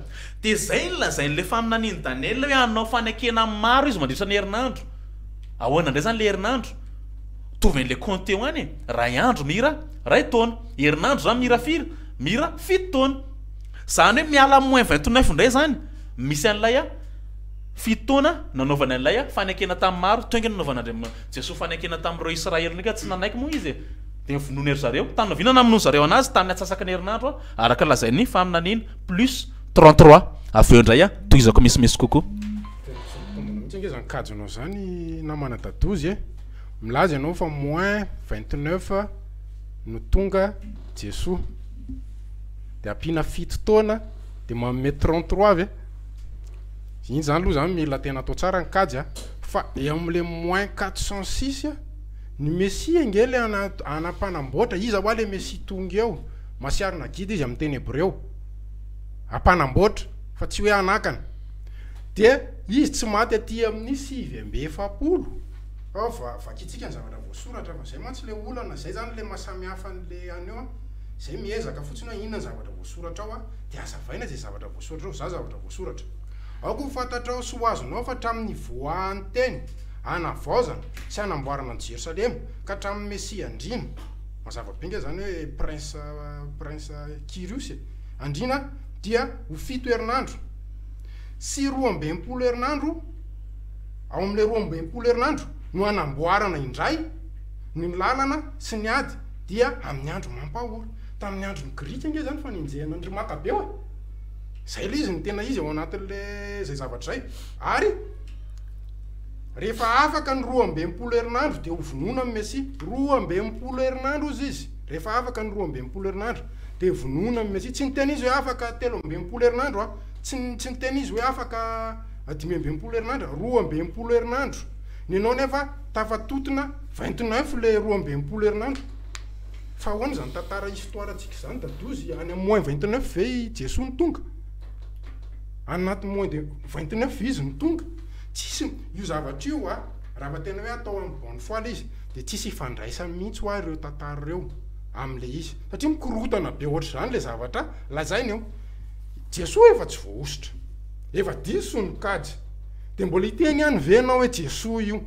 Dia izay no lazain'ilay faminanian'i Daniela hoe hanao fanekena amin'ny maro izy mandritra ny herinandro. Ahoana indray izany ilay herinandro? Mitovy an'ilay compte teo ihany e! Ray andro mira ray taona. Herinandro izany mira firy? Mira fito taona. Izany hoe miala amin'ny moins 29 indray izany, misy an'ilay fito taona nanaovany an'ilay fanekena tamin'ny maro, teo ange nanaovan'Andriamanitra Jesoa fanekena tamin'ireo Israely ireo, tsy nanaiky moa izy e! Dia novonoiny ry zareo. Tamin'ny oviana namonoan-dry zareo an'azy? Tamin'ny antsasaky ny herinandro, araka ny lazain'ny faminaniana. Plus 33. Avy eo indray tohizako misimisy kokoa. Tena tsy mitombina mihitsy ange zany kajinao zany namana dadozy e! Milaza ianao fa moins 29 no tonga Jesoa de ampiana fito taona de manome 33 ve? Iny zany aloha zany mila tena atao tsara ny kajy a! Fa eo amle moins 406 ny Mesia ange le ana-mpanamboatra, iza hoa le Mesia tonga eo? Masiary Nagida izy amin'ny teny hebreo, ampanamboatra fa tsy hoe hanakana. Dia izy tsy maty aty amin'ny 49 fa va vakintsika ny zavatra voasoratra fa zay mantsy le olana, zay zany le maha samy hafa an'le any eo an, zay miezaka fotsiny hoe inona ny zavatra voasoratra ao an, dia hazavaina izay zavatra voasoratra ao, za zavatra voasoratra. Aoka ho fantatrao sy ho azonao fa hatramin'ny nivoahan'ny teny hanavaozana sy hanamboarana an'i Jerosalema ka hatramin'ny Mesia Andriana, mazava be nge zany hoe prince prince Kyrios e, Andriana dia ho fito herinandro sy 62 herinandro, ao amin'ilay 62 herinandro no hanamboarana indray ny lalana sy ny ady dia amin'ny andro mampahory. Tamin'ny andron'ny Grika ange izany fanenjehana an-dry Makabeo e! Izay ilay izy no tena izy ao anatin'ilay izay zavatra izay. Ary rehefa afaka ny 62 herinandro dia ho vonoina ny Mesia. 62 herinandro hozy izy, rehefa afaka ny 62 herinandro dia vonoina ny Mesia. Tsy niteny izy hoe afaka 63 herinandro a, tsy tsy niteny izy hoe afaka 65 herinandro, 62 herinandro. Ny anao nefa tafatotona 29 le 62 herinandro. Fa ahoana izany tantara histoire tsika izany dadozy, any amin'ny moins 29 ve i Jesoa no tonga? Any anaty moins de 29 ve izy no tonga? Tsisy, io zavatra io a, raha fa tena hoe atao amin'ny bonne foi le izy, dia tsisy ifandraisany mihitsy hoa ireo tantara ireo amin'le izy. Satria mikorotana be ohatr'izany le zavatra lazainy eo. Jesoa efa tsy voahosotra, efa diso ny kajy, dia mbola hiteny ihany ve ianao hoe Jesoa io?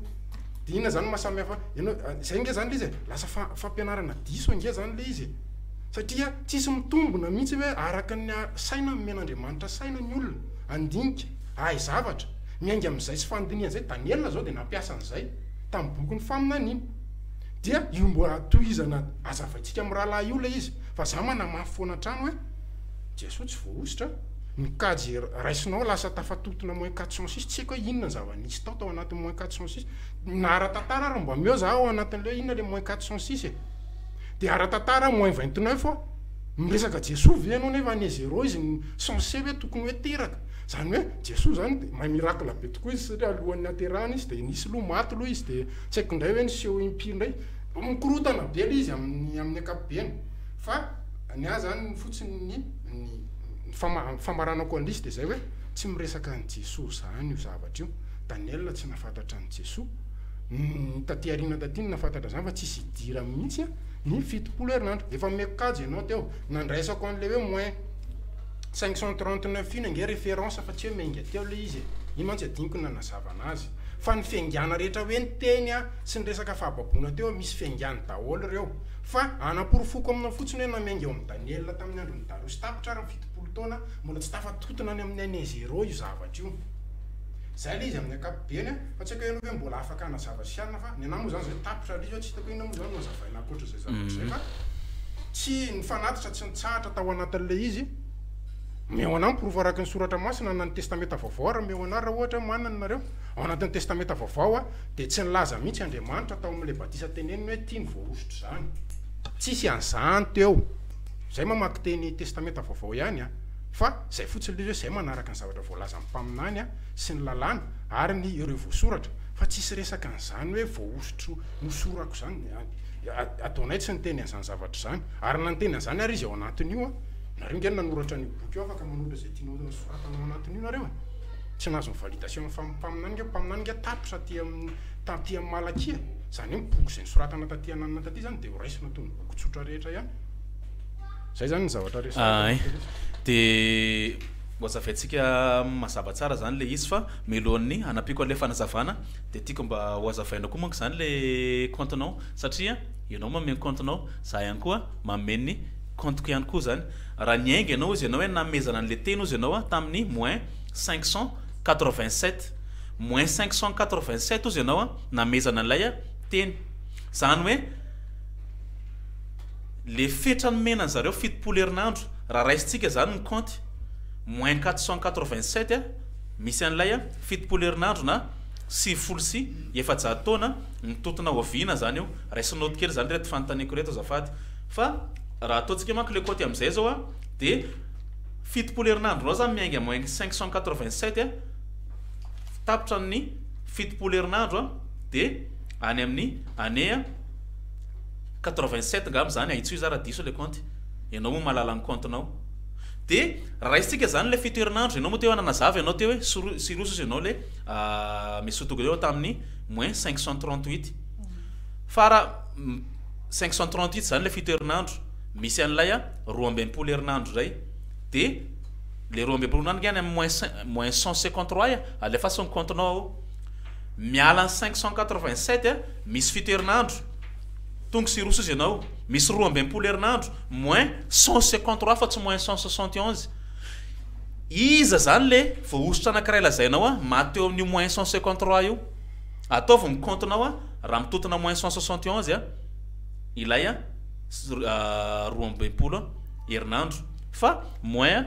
Dia inona zany no maha samy hafa ianao, zay nge zany le izy e, lasa fampianarana diso ange zany le izy e, satria tsisy mitombina mihitsy hoe araka ny saina nomen'Andriamanitra saina ny olona handinika, hahay zavatra, miainga amin'izay sy fandinihana izay, Daniela zao dia nampiasa an'izay tamin'ny bokin'ny faminaniana, dia io mbola tohizana azavaintsika amin'ny rahalahy io le izy, fa za manamafy foana hatrany hoe Jesoa tsy voahosotra. Ny kajy raisinao lasa tafatotona moins 406, tsy haiko hoe inona ny zava-nisy tao tao anatin'ny moins 406, na ara-tantara ary mba omeo za ao anatin'ilay hoe inona ilay moins 406 e! Dia ara-tantara moins 29 aho, miresaka Jesoa ve ianao nefa année zéro izy no censé hoe tokony hoe teraka, izany hoe Jesoa izany dia mahay miracle be tokoa izy satria alohan'ny haterahany izy dia nisy loha maty loha izy dia tsy haiko indray hoe niseho impiry indray, mikorotana be ilay izy amin'ny amin'ny ankapobeny fa ny ahy izany fotsiny ny ny Ny famaranako an'lisy dia izay hoe tsy miresaka an'i Jesoa izany io zavatra io. Daniel tsy nahafantatra an'i Jesoa. Ny taty aoriana taty no nahafantatra izany fa tsisy idirany mihitsy ny 70 herinandro. Efa nomeko kajy ianao teo. Nandraisako an'ilay hoe moins 539 iny ange référence fa tsy hoe miainga teo ilay izy e. Iny mantsy adinoko ny nanazava anazy. Fa ny fiaingàna rehetra hoe ny teny sy ny resaka fahababoana teo misy fiaingàny daholo ireo. Fa anaporofoko aminao fotsiny hoe na miainga eo amin'i Daniela tamin'ny andron'i Dariosy tapitra ary ny 70 taona, mbola tsy tafatotona any amin'ny année zéro io zavatra io. Zay ilay izy amin'ny ankapobeny a, fa tsy haiko hoe ianao ve mbola afaka hanazava sy hanina fa ny anah moa zany zay tapitra ilay izy hoe tsy hitako hoe inona moa zany no hazavaina ankoatra izay zavatra izay fa tsy ny fanatitra tsy nitsahatra tao anatin'ilay izy. Omeo anah ny porofo araka ny soratra masina na ny testamenta vaovao ary omeo anah raha ohatra hoe manana nareo. Ao anatin'ny testamenta vaovao a, Dia tsy nilaza mihitsy Andriamanitra tao amin'ilay batisa teneniny hoe ity no voahosotra izany. Tsisy an'izany teo. Izay mamaky teny testamenta vaovao ihany an. Fa izay fotsiny ilay izy hoe izay manaraka ny zavatra voalazan'ny mpaminany sy ny lalàna ary ny ireo voasoratra. Fa tsisy resaka an'izany hoe voahosotro nosorako izany. Adonai tsy niteny an'izany zavatra izany. Ary na niteny an'izany ary izy ao anatin'io an. Nareo ange no nanoratra an'io boky io afaka manoratra izay tianao soratana ao anatin'io nareo e. Tsy nahazo ny validation ny mpaminany nge, mpaminany nge tapitra aty amin'ny taty amin'ny Malakia, izany hoe ny boky izay nosoratana taty ananona taty izany dia ho raisina toy ny boky tsotra rehetra ihany. Izay izany ny zavatra resahiko Ay, amin'ity lesona. dia. Ho azavaintsika mazava tsara zany le izy fa mialohan'ny hanampiako an'le fanazavana de tiako mba ho azavaina koa manko zany le compte-nao satria ianao manome ny compte-nao, za ihany koa manome ny compte-ko ihany koa zany. Raha niainga ianao hozy ianao hoe nanomezana an'le teny hozy ianao tamin'ny moins 587, moins 587 hozy ianao namezana an'ilay teny. Zany hoe le fetra nomena an'zareo 70 herinandro, raha raisintsika zany ny compte moins 487 misy an'ilay 70 herinandro na 490 taona mitotona oviana zany io. Raiso note kely zany reto fanontaniako reto azafady. Fa raha ataontsika manko le compte am'izay zao de 70 herinandro nao zany miainga moins 587 tapitra ny 70 herinandro de any amin'ny année 87 ngamba zany ahitso izy raha diso le compte. Ianao moa mahalala ny compte-nao. De raha raisintsika zany le 7 herinandro, ianao moa teo nanazava ianao teo hoe Sirosy izy ianao le Mesia tonga eo tamin'ny moins 538. Fa raha 538 zany le 7 herinandro, misy an'ilay 62 herinandro zay, de le 62 herinandro any amin'ny moins 153 ya, alefaso ny compte-nao ao. Miala ny 587 misy 7 herinandro, tonga Sirosy izy ianao, misy 62 herinandro moins 153 fa tsy moins 171. Iza zany le voahosotra anankiray lazainao maty teo amin'io moins 153 io? Ataovy ny compte-nao raha mitotona moins 171 ilay 62 herinandro fa moins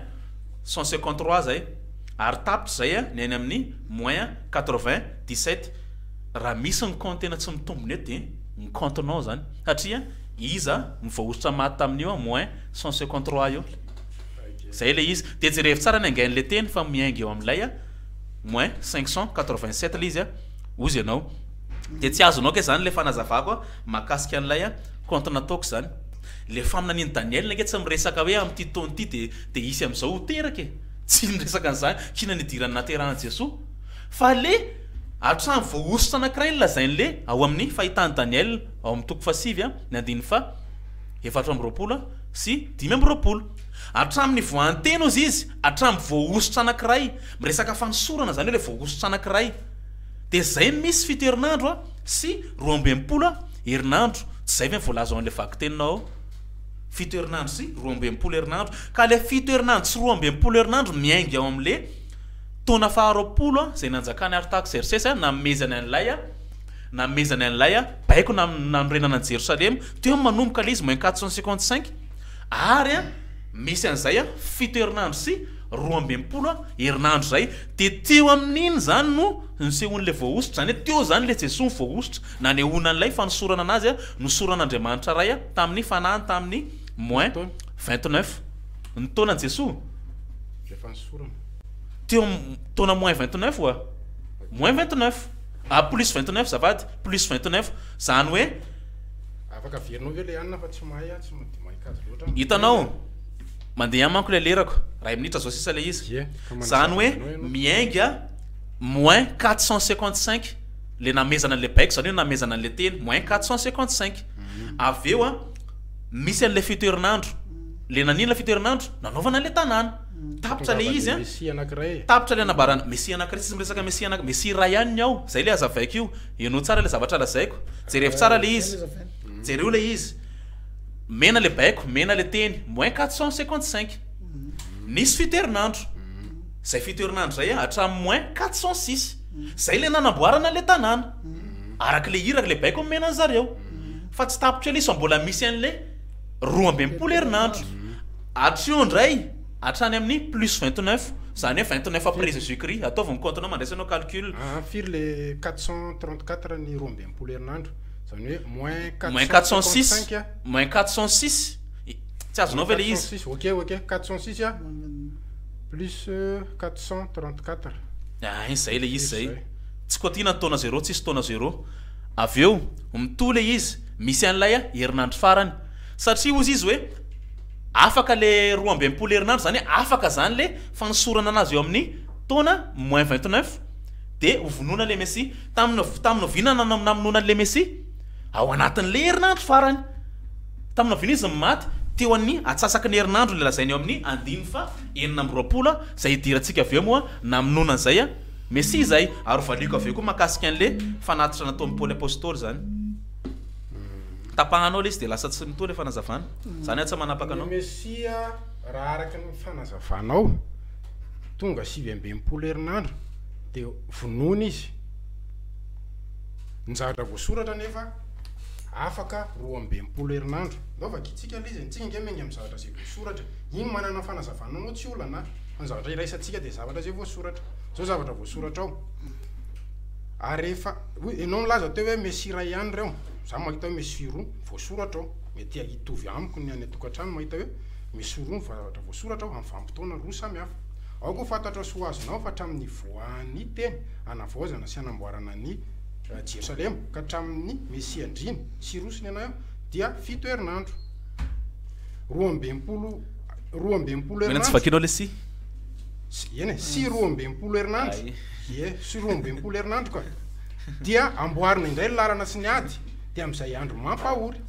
153 zay, ary tapitra zay ny any amin'ny moins 97. Raha misy ny compte tena tsy mitombina eto de ny compte-nao zany, satria iza ny voahosotra maty tamin'io moins 153 io. Zay le izy. De jerevo tsara ny angain'le teny fa miainga eo amin'ilay moins 587 le izy ozy ianao. De tsy azonao ke zany le fanazavako mahakasika an'ilay compte nataoko zany. Le faminanian'i Daniel nge tsy miresaka hoe amin'ity taona ity de hisy amin'izao ho teraka e. Tsy miresaka an'izany, kina nidiran'ny naterahana Jesoa. Fa le hatramin'ny voahosotra anankiray ny lazain'le ao amin'ny fahitan'i Daniel ao amin'ny toko fahasivy ny andininy fa 24 sy 25. Hatramin'ny voanteny ozy izy, hatramin'ny voahosotra anankiray, miresaka fanosorana zany hoe le voahosotra anankiray. De zay misy 7 herinandro sy 62 herinandro. Tsy zay ve voalaza ao amin'ilay vakiteninao ao? 7 herinandro sy 62 herinandro. Ka le 7 herinandro sy 62 herinandro miainga ao amin'le taona faharoapolo zay nanjakany Artaxerxes namezany an'ilay namezany an'ilay baiko nanorenana an'i Jerosalema. Teo manomboka le izy moins 455 ary misy an'izay 7 herinandro sy 62 herinandro zay. De teo amin'iny zany no nisehoan'ilay voahosotra, zany hoe teo zany le Jesoa voahosotra nanehoana an'ilay fanosorana anazy nosoran'Andriamanitra Ray tamin'ny fanahiny tamin'ny moins 29. Ny taonan'i Jesoa Le fanosorana teo taona moins 29 oa, moins 29 plus 29 zavady, plus 29 zany hoe afaka averinao ve le anina fa tsy mahay tsy mahay kazy loatra. Hitanao mandeha ihany manko le lerako 1 minitra zao sisa le izy. Ie, ka Zany hoe manazava anao ianao. Miainga moins 455 le namezana an'le baiko, zany hoe namezana an'le teny moins 455. Avy eo misy an'le 7 herinandro, le nanina 7 herinandro nanaovana an'le tanàna, tapitra le izy Mesia anankiray. Tapitra le anambarana Mesia anankiray. Tsisy miresaka Mesia anaky Mesia ray ihany ny ao. Zay le azavaiko io, ianao tsara le zavatra lazaiko, jerevo tsara le izy, jereo le izy. Mena le baiko, mena le teny moins 455, nisy 7 herinandro zay, 7 herinandro zay hatramin'ny moins 406 zay le nanamboarana le tanàna araka le iraka le baiko omena an zareo. Fa tsy tapitra le izy fa mbola misy an'le 62 herinandro hatreo indray hatrany amin'ny plus 29, zany hoe 29 après Jésus Christ. Ataovy ny compte-nao, mandraisa anao calcul. Firy le 434 ny 62 herinandro, zany hoe moins moins 406 455 moins 406, tsy azonao ve le izy? 406, ok, 406 plus 434. Ah, zay le izy zay. Zay. Tsy kotiana ny taona zéro, tsisy taona zéro. Avy eo mitohy le izy, misy an'ilay herinandro farany, satria ozy izy hoe afaka le 62 herinandro, zany hoe afaka zany le fanosorana anazy eo amin'ny taona moins 29 de hovonoana le Messie. Tamin'ny oviana namonoana an'le Messie? Ao anatin'le herinandro farany. Tamin'ny oviana izy ny maty? Teo amin'ny atsasaky ny herinandro ilay lazainy eo amin'ny andininy faha 26 izay hidirantsika avy eo moa namonoana an'izay Mesia izay, ary ho valiako avy eo koa mahakasika an'ilay fanatitra nataon'i Paoly Apostoly izany. Tapahanao ilay izy dia lasa tsy mitohy ilay fanazavana. Izany aho tsy manapaka anao. Ny Mesia raha araka ny fanazavanao, tonga 69 herinandro dia vonoina izy. Ny zavatra voasoratra anefa afaka 62 herinandro. Ndao vakintsika ilay izy e, tsika ange miainga amin'ny zavatra izay voasoratra e. Iny manana ny fanazavana anao tsy olana a, fa ny zavatra iraisantsika dia zavatra izay voasoratra. Izao zavatra voasoratra ao. Ary rehefa, hoy, ianao nilaza teo hoe Mesia iray ihany ireo, za mahita hoe Mesia roa, voasoratra ao. Mety hitovy amiko ny any an-tokantrano mahita hoe Mesia roa ny zavatra voasoratra ao amin'ny vanim-potoana roa samy hafa. Aoka ho fantatrao sy ho azonao fa hatramin'ny nivoahan'ny teny hanavaozana sy hanamboarana an'i Jerosalema ka hatramin'ny Mesia andriana, Sirosy ny anarany, dia fito herinandro. 62, 62 Mena tsy herinandro. vakinao le sy. Sy, eny e, sy 62 herinandro. Ay. Ie, sy 62 herinandro ka. Dia amboarina indray ny lalana sy ny ady, dia amin'izay andro mampahory.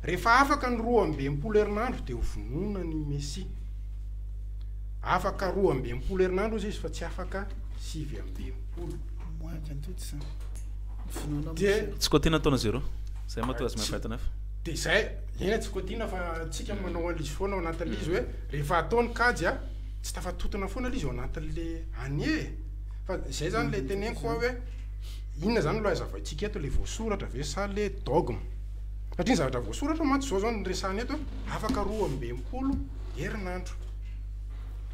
Rehefa afaka ny 62 herinandro dia hovonoina ny Mesia. Afaka 62 herinandro hozy izy fa tsy afaka 69. Moins 28 zany. Vonoina Dia Mesia. Tsy quotiana taona zéro. Zay mahatonga azy tsy 29. dia izay, eny tsy quotiana fa tsika manao an'ilay izy foana ao anatin'ilay izy hoe rehefa atao ny kajy a, tsy tafatotona foana ilay izy ao anatin'le année e. Fa izay zany ilay teneniko hoa hoe inona zany no hazavaintsika eto, ilay voasoratra ve sa le dogme? Satria ny zavatra voasoratra mantsy izao zao no resahana eto hoe afaka 62 herinandro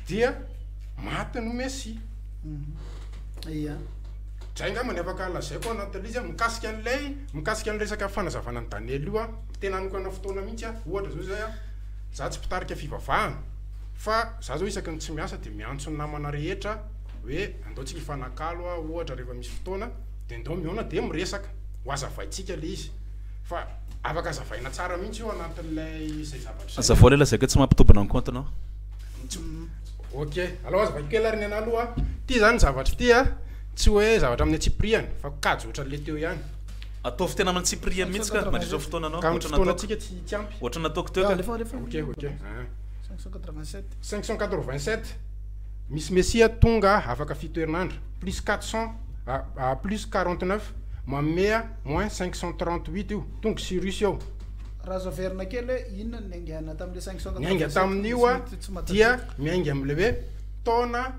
dia maty ny Mesia. Ia. Zay angamba ny afaka lazaiko ao anatin'ilay izy mikasika an'ilay mikasika ny resaka fanazavana an'i Daniel io a, tena hanokana fotoana mihitsy aho, ohatra zao zay a, za tsy mpitarika fivavahana fa za zao isaky ny tsy miasa dia miantso ny namana rehetra hoe andao tsika hifanakalo a, ohatra rehefa misy fotoana dia ndao mihaona dia miresaka, ho hazavaintsika ilay izy fa afaka hazavaina tsara mihitsy io anatin'ilay izay zavatra izay. Hazavao ilay lazaiko hoe tsy mampitombina ny compte-nao. Ok, alao hazavaiko kely ary ny anah aloha. Ity zany zavatra ity a, tsy hoe zavatra amin'ny antsipiriany fa kajy ohatran'le teo ihany. Ataovy tena amin'ny antsipiriany mihitsy ka mandritra ny fotoananao, Ka amin'ny ohatra nataoko. fotoanantsika tsy tsy ampy. Ohatra nataoko teo ka. Alefa alefa. Ok, ok. Ah. 587. 587, misy Mesia tonga afaka fito herinandro, plus 400, ah, ah, plus 49, manome moins 538 io, tonga Cyrus eo. Raha azo averina kely hoe inona no niaingana tamin'ilay 587 Niainga tamin'io misy mety tsy dia mahatadidy. miainga amin'ilay hoe taona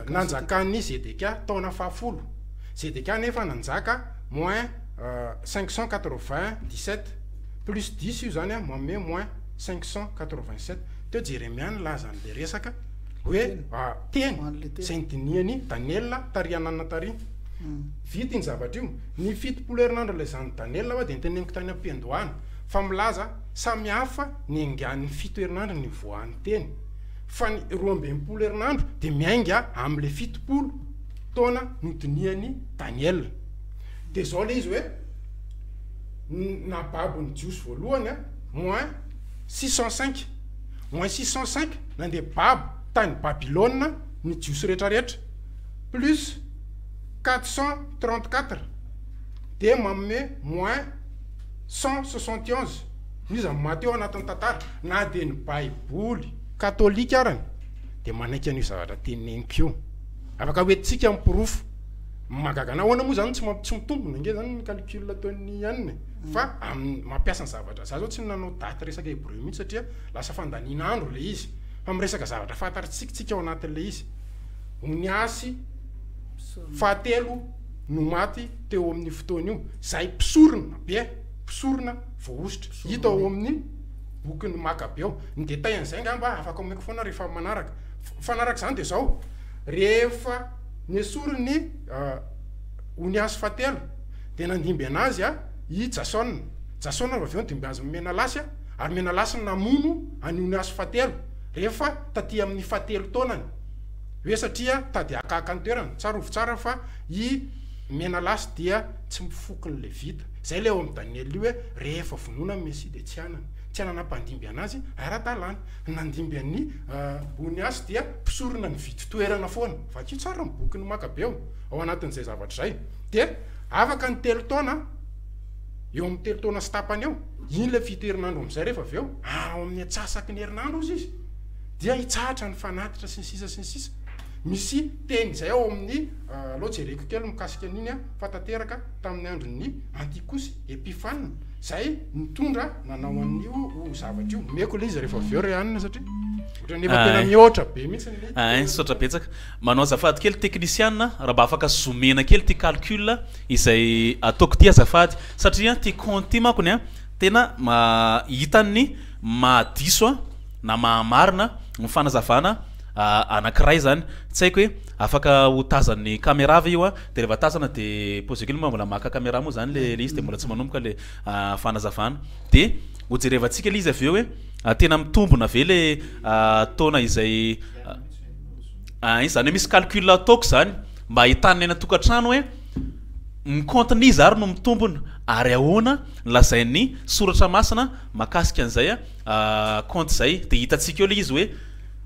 nanjakan'i Zedekia, taona fahafolo. Zedekia nefa nanjaka moins 597 plus 10 io zany manome moins 587. Teo Jeremia nilaza an'ilay resaka hoe teny izay nodinihan'i Daniela tary ananona tary. Vita iny zavatra io. Ny 70 herinandro ilazan'i Daniela hoa dia noteneniko tany am-piandohana fa milaza samy hafa ny aingan'ny fito herinandro nivoahan'ny teny fa ny 62 herinandro dia miainga amin'ilay 70 taona nodinihan'i Daniela. Dia izao ilay izy hoe nababo ny Jiosy voalohany a moins 605 moins 605 nandeha babo tany Babylona ny Jiosy rehetrarehetra plus 434 dia manome moins 171 iza no maty eo anatin'ny tantara na dia ny baiboly katolika arany dia manaiky an'io zavatra teneniko io afaka hoentintsika ny porofo mahagaga anah ahoana moa zany tsy tsy mitombina ange zany ny calcul ataon'ny anona e fa amin'ny mampiasa ny zavatra za zao tsy nanao daty resaka hebreu mihitsy satria lasa fandaniana andro le izy fa miresaka zavatra fantatritsika tsika ao anatin'le izy Oniasy fahatelo no maty teo amin'io fotoana io, izay mpisorona be, mpisorona voahosotra. Hita ao amin'ny bokin'ny Makabeo. Ny détail an'izay angamba afaka omeko foana rehefa manaraka. Mifanaraka izany dia izao, rehefa nesorin'i Oniasy fahatelo dia nandimby an'azy i Jasona. Jasona avy eo nandimby azy Menalasy, ary Menalasy namono an'i Oniasy fahatelo rehefa taty amin'ny fahatelo taonany. Hoe satria tady hakahaka ny toerana. Tsarovy tsara fa i Menalasy dia tsy mifoky ny Levita. Izay ilay ao amin'i Daniela io hoe rehefa vonoina ny Mesia dia tsy hanana. Tsy hanana mpandimby anazy ara-dalàna. Ny nandimby an'i Oniasy dia mpisorona nividy toerana foana. Vakio tsara ny bokin'ny Makabeo ao anatin'izay zavatra izay. Dia afaka ny telo taona. Eo amin'ny telo taona sy tapany eo. Iny ilay fito herinandro amin'izay rehefa avy eo, ao amin'ny antsasaky ny herinandro hozy izy, dia hitsahatra ny fanatitra sy ny sisa sy ny sisa. Misy teny izay ao amin'ny, aleo jereko kely mikasika an'iny an, fa tanteraka tamin'ny andron'ny Antikosy Epifane, izay nitondra nanao an'io zavatra io. Omeko ilay izy rehefa avy eo ry anona satria ohatran'ny efa tena mihoatra be mihitsy ny. Ein, misaotra betsaka. Manao azafady kely teknisiana, raha mba afaka zoomena kely ity calcul izay ataoko ity azafady satria ity compte ity mankony an tena hitan'ny mahadiso an na mahamarina ny fanazavana anankiray zany, tsy haiko hoe afaka ho tazan'ny camera ve io an, de rehefa tazana de poser kely moa mbola maka camera moa zany le izy de mbola tsy manomboka le fanazavana de ho jerevantsika le izy avy eo hoe tena mitombona ve le taona izay Ein, zany hoe misy calcul ataoko zany mba ahitana any an-tokantrano hoe ny compte-n'iza ary no mitombona ary ahoana ny lazain'ny soratra masina mahakasika an'izay compte izay dia hitantsika eo ilay izy hoe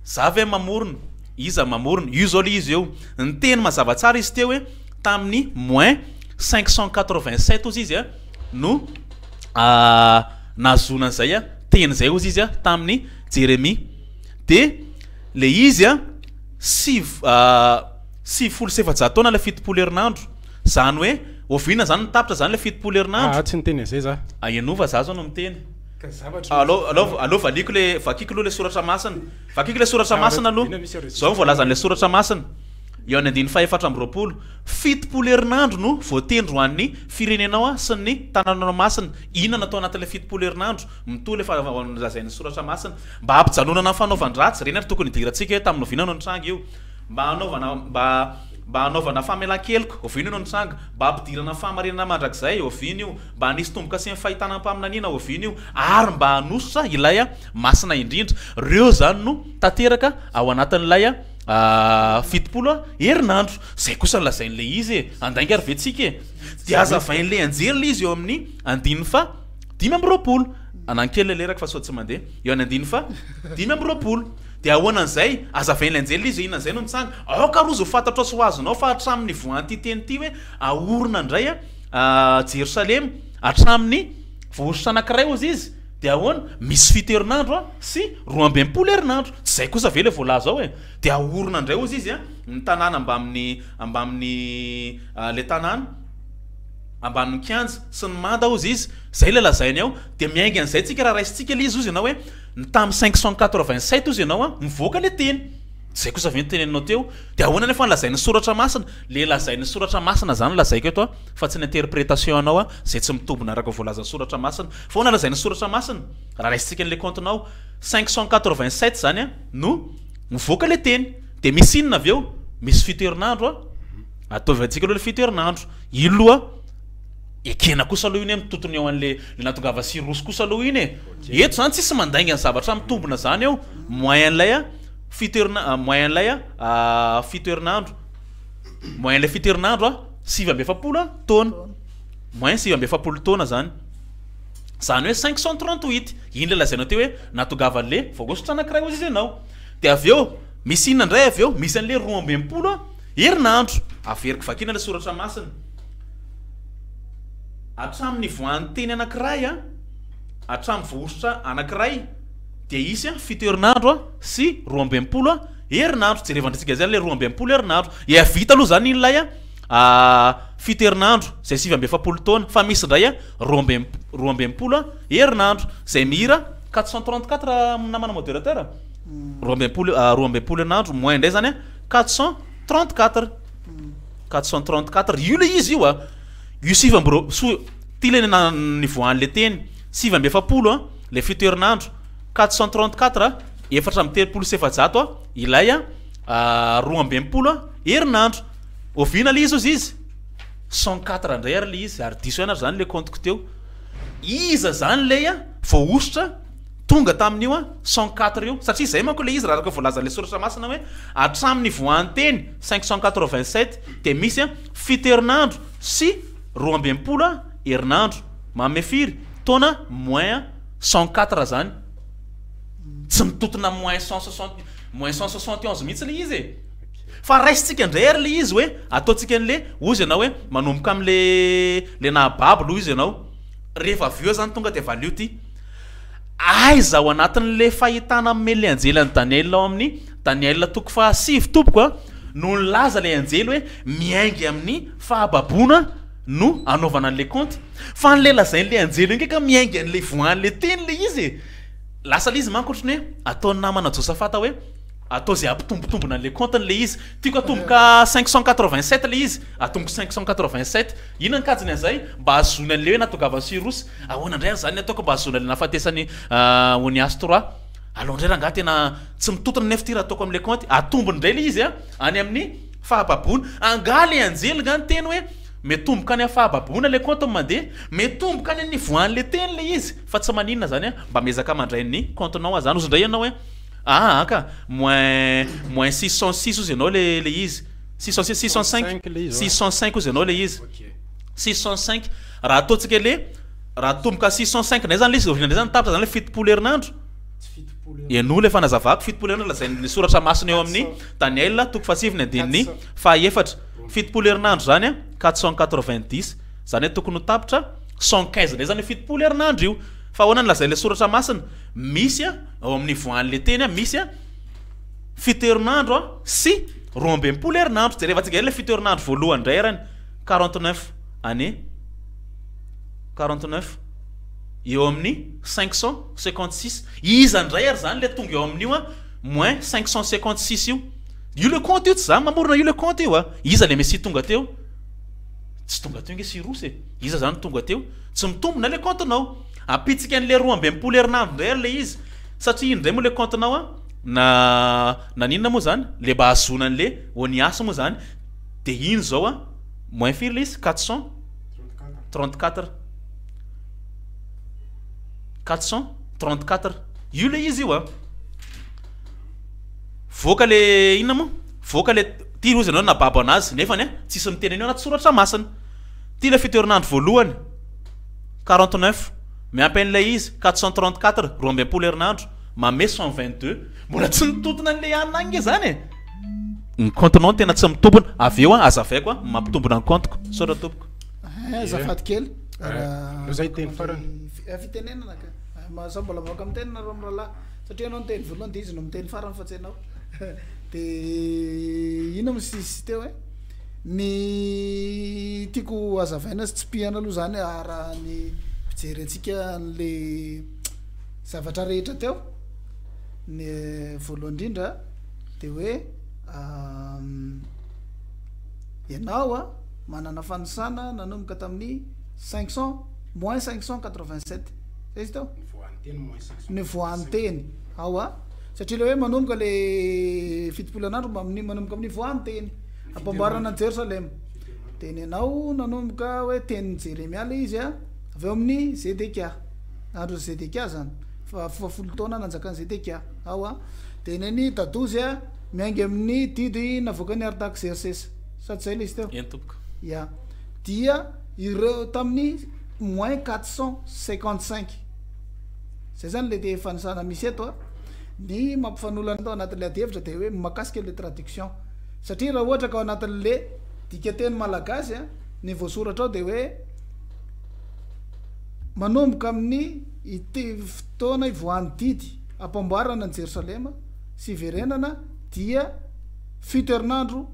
za ve mamorona, iza mamorona, io zao ilay izy eo, niteny mazava tsara izy teo hoe tamin'ny moins 587 ozy izy no nahazoana an'izay teny izay ozy izy tamin'ny Jeremia dia Le izy a, siv 490 taona ilay 70 herinandro, zany hoe oviana zany no tapitra zany ilay 70 herinandro? Aa tsy niteny an'izay za. Ahenova za zao no miteny. Ka zavatra Aleo aleo aleo valiako le vakiko aloha le soratra masina. Vakiko le soratra masina aloha. Zao no voalazan'ilay soratra masina. Eo amin'ny andininy faha-24, 70 herinandro no voatendry ho an'ny firenenao sy ny tanànanao masina. Inona no atao anatin'ilay 70 herinandro? Mitohy ilay fa lazain'ny soratra masina. Mba hampijanonana ny fanaovan-dratsy, ireny ary tokony hidirantsika hoe tamin'ny oviana no nitranga io. Mba hanaovana mba mba hanaovana famelan-keloka, oviana io no nitranga. Mba hampidirana ny fahamarinana mandrakizay, oviana io. Mba hanisy tombo-kase ny fahitana ny mpaminaniana, oviana io. Ary mba hanosotra ilay Masina Indrindra. Ireo izany no tanteraka ao anatin'ilay 70 herinandro. Izay kosa no lazain'ilay izy e! Handainga ary ve tsika e? Dia hazavain'ilay anjely ilay izy eo amin'ny andininy faha 25. Anankely ilay lerako fa sao tsy mandeha. Eo any andininy faha 25. Dia ahoana an'izay? Azavain'ilay anjely ilay izy hoe inona an'izay no mitsanga. Aoka rozy ho fantatrao sy ho azonao fa hatramin'ny nivoahan'ity teny ity hoe ahorina indray Jerosalema hatramin'ny voahosotra anankiray hozy izy. Dia ahoana? Misy fito herinandro sy 62 herinandro. Tsy izay kosa ve ilay voalaza ao e? Dia ahorina indray hozy izy ny tanàna mbamin'ny mbamin'ny ilay tanàna. Ambanin'ny kianja sy ny manda hozy izy, zay ilay lazainy ao, dia miainga an'izay tsika raha raisintsika ilay izy hozy ianao hoe ny tamin'ny 587 hozy ianao an, mivoaka ilay teny, zay kosa ve no teneninao teo, dia ahoana nefa ny lazain'ny soratra masina, le lazain'ny soratra masina zany no lazaiko eto an, fa tsy ny interpretation anao an, zay tsy mitombina araka ny voalazan'ny soratra masina, fa ahoana lazain'ny soratra masina, raha raisintsika an'ilay compte-nao, 587 zany an no mivoaka ilay teny, dia misy inona avy eo, misy fito herinandro an, ataovy antsika aloha ilay fito herinandro. Io loha ekena kosa aloha iny hoe mitotona eo an'le le natongava Sirosy kosa aloha iny e. Eto zany tsisy mandainga ny zavatra mitombina zany eo. Moyen lay a fito herina moyen lay a fito herinandro. Moyen lay fito herinandro a 49 taona. Moyen 49 taona zany. Zany hoe 538. Iny le lazainao teo hoe natongavan'le voahosotra anankiray hozy izy ianao. De avy eo misy inona indray avy eo? Misy an'le 62 a Herinandro. Averiko vakiana ilay soratra masina. Hatramin'ny nivoahan'ny teny anankiray, hatramin'ny voahosotra anankiray, dia hisy fito herinandro sy 62 herinandro. Jerevan-drintsika izay ilay 62 herinandro. Efa vita aloha izany iny ilay fito herinandro, izay 49 taona. Fa misy indray 62 herinandro, izay mihira 434 namana modérateur. 62, 62 herinandro, moins indray izany 434 434 io le izy io a io sivy amby roa so ty le nivoahan'le teny 49 a le fito herinandro 434 434 a ilay a 62 a herinandro oviana le izy ozy izy 104 indray ary le izy ary diso ihany ary zany le compte-ko teo iza zany lay a voahosotra Tonga tamin'io an, 104 io, satria izay manko ilay izy raha araka ny voalazan'ilay soratra masina hoe hatramin'ny voanteny 587 dia misy an, fito herinandro sy 62 an herinandro, manome firy? Taona moins 104 zany. Tsy mitotona moins 160, moins 171 mihitsy ilay izy e. Fa raisintsika indray ary ilay izy hoe ataontsika an'le, hozy ianao hoe manomboka amin'le le nahababo aloha izy ianao. Rehefa avy eo zany tonga dia valio ty. Aiza ao anatin'le fahitana nomen'le anjely an'i Daniela ao amin'ny Daniela toko fahasivy tompoko a, no nilaza le anjely hoe miainga amin'ny fahababoana no anaovana an'le kaonty. Fa an'le lazain'le anjely io nge ka miainga an'le voan'le teny le izy e. Lasa le izy manko ohatran'ny hoe ataon'ny namana Josafata hoe atao ze hampitombotombona an'le kaontiny le izy. Tiako atomboka 587 le izy, atomboko 587. Inona ny kajiny an'izay? Mba hahazoany an'le hoe nahatongavan'i Cyrus. Ahoana indray ary izany ny ataoko mba hahazoana ilay nahafatesan'i Onias trois? Alao indray rangahy tena tsy mitontona nefa ity raha ataoko amin'ilay kaonty. Atombony indray ilay izy any amin'ny fahababoana. Angaha ilay anjely nga niteny hoe mitomboka any amin'ny fahababoana ilay kaonty no mandeha? Mitomboka any amin'ny voan'ilay teny ilay izy. Fa tsy maninona izany an, mba miezaka mandray ny kaontinao aho izany. Hozy indray ianao hoe aa ka moins moins 606 hozy ianao ilay ilay izy. 606, 605, 605 hozy ianao ilay izy. 605 raha ataontsika le raha atomboka 605 indray zany le izy oviana indray zany tapitra zany le 70 herinandro? Henoy le fanazavako, 70 herinandro lazain'ny soratra masina eo amin'ny Daniel toko fahasivy ny andininy fahaefatra. 70 herinandro zany an, 490, zany hoe tokony ho tapitra 115 indray zany io 70 herinandro io. Fa ahoana no lazain'ilay soratra masina? Misy an, ao amin'ny voan'le teny an, misy an fito herinandro an sy 62 herinandro. Jerevantsika indray le fito herinandro voalohany indray arany. 49 année 49 eo amin'ny 556 iza indray ary zany le tonga eo amin'io a moins 556 io io le compte io tsy za mamorona io le compte io a iza le messie tonga teo tsy tonga teo nge sirosy e iza zany tonga teo tsy mitombina le compte nao ampitsika an'le 62 herinandro indray ary le izy satria iny indray moa le compte nao a na naninona moa zany le mba hahazoana an'le onias moa zany De ino zao a? Moins firy le izy? 434. 434. Io le izy io a. Voaka le inona moa? Voaka le ty rozy ianao nababo anazy nefany a tsisy miteny an'io anaty soratra masina. Ty le fito herinandro voalohany 49 miampy an'ilay izy 434 62 herinandro mame 122. Mbola tsy nitontona an'ilay anona agny nge zany e. Ny compte-nao no tena tsy mitombina, avy eo an azavaiko an mampitombina ny compte-ko. Misaotra tompoko. Eh, azafady kely. Aleo za hiteny farany. Fitenenana ka. Sao mbola mivoaka miteny nareo mirahalahy. Satria ianao niteny voalohany dia izy no miteny farany fa tsy ianao. Dia inona moa sisy teo e? Ny tiako hazavaina sy tsipihana aloha izany raha ny fijery antsika an'le zavatra rehetra teo. Ny voalohany indrindra de hoe ianao a manana fanisana nanomboka tamin'ny 500 moins 587 zay izy teo ny voanteny ao a satria le hoe manomboka le 70 anandro mba amin'ny manomboka amin'ny voanteny ampamboarana an'i Jerosalema de ny anao nanomboka hoe tenin'i Jeremia le izy a avy eo amin'ny Zedekia andron'i Zedekia zany fa fahafolo taona nanjakan'i Zedekia ao a Dia ny an'i Dadozy a, miainga amin'ny didy navoakan'i Artaksersesa. Sa tsy izay ilay izy teo? Eny tompoko. Ya. Dia ireo tamin'ny moins 455. Izay izany ilay fanisana misy eto a. Ny mampifanolana ato anatin'ilay adihevitra dia hoe mahakasika ilay traduction. Satria raha ohatra ka ao anatin'ilay dikanteny malagasy a, ny voasoratra ao dia hoe manomboka amin'ny ity fotoana ivoahan'ny didy Ampamboarana an'i Jerosalema sy hiverenana dia fito herinandro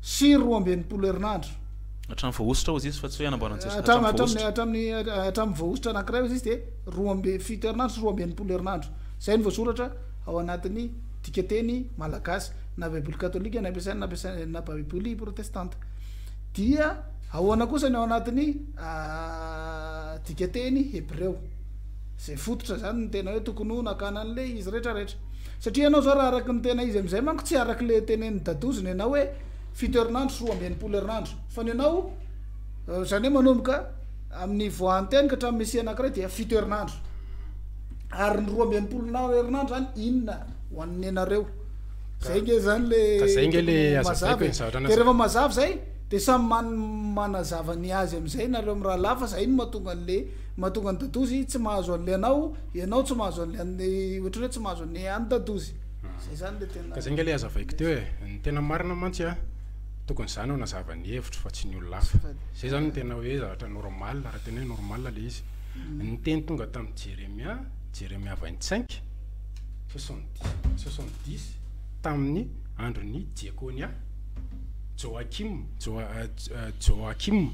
sy 62 herinandro. Hatramin'ny voahosotra hozy izy fa tsy hoe hanamboarana an'i Jerosalema. Hatramin'ny voahosotra. Hatramin'ny hatramin'ny voahosotra anankiray hozy izy dia roa amby fito herinandro sy 62 herinandro. Izay no voasoratra ao anatin'ny dikanteny malagasy na baiboly katolika na ampiasaina na ampiasaina na baiboly protestanta. Dia ahoana kosa ny ao anatin'ny dikanteny hebreo? Zay fototra zany no tena hoe tokony ho nakana anle izy rehetra rehetra. Satria ianao zao raha araky ny tena izy amizay manko tsy araky le tenenin'i Dadozy ny anao hoe fito herinandro sy 62 herinandro fa ny anao zany hoe manomboka amin'ny voahanteny ka hatramin'ny mesia anakiray dia fito herinandro. Ary ny 62 herinandro zany inona ho an'ny anareo? Zay nge zany le Ka zay nge le tokony ho azavaiko mazava e, e. ny zavatra De rehefa nazavaiko. mazava zay de samy man- manazava ny azy amizay nareo mirahalahy fa zay no mahatonga an'le Mahatonga an'i Dadozy tsy mahazo an'ilay anao, ianao tsy mahazo an'ilay an'i, ohatran'ny hoe tsy mahazo an'i an'i Dadozy. Zay zany le tena. Ka zay nge le hazavaiko teo e, ny tena marina mantsy a, tokony za no hanazava ny hevitro fa tsy ny olona hafa. Zay zany no tena hoe zavatra normal, raha tena hoe normal le izy. Ny teny tonga tamin'i Jeremia, Jeremia 25, 70, 70, tamin'ny andron'i Jekonia, Joakim, Joakim,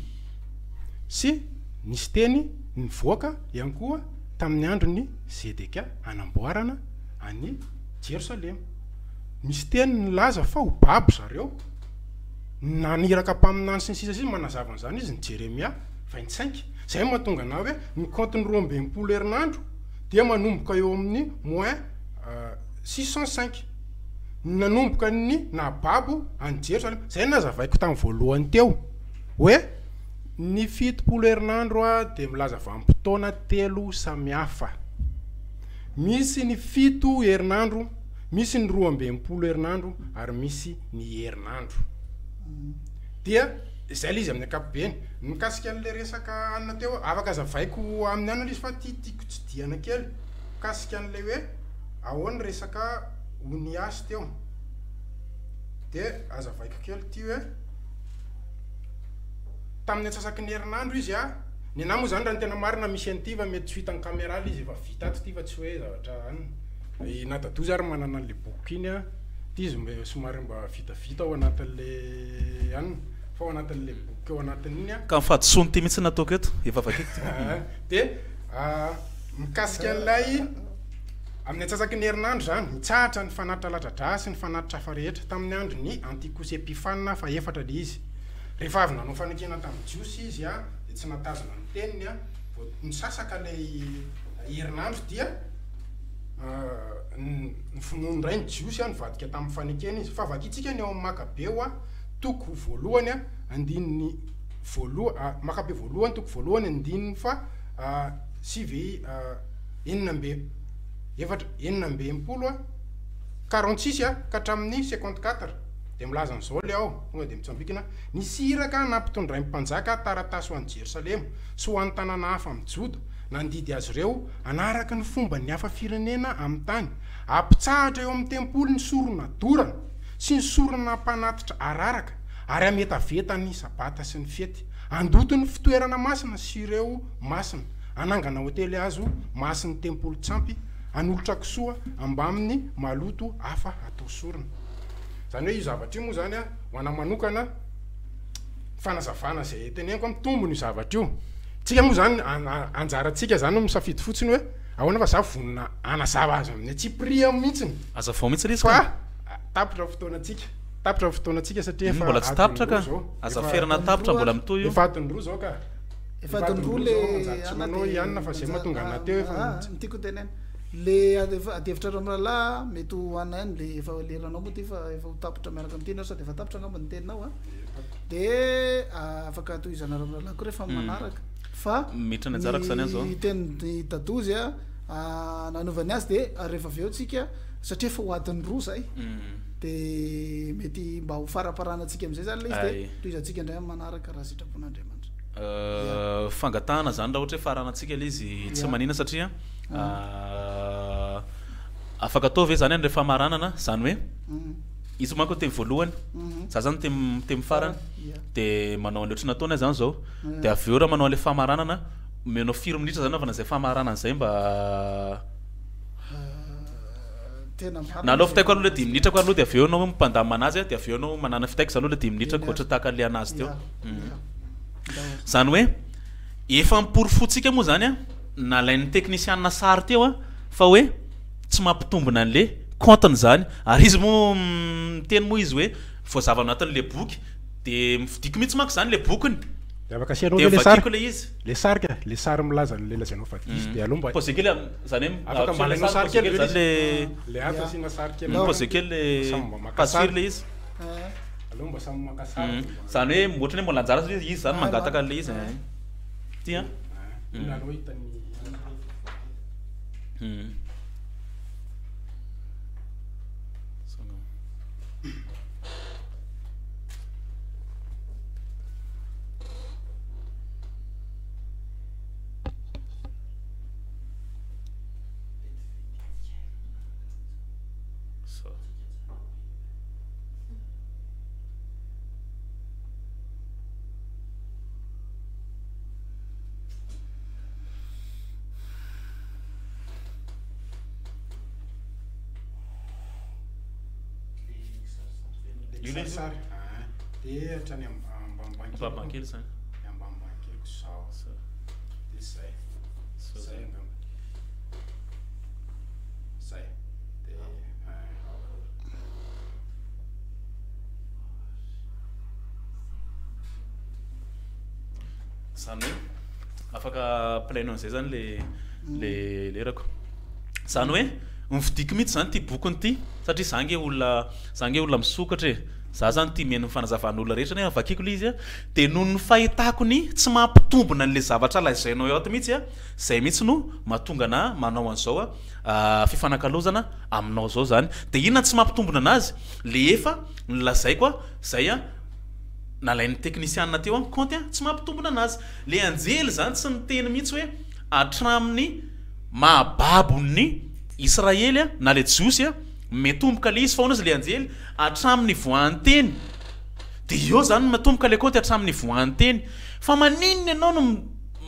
sy nisy teny nivoaka ihany koa tamin'ny andron'i Zedekia hanamboarana an'i Jerosalema. Misy teny nilaza fa ho babo zareo. Naniraka mpaminany sy ny sisa sy manazava an'izany izy ny Jeremia 25. Izay no mahatonga anah hoe ny kaontin'ny 62 herinandro dia manomboka eo amin'ny moins 605. Nanomboka ny nahababo an'i Jerosalema. Izay no nazavaiko tamin'ny voalohany teo hoe ny 70 herinandro dia milaza vanim-potoana telo samihafa. Misy ny fito herinandro, misy ny 62 herinandro ary misy ny herinandro. Dia izay ilay izy amin'ny ankapobeny. Ny mikasika an'ilay resaka anona teo, afaka azavaiko amin'ny anona ilay izy fa ity tiako tsidihana kely mikasika an'ilay hoe ahoana resaka Oniasy teo. Dia azavaiko kely ity hoe tamin'ny antsasaky ny herinandro izy a, ny anahy moa izany raha ny tena marina misy an'ity fa mety tsy ho hitan'ny caméra ilay izy efa vita ato ity fa tsy hoe zavatra anona. I Nadadoza ary manana an'ilay boky iny a, ity izy mba somary mba vitavita ao anatin'ilay anona fa ao anatin'ilay boky ao anatin'iny a. Ka ny fahadisoany ity mihitsy no nataoko eto, efa vakiko ity. Dia mikasika an'ilay Amin'ny antsasaky ny herinandro izany, nitsahatra ny fanatitra latsa-drà sy ny fanatitra hafa rehetra, tamin'ny andron'i Antiokosy Epifana fahefatra ilay izy. Rehefa avy nanao fanekena tamin'ny Jiosy izy, dia tsy nahatazona ny teniny, vao nisasaka ilay herinandro dia novonoiny indray ny Jiosy, nivadika tamin'ny fanekena izy. Fa vakintsika ny ao amin'ny Makabeo toko voalohany, andininy voalohany, Makabeo voalohany toko voalohany andininy faha sivy. 6 64 66 a, 46 a, ka hatramin'ny 54, dia milaza an'izao ilay ao, tonga dia mitsambikina, Nisy iraka nampitondrain'ny mpanjaka taratasy ho an'i Jerosalema sy ho an'ny tanàna hafa amin'i Joda, nandidy azy ireo hanaraka ny fomban'ny hafa firenena amin'ny tany, hampitsahatra eo amin'ny tempoly ny sorona dorana sy ny sorona mpanatitra araraka, ary hametaveta ny Sabata sy ny fety, handoto ny fitoerana masina sy ireo masina. Hanangana hotely hazo masin'ny tempolin-tsampy, hanolotra kisoa ambamin'ny maloto hafa hatao sorona. Izany hoe io zavatra io moa izany ho anà manokana, fanazavana izay teneniko, mitombina io zavatra io. Tsika moa izany, anjarantsika izany no misafidy fotsiny hoe ahoana fa za vonona hanazava azy amin'ny antsipiriany mihitsiny. Azavao mihitsy ilay izy ka. Fa tapitra ny fotoanantsika, tapitra ny fotoanantsika satria efa Mbola tsy adiny tapitra roa ka. izao. Aza ferana tapitra mbola mitohy io. Efa adiny roa izao ka. Efa adiny roa le Tsy manao i Anna fa zay mahatonga anah teo efa Ny tiako tenena le adihevitra reo mirahalahy mety ho anay any le efa leranao moa ty fa efa ho tapitra miaraka amin'ity nareo sady efa tapitra angamba ny teninao a de afaka tohizanareo mirahalahy koa rehefa manaraka fa Miditra ny anjarako zany aho zao. ny tenin'i Dadozy a nanovany azy de rehefa avy eo tsika satria efa ho adiny roa zay de mety mba ho faramparanantsika amizay zany le izy de tohizantsika indray amin'ny manaraka raha sitrapon'Andriamanitra. Fangatahana zany raha ohatra hoe faranantsika ilay izy tsy manina satria afaka atao ve zany any rehefa hamaranana zany hoe izy manko teny voalohany za zany teny teny farany de manao an'le ohatry ny nataony aho zany zao de avy eo raha manao an'le famaranana omenao firy minitra zany anaovana zay famaranana zay mba Na aleo fitaiko aloha le dimy minitra ko aloha de avy eo enao mpandamina anazy de avy eo enao manana fitaiko zany aloha le dimy minitra ko ohatra tahaka an'le anazy teo. Zany hoe efa niporofointsika moa zany an, nalain'ny teknisianina sary teo an, fa hoe tsy mampitombina an'le compte-ny zany, ary izy moa miteny moa izy hoe voazava anatin'le boky, de mividiako mihitsy manko zany le bokiny. De afaka asianao De ve le sary? vakiko le izy. Le sary ka, le sary milaza an'le lazainao fa diso de aleo mba. Poser kely am- zany hoe Afaka mba ampiseho le alainao sary, sary poser kely kely ve zany le le izy? Le ato asiana sary kely. Poser kely le Samy mba maka page sary. firy le izy? Aleo mba samy maka sary de mba. Zany hoe ohatran'ny hoe mbola anjara zany izy zany mangataka an'le izy ein. Ty an. Iny aloha hitan'ny. Io ilay izy io? Kisarisary. Ah, dia hatrany ambanimbany kely. Ambanimbany kely izany. Ambanimbany kely koa izao. Zao. Dia izay. Zao Izay zany. angamba. Izay. Dia ah, ao. Izany hoe afaka plein an'izay zany le le lerako. Izany hoe novidiako mihitsy izany ity bokiny ity satria za nge olona za nge olona misokatra e. Za zany tia mihaino ny fanazavan'olona rehetra nefa vakiko ilay izy a, dia noho ny fahitako ny tsy mampitombina an'ilay zavatra lazainao ato mihitsy a, izay mihitsy no mahatonga anah manao an'izao fifanakalozana aminao izao izany. Dia inona no tsy mampitombina anazy? Le efa nolazaiko a, izay a nalain'ny teknisianina teo an, kaonty a, tsy mampitombina anazy. Le anjely izany tsy niteny mihitsy hoe hatramin'ny mahababo ny Israely a, na le Jiosy a, mitomboka le izy fa hono izy le anjely hatramin'ny voanteny. De eo zany no mitomboka le kaonty hatramin'ny voanteny. Fa maninona ianao no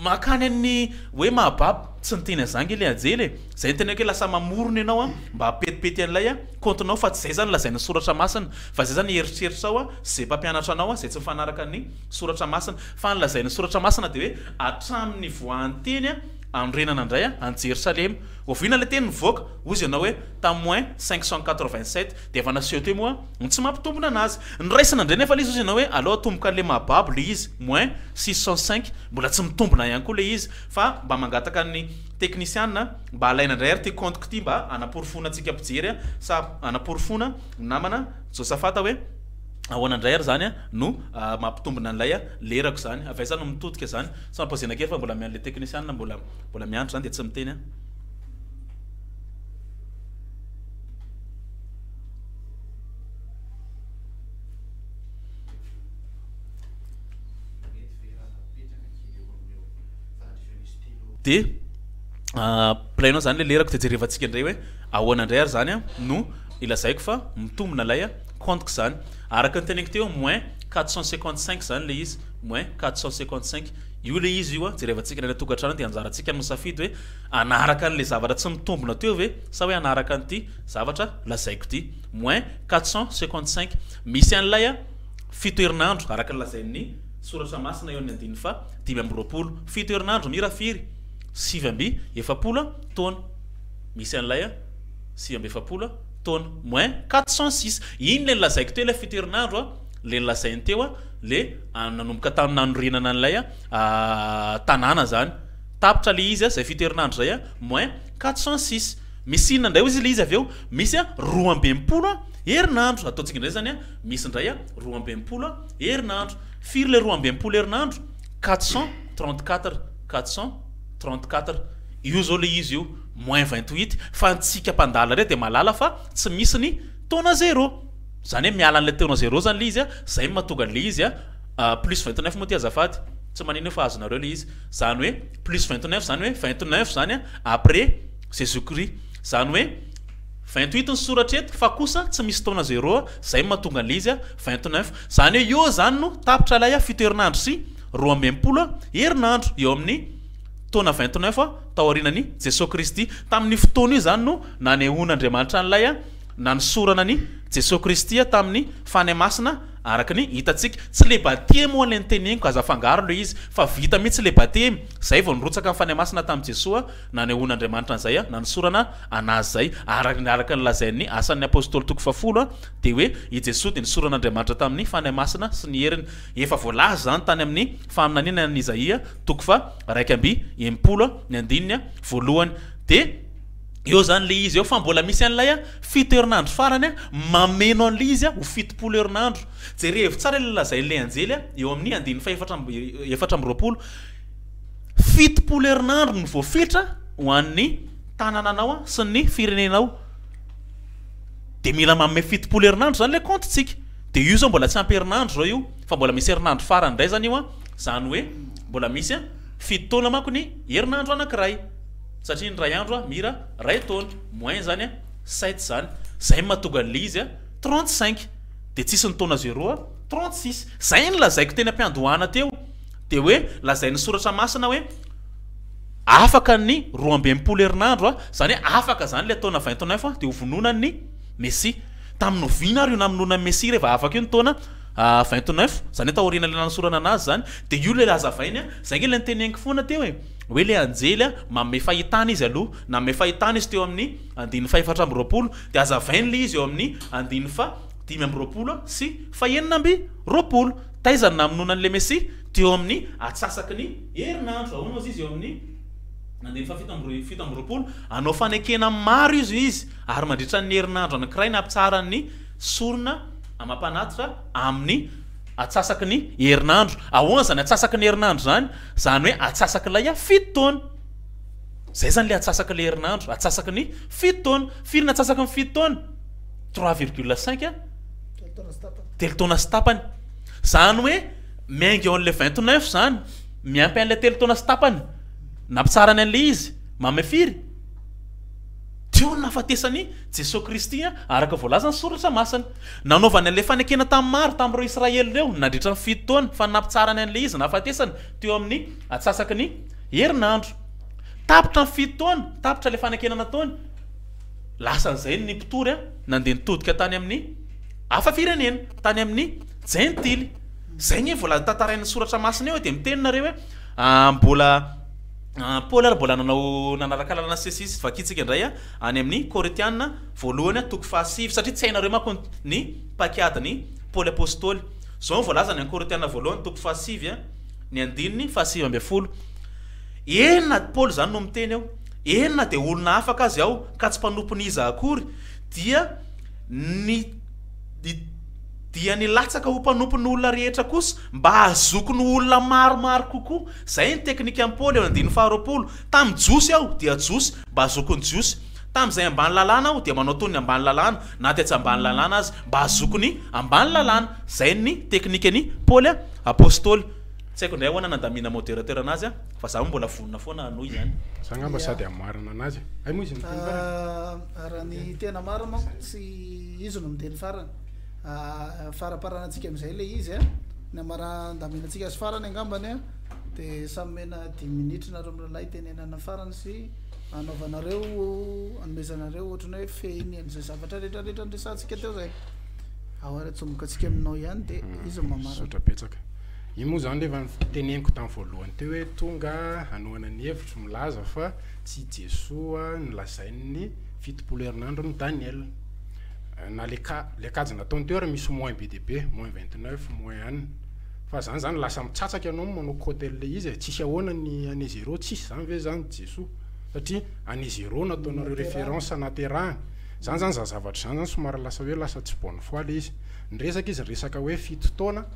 mankany an'ny hoe mahababo? Tsy niteny an'izany nge le anjely e. Zay no teneniko hoe lasa mamorona ianao a, mba hampetipety an'ilay a kaontinao fa tsy zay zany lazain'ny soratra masina. Fa zay zany eritreritrao a, sy zay mpampianatra anao a, zay tsy mifanaraka ny soratra masina. Fa ny lazain'ny soratra masina de hoe hatramin'ny voanteny a, hanorenana indray an'i Jerosalema. Oviana ilay teny nivoaka? Hozy ianao hoe tamin'ny moins 587, dia efa naseho teo moa ny tsy mampitombina anazy. Noraisina indray nefa ilay izy, hozy ianao hoe aleo atomboka an'ilay mahababo ilay izy, moins 605, mbola tsy mitombina ihany koa ilay izy, fa mba mangataka ny teknisiana mba alaina indray ary ity compte-ko ity mba hanaporofoana antsika mpijery sa hanaporofoana ny namana Josafata hoe ahoana indray ary izany no mampitombina an'ilay lerako izany. Avy aiza no mitodika izany? Tsy mampozena kely fa mbola le technicien mbola mbola miandry zany dia tsy miteny an. Dia plainao zany le lerako dia jerevantsika indray hoe ahoana indray ary zany no ilazaiko fa mitombina ilay compte-ko zany. Araka ny teneniko teo moins 455 zany le izy, moins 455. Io le izy io a, jerevantsika ny any an-tokantrano dia anjarantsika no misafidy hoe hanaraka an'le zavatra tsy mitombina teo ve sa hoe hanaraka an'ity zavatra lazaiko ity. Moins 455. Misy an'ilay a fito herinandro araka ny lazain'ny soratra masina eo amin'ny andininy faha 25. Fito herinandro mira firy? 49 taona. Misy an'ilay a 49 taona. Moins 406. Iny le nolazaiko teo ilay fito herinandro a, le nolazainy teo a, le nanomboka tamin'ny nanorenana an'ilay tanàna zany. Tapitra le izy a, zay fito herinandro zay a, moins 406. Misy inona indray hozy le izy avy eo? Misy a 62 herinandro. Ataontsika indray zany a, misy indray a 62 herinandro. Firy le 62 herinandro? 434, 434. Io zao le izy io, moins 28. Fa antsika mpandala re dia mahalala fa tsy misy ny taona zéro. Zany hoe miala an'ilay taona zéro zany le izy a, zay no mahatonga an'le izy a plus 29 moa ty azafady, tsy manino fa azonareo le izy. Zany hoe plus 29 zany hoe 29 zany a après Jésus Christ. Zany hoe 28 ny soratra eto fa kosa tsy misy taona zéro a, zay no mahatonga an'le izy a 29. Zany hoe eo zany no tapitra ilay fito herinandro sy 62 herinandro eo amin'ny taona 29 taorianan'i Jesoa Kristy. Tamin'io fotoana io izany no nanehoan'Andriamanitra an'ilay nanosorana an'i Jesoa Kristy tamin'ny Fanahy Masina araka ny hitantsika. Tsy le batemy ho'a ilay noteneniko, aza afangaro ilay izy, fa vita mihitsy ilay batemy, izay vao nirotsaka ny Fanahy Masina tamin'i Jesoa, nanehoan'Andriamanitra an'izay nanosorana an'azy izay. Araka araka ny lazain'ny Asan'ny Apostoly toko fahafolo dia hoe i Jesoa dia nosoran'Andriamanitra tamin'ny Fanahy Masina sy ny heriny. Efa voalaza izany tany amin'ny faminaniana an'i Izaia toko faha 61 ny andininy voalohany. Dia eo izany ilay izy eo fa mbola misy an'ilay fito herinandro farany mameno an'ilay izy ho 70 herinandro. Jerevo tsara ilay lazain'ilay anjely eo amin'ny andininy faha 24. 70 herinandro no voafetra ho an'ny tanànanao sy ny firenenao. Dia mila manome 70 herinandro izany ilay kaontintsika. Dia io izao mbola tsy ampy herinandro izao io fa mbola misy herinandro farany indray izany io an, izany hoe mbola misy fito taona manko ny herinandro anankiray satria ny iray andro mira iray taona, moins izany sept izany, izay no mahatonga an'ilay izy 35 dia tsisy ny taona zéro 36, izay no lazaiko teny am-piandohana teo, dia hoe lazain'ny soratra masina hoe afaka ny 62 herinandro, izany hoe afaka izany ilay taona 29 dia ho vonoina ny Mesia. Tamin'ny oviana ary io namonoana ny Mesia rehefa afaka io ny taona 29, izany hoe taorian'ilay nanosorana anazy izany, dia io ilay hazavainy an, izay ange ilay noteneniko foana teo e, hoe ilay anjely an, manome fahitana izy aloha, nanome fahitana izy teo amin'ny andininy faha-24, dia hazavainy ilay izy eo amin'ny andininy faha-25 sy faha-26. Taiza no namonoana an'ilay Mesia? Teo amin'ny atsasaky ny herinandro. Ahoana hozy izy eo amin'ny andininy faha-27? Hanao fanekena amin'ny maro izy izy. Ary mandritra ny herinandro anankiray ny hampitsaharan'ny sorona amam-panatitra amin'ny atsasaky ny herinandro. Ahoana izany atsasaky ny herinandro izany? Izany hoe atsasak'ilay fito taona. Izay izany ilay atsasak'ilay herinandro, atsasaky ny fito taona. Firy ny atsasaky ny fito taona? Trois virgule cinq, telo taona sy tapany. Izany hoe miainga eo amin'ilay 29 izany, miampy an'ilay telo taona sy tapany nampitsarany an'ilay izy, manome firy? Teo ny nahafatesan'i Jesoa Kristy araka voalazan'ny Soratra Masina. Nanaovany an'ilay fanekena tamin'ny maro tamin'ireo Israely ireo nandritra ny fito taona, fa ny nampitsarany an'ilay izy nahafatesany teo amin'ny atsasaky ny herinandro. Tapitra ny fito taona, tapitra ilay fanekena nataony, lasan'izay ny mpitory nandeha nitodika tany amin'ny hafa firenena, tany amin'ny Jentily. Izay anie voalaza tantarain'ny Soratra Masina eo e, dia miteny nareo hoe mbola Paoly ary mbola nanao nanaraka lalana sesisy vakintsika indray any amin'ny Korintiana voalohany toko fahasivy satria tsy hainareo manko ny paikadin'i Paoly Apostoly. Izao no voalazany any Korintiana voalohany toko fahasivy ny andininy faha-19. Eny na Paoly izany no miteny eo, eny na dia olona afaka azy aho ka tsy mpanompon'iza akory dia ny dia nilatsaka ho mpanompon'ny olona rehetra kosa mba hahazoako ny olona maromaro kokoa. Izay ny teknikan'i Paoly eo andininy faharoapolo, Tamin'ny Jiosy aho, dia Jiosy, mba hahazoako ny Jiosy. Tamin'izay ambany lalàna aho, dia manao toy ny ambany lalàna, na dia tsy ambany lalàna aza, mba hahazoako ny ambany lalàna. Izay ny teknikan'i Paoly apostoly. Tsy haiko indray ahoana nandamina modérateur anazy fa za moa mbola vonona foana hanohy izany. Za angamba sady hamarina anazy. Hay moa izy miteny farany. Raha ny tena marina manko tsy izy no miteny farany. Faramparanantsika amin'izay ilay izy an. Ny hamaran-daminantsika azy farany angambany an, dia samy omena dimy minitra nareo mirahalahy hitenenana farany sy hanaovanareo, hanomezanareo ohatran'ny hoe fehiny an'izay zavatra rehetra rehetra niresahantsika teo izay. Ao ary atsomboka antsika aminao ihany dia izy no mamarana. Misaotra betsaka. Io moa izany rehefa teneniko tamin'ny voalohany teo hoe tonga hanohana ny hevitro milaza fa tsy i Jesoa no lazain'ny 70 herinandro ny Daniel. Na le ka, le kajy nataony teo ary misy moins be dia be, moins 29, moins an. Fa zany zany lasa mitsatsaka ianao manao cote an'le izy e, tsisy ahoana ny année zéro, tsisy zany ve zany Jesoa? Satria année zéro nataonareo référence naterahany. Zany zany zany zavatra zany zany somary lasa hoe lasa tsy bonne foi le izy. Niresaka izy niresaka hoe fito taona,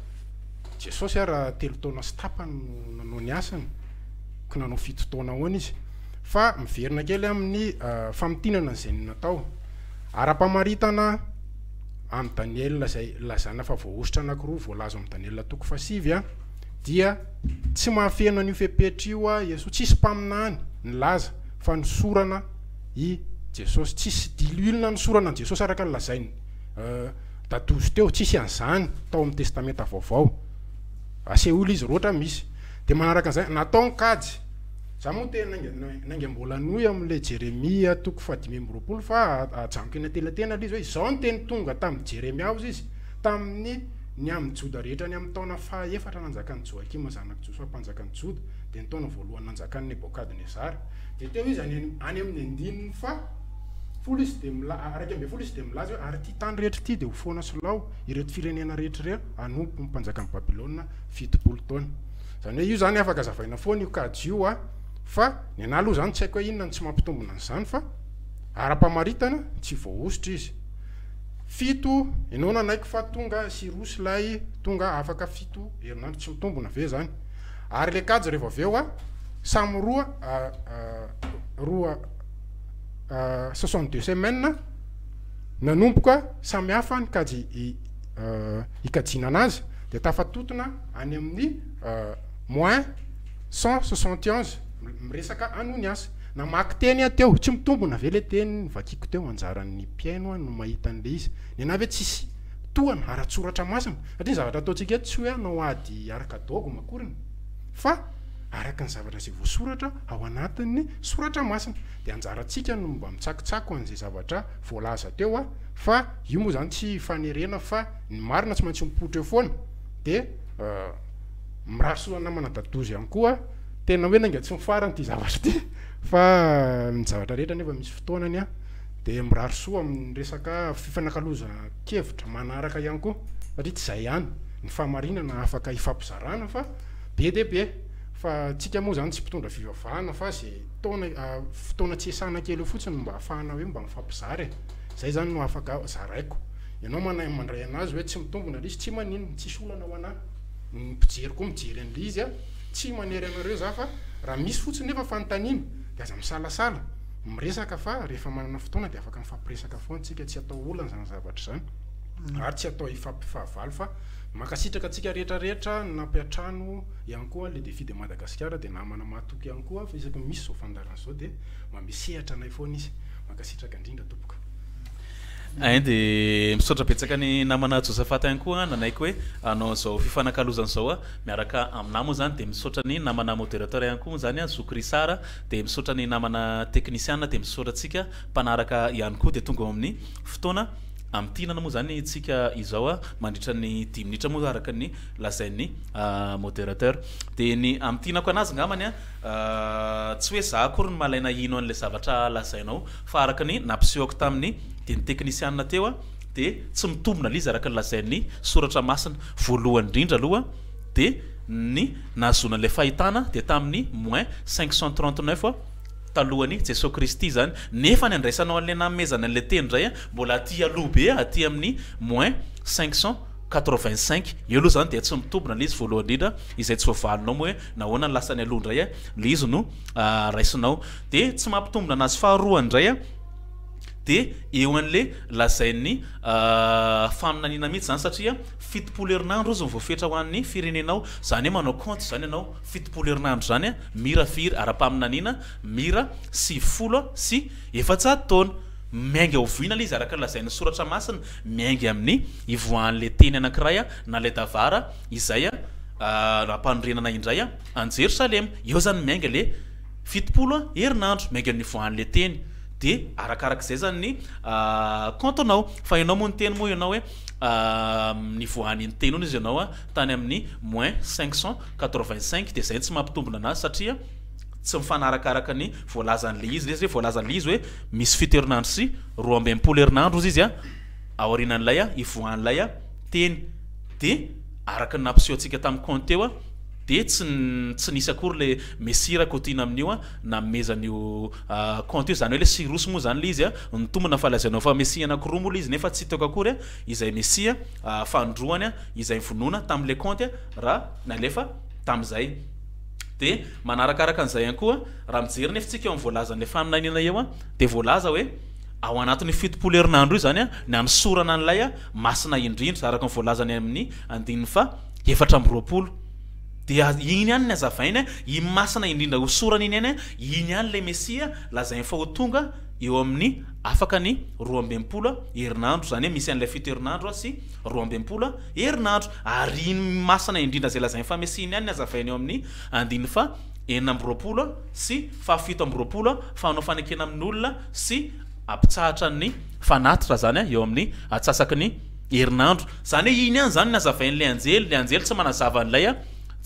Jesosy ara telo taona sy tapany no nanao ny asany, ko nanao fito taona ahoana izy? Fa miverina kely amin'ny famintinana an'izay natao. Ara-pamaritana amin'i Daniela izay lazana fa voahosotra anankiroa voalaza ao amin'i Daniela toko fahasivy dia tsy mahafeno an'io fepetra io Iesoa. Tsisy mpaminany nilaza fa nosorana i Jesosy. Tsisy diloilona nosorana an'i Jesosy araka ny lazain'i Dadozo teo. Tsisy an'izany tao amin'ny Testamenta Vaovao. Asehoy ilay izy raha ohatra misy. Dia manaraka an'izay, natao ny kajy. Za moa te nainga mbola hanohy amin'ilay Jeremia toko faha-25 fa ajanoko eny an-telatena ilay izy hoe izao ny teny tonga tamin'i Jeremia hozy izy tamin'ny ny amin'ny Joda rehetra ny amin'ny taona faha-efatra nanjakan'i Joakima zanak'i Josoa mpanjakan'i Joda dia ny taona voalohany nanjakan'i Nebokadnezara dia teo izy any any amin'ny andininy faha folo izy dia mila 11 izy dia milaza hoe ary ity tany rehetra ity dia ho foana sy lao ireto firenena rehetra ireo hanompo ny mpanjakan'i Babylona 70 taona. Zany hoe io zany afaka azavaina foana io kajy io a, fa ny anah aloha zany tsy haiko hoe inona no tsy mampitombina an'izany fa ara-pamaritana tsy voahosotra izy. Fito, ianao nanaiky fa tonga Sirosy ilay tonga afaka fito herinandro, tsy mitombina ve zany? Ary le kajy rehefa avy eo a, samy roa roa 62 semaines nanomboka samy hafa ny kajy ikajiana anazy dia tafatotona any amin'ny moins 171 miresaka anoniasy. Namaky teny aho teo, tsy mitombina ve le teny novakiko teo, anjaran'ny mpihaino no mahita an'le izy. Ny anah ve tsisy tohana ara-tsoratra masina, satria ny zavatra ataontsika eto tsy hoe hanao ady araka dogme akoriny fa. araka ny zavatra izay voasoratra ao anatin'ny soratra masina. Dia anjarantsika no mba mitsakotsako an'izay zavatra voalaza teo a, fa io moa izany tsy fanerena fa ny marina tsy maintsy mipoitra eo foana. Dia mirary soa namana Dadozy ihany koa, tena hoe nainga tsy mifarana ity zavatra ity fa ny zavatra rehetra anefa misy fotoanany a, dia mirary soa amin'ny resaka fifanakalozan-kevitra manaraka ihany koa satria tsy izay ihany ny fahamarinana afaka ifampizarana fa be dia be fa tsika moa zany tsy mpitondra fivavahana fa ze taona fotoana tsy iasana kely eo fotsiny no mba ahafahana hoe mba mifampizara e, zay zany no afaka zaraiko, ianao manay mandray anazy hoe tsy mitombina le izy tsy maninona, tsisy olana ho anah, ny mpijery koa mijery an'le izy a, tsy manery anareo za fa raha misy fotsiny nefa fanontaniana de aza misalasala miresaka fa rehefa manana fotoana de afaka mifampiresaka foana tsika, tsy atao olana zany zavatra zany ary tsy atao hifampifahavalo fa Mankasitraka antsika rehetra rehetra nampiantrano ihany koa le défi de Madagascar dia namana mahatoky ihany koa fa isaky ny misy izao fandaharana izao dia manome sehatra anay foana izy. Mankasitraka indrindra tompoko. Ein dia misaotra betsaka ny namana Josaphat ihany koa nanaiky hoe hanao an'izao fifanakalozana izao miaraka aminà moa izany dia misaotra ny namana modérateur ihany koa moa izany Zoky Risara dia misaotra ny namana teknisiana dia misaotra antsika mpanaraka ihany koa dia tonga ao amin'ny fotoana Amintinana moa izany tsika izao mandritra ny dimy minitra moa araka ny lazain'ny modérateur. Dia ny amintinako anazy ngambany an, tsy hoe za akory no malaina hino an'ilay zavatra lazainao fa araka ny nampisehoko tamin'ny dia ny teknisianina teo an, dia tsy mitombina ilay izy araka ny lazain'ny soratra masina. Voalohany indrindra aloha dia ny nahazoana an'ilay fahitana dia tamin'ny moins 539 talohan'i Jesoa Kristy izany, nefa ny andraisanao an'ilay nanomezana an'ilay teny indray mbola aty aloha be aty amin'ny moins 585, eo aloha izany dia tsy mitombina ilay izy voalohany indrindra, izay tsy voavalinao moa hoe nahoana no lasa any aloha indray ilay izy no raisinao, dia tsy mampitombina anazy faharoa indray dia eo an'ilay lazain'ny faminaniana mihitsy izany satria 70 herinandro izy no voafetra ho an'ny firenenao, izany hoe manao compte izany ianao 70 herinandro izany Mira firy ara-paminaniana? Mira 490 taona. Miainga oviana ilay izy araka ny lazain'ny Soratra Masina? Miainga amin'ny ivoahan'ilay teny anankiray na ilay tavara izay rampanorenana indray an'i Jerosalema. Eo izany miainga ilay 70 herinandro, miainga amin'ny ivoahan'ilay teny. Dia arakarak'izay izany ny kaontinao. Fa ianao moa niteny moa ianao hoe nivoahan'iny teny iny izy ianao tany amin'ny moins 585 dia izay no tsy mampitombina anazy satria tsy mifanarakaraka ny voalazan'ilay izy ilay izy hoe voalazan'ilay izy hoe misy fito herinandro sy 62 herinandro ozy izy a aorianan'ilay a ivoahan'ilay a teny dia araka ny nampiseho antsika tamin'ny compte teo a dia tsy tsy nisy akory ilay mesia raha kotiana amin'io a nanomezan'io compte io izany hoe ilay Sirosy moa izany ilay izy a nitombina fa lazainao fa mesia anankiroa moa ilay izy nefa tsy hitako akory a izay mesia fanindroany izay vonoina tamin'ilay compte raha nalefa tamin'izay. Dia manarakaraka an'izay ihany koa, raha mijery nefa isika eo amin'ny voalazan'ilay faminaniana eo dia voalaza hoe ao anatin'io 70 herinandro io izany ny hanosorana an'ilay masina indrindra araka ny voalazany amin'ny andininy faha 24. Dia iny ihany ny hazavainy, iny masina indrindra hosorana iny ihany, iny ihany ilay Mesia lazainy fa ho tonga eo amin'ny afaka ny 62 herinandro, izany hoe misy an'ilay fito herinandro sy 62 herinandro, ary iny masina indrindra izay lazainy fa Mesia iny ihany ny hazavainy eo amin'ny andininy faha 26 sy faha 27 fa hanao fanekena amin'olona sy hampitsahatra ny fanatitra izany eo amin'ny atsasaky ny herinandro. Izany hoe iny ihany izany ny hazavain'ilay anjely, ilay anjely tsy manazava an'ilay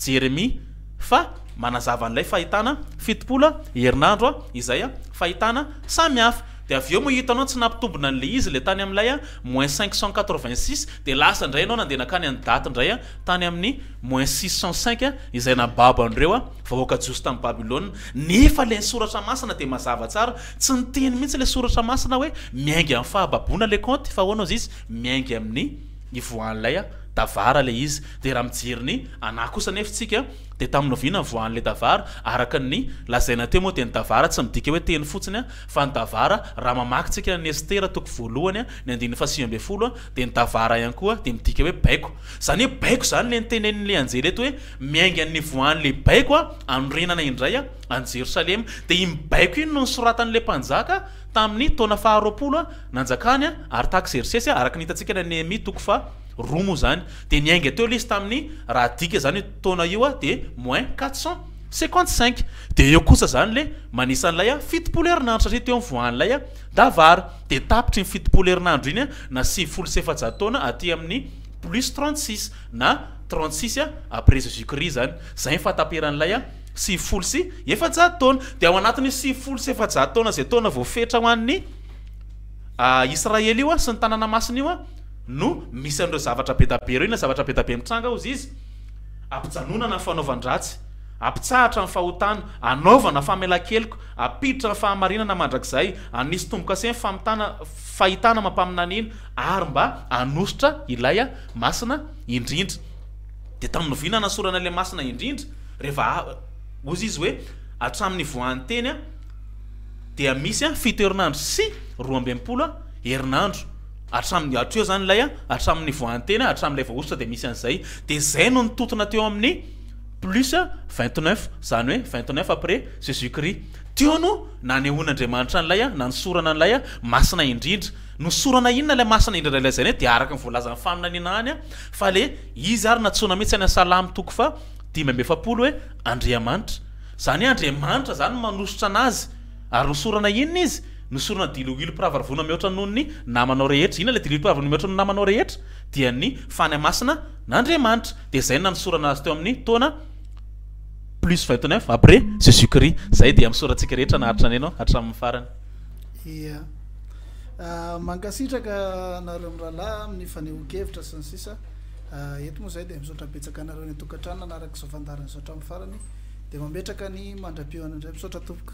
Jeremia fa manazava an'ilay fahitana 70 herinandro izay fahitana samy hafa. Dia avy eo moa hitanao tsy nampitombina an'ilay izy ilay tany amin'ilay moins 586 dia lasa indray ianao nandeha nankany amin'ny daty indray tany amin'ny moins 605 izay nababo an'ireo vahoaka jiosy tamin'i Babylona. Nefa ilay soratra masina dia mazava tsara, tsy niteny mihitsy ilay soratra masina hoe miainga amin'ny fahababoana ilay kaonty fa ahoana ozy izy miainga amin'ny ivoahan'ilay tavara ilay izy. Dia raha mijery ny anà kosa anefa isika dia tamin'ny oviana nivoahan'ilay tavara? Araka ny lazaina teo moa dia ny tavara tsy midika hoe teny fotsiny fa ny tavara raha mamaky tsika ny Estera toko voalohany ny andininy faha 19 dia ny tavara ihany koa dia midika hoe baiko. Izany hoe baiko izany ilay nitenenin'ilay anjely eto hoe miainga ny nivoahan'ilay baiko hanorenana indray an'i Jerosalema. Dia iny baiko iny no nosoratan'ilay mpanjaka tamin'ny taona faha 20 nanjakany Artaksersesy araka ny hitantsika any Nehemia toko faha roa moa izany. Dia niainga teo ilay izy tamin'ny raha adika izany io taona io dia moins 405. 55. Dia eo kosa izany le manisa an'ilay a 70 herinandro satria teo ny voan'ilay a davara. Dia tapitry iny 70 herinandro iny a na 490 taona aty amin'ny plus 36 na 36 a après Jésus Christ izany. Izay ny fahataperan'ilay a 490 taona. Dia ao anatin'io 490 taona izay taona voafetra ho an'ny Israely io sy ny tanàna masina io no misy an'ireo zavatra be da be ireo. Inona zavatra be da be mitranga hozy izy? Ampijanonana ny fanaovan-dratsy, ampitsahatra ny fahotana, anaovana famelan-keloka, ampiditra ny fahamarinana mandrakizay, hanisy tombo-kase ny famitana, fahitana amam-paminaniana, ary mba hanosotra ilay Masina Indrindra. Dia tamin'ny oviana nanasorana ilay Masina Indrindra? Rehefa, hozy izy hoe, hatramin'ny nivoahan'ny teny, dia misy fito herinandro sy 62 herinandro hatramin'ny hatreo zany ilay hatramin'ny nivoahan'ny teny hatramin'ilay voahosotra dia misy an'izay dia izay no nitontona teo amin'ny plus 29 zany hoe 29 après Jésus Christ teo no nanehoan'Andriamanitra an'ilay nanosorana an'ilay masina indrindra nosorana inona ilay masina indrindra ilay zany dia araka ny voalazan'ny faminaniana any fa le izy ary natsoina mihitsy any Salamo toko fa 45 hoe Andriamanitra Izany hoe Andriamanitra izany no manosotra anazy. Ary nosorana inona izy? Nosorana diloilo mpiravaravoana mihoatra noho ny namanao rehetra. Inona ilay diloilo mpiravaravoana mihoatra noho ny namanao rehetra? Dia ny Fanahy Masina n'Andriamanitra. Dia izay no nanosorana azy teo amin'ny taona plus 29 après Jésus Christ. Izay dia misaotra antsika rehetra naharitra neno hatramin'ny farany. Ia. Mankasitraka anareo mirahalahy amin'ny fanehoan-kevitra sy ny sisa. Eto moa izay dia misaotra betsaka anareo any an-tokantrano nanaraka izao fandaharana izao hatramin'ny farany. Dia mametraka ny mandra-pihaona indray. Misaotra tompoko.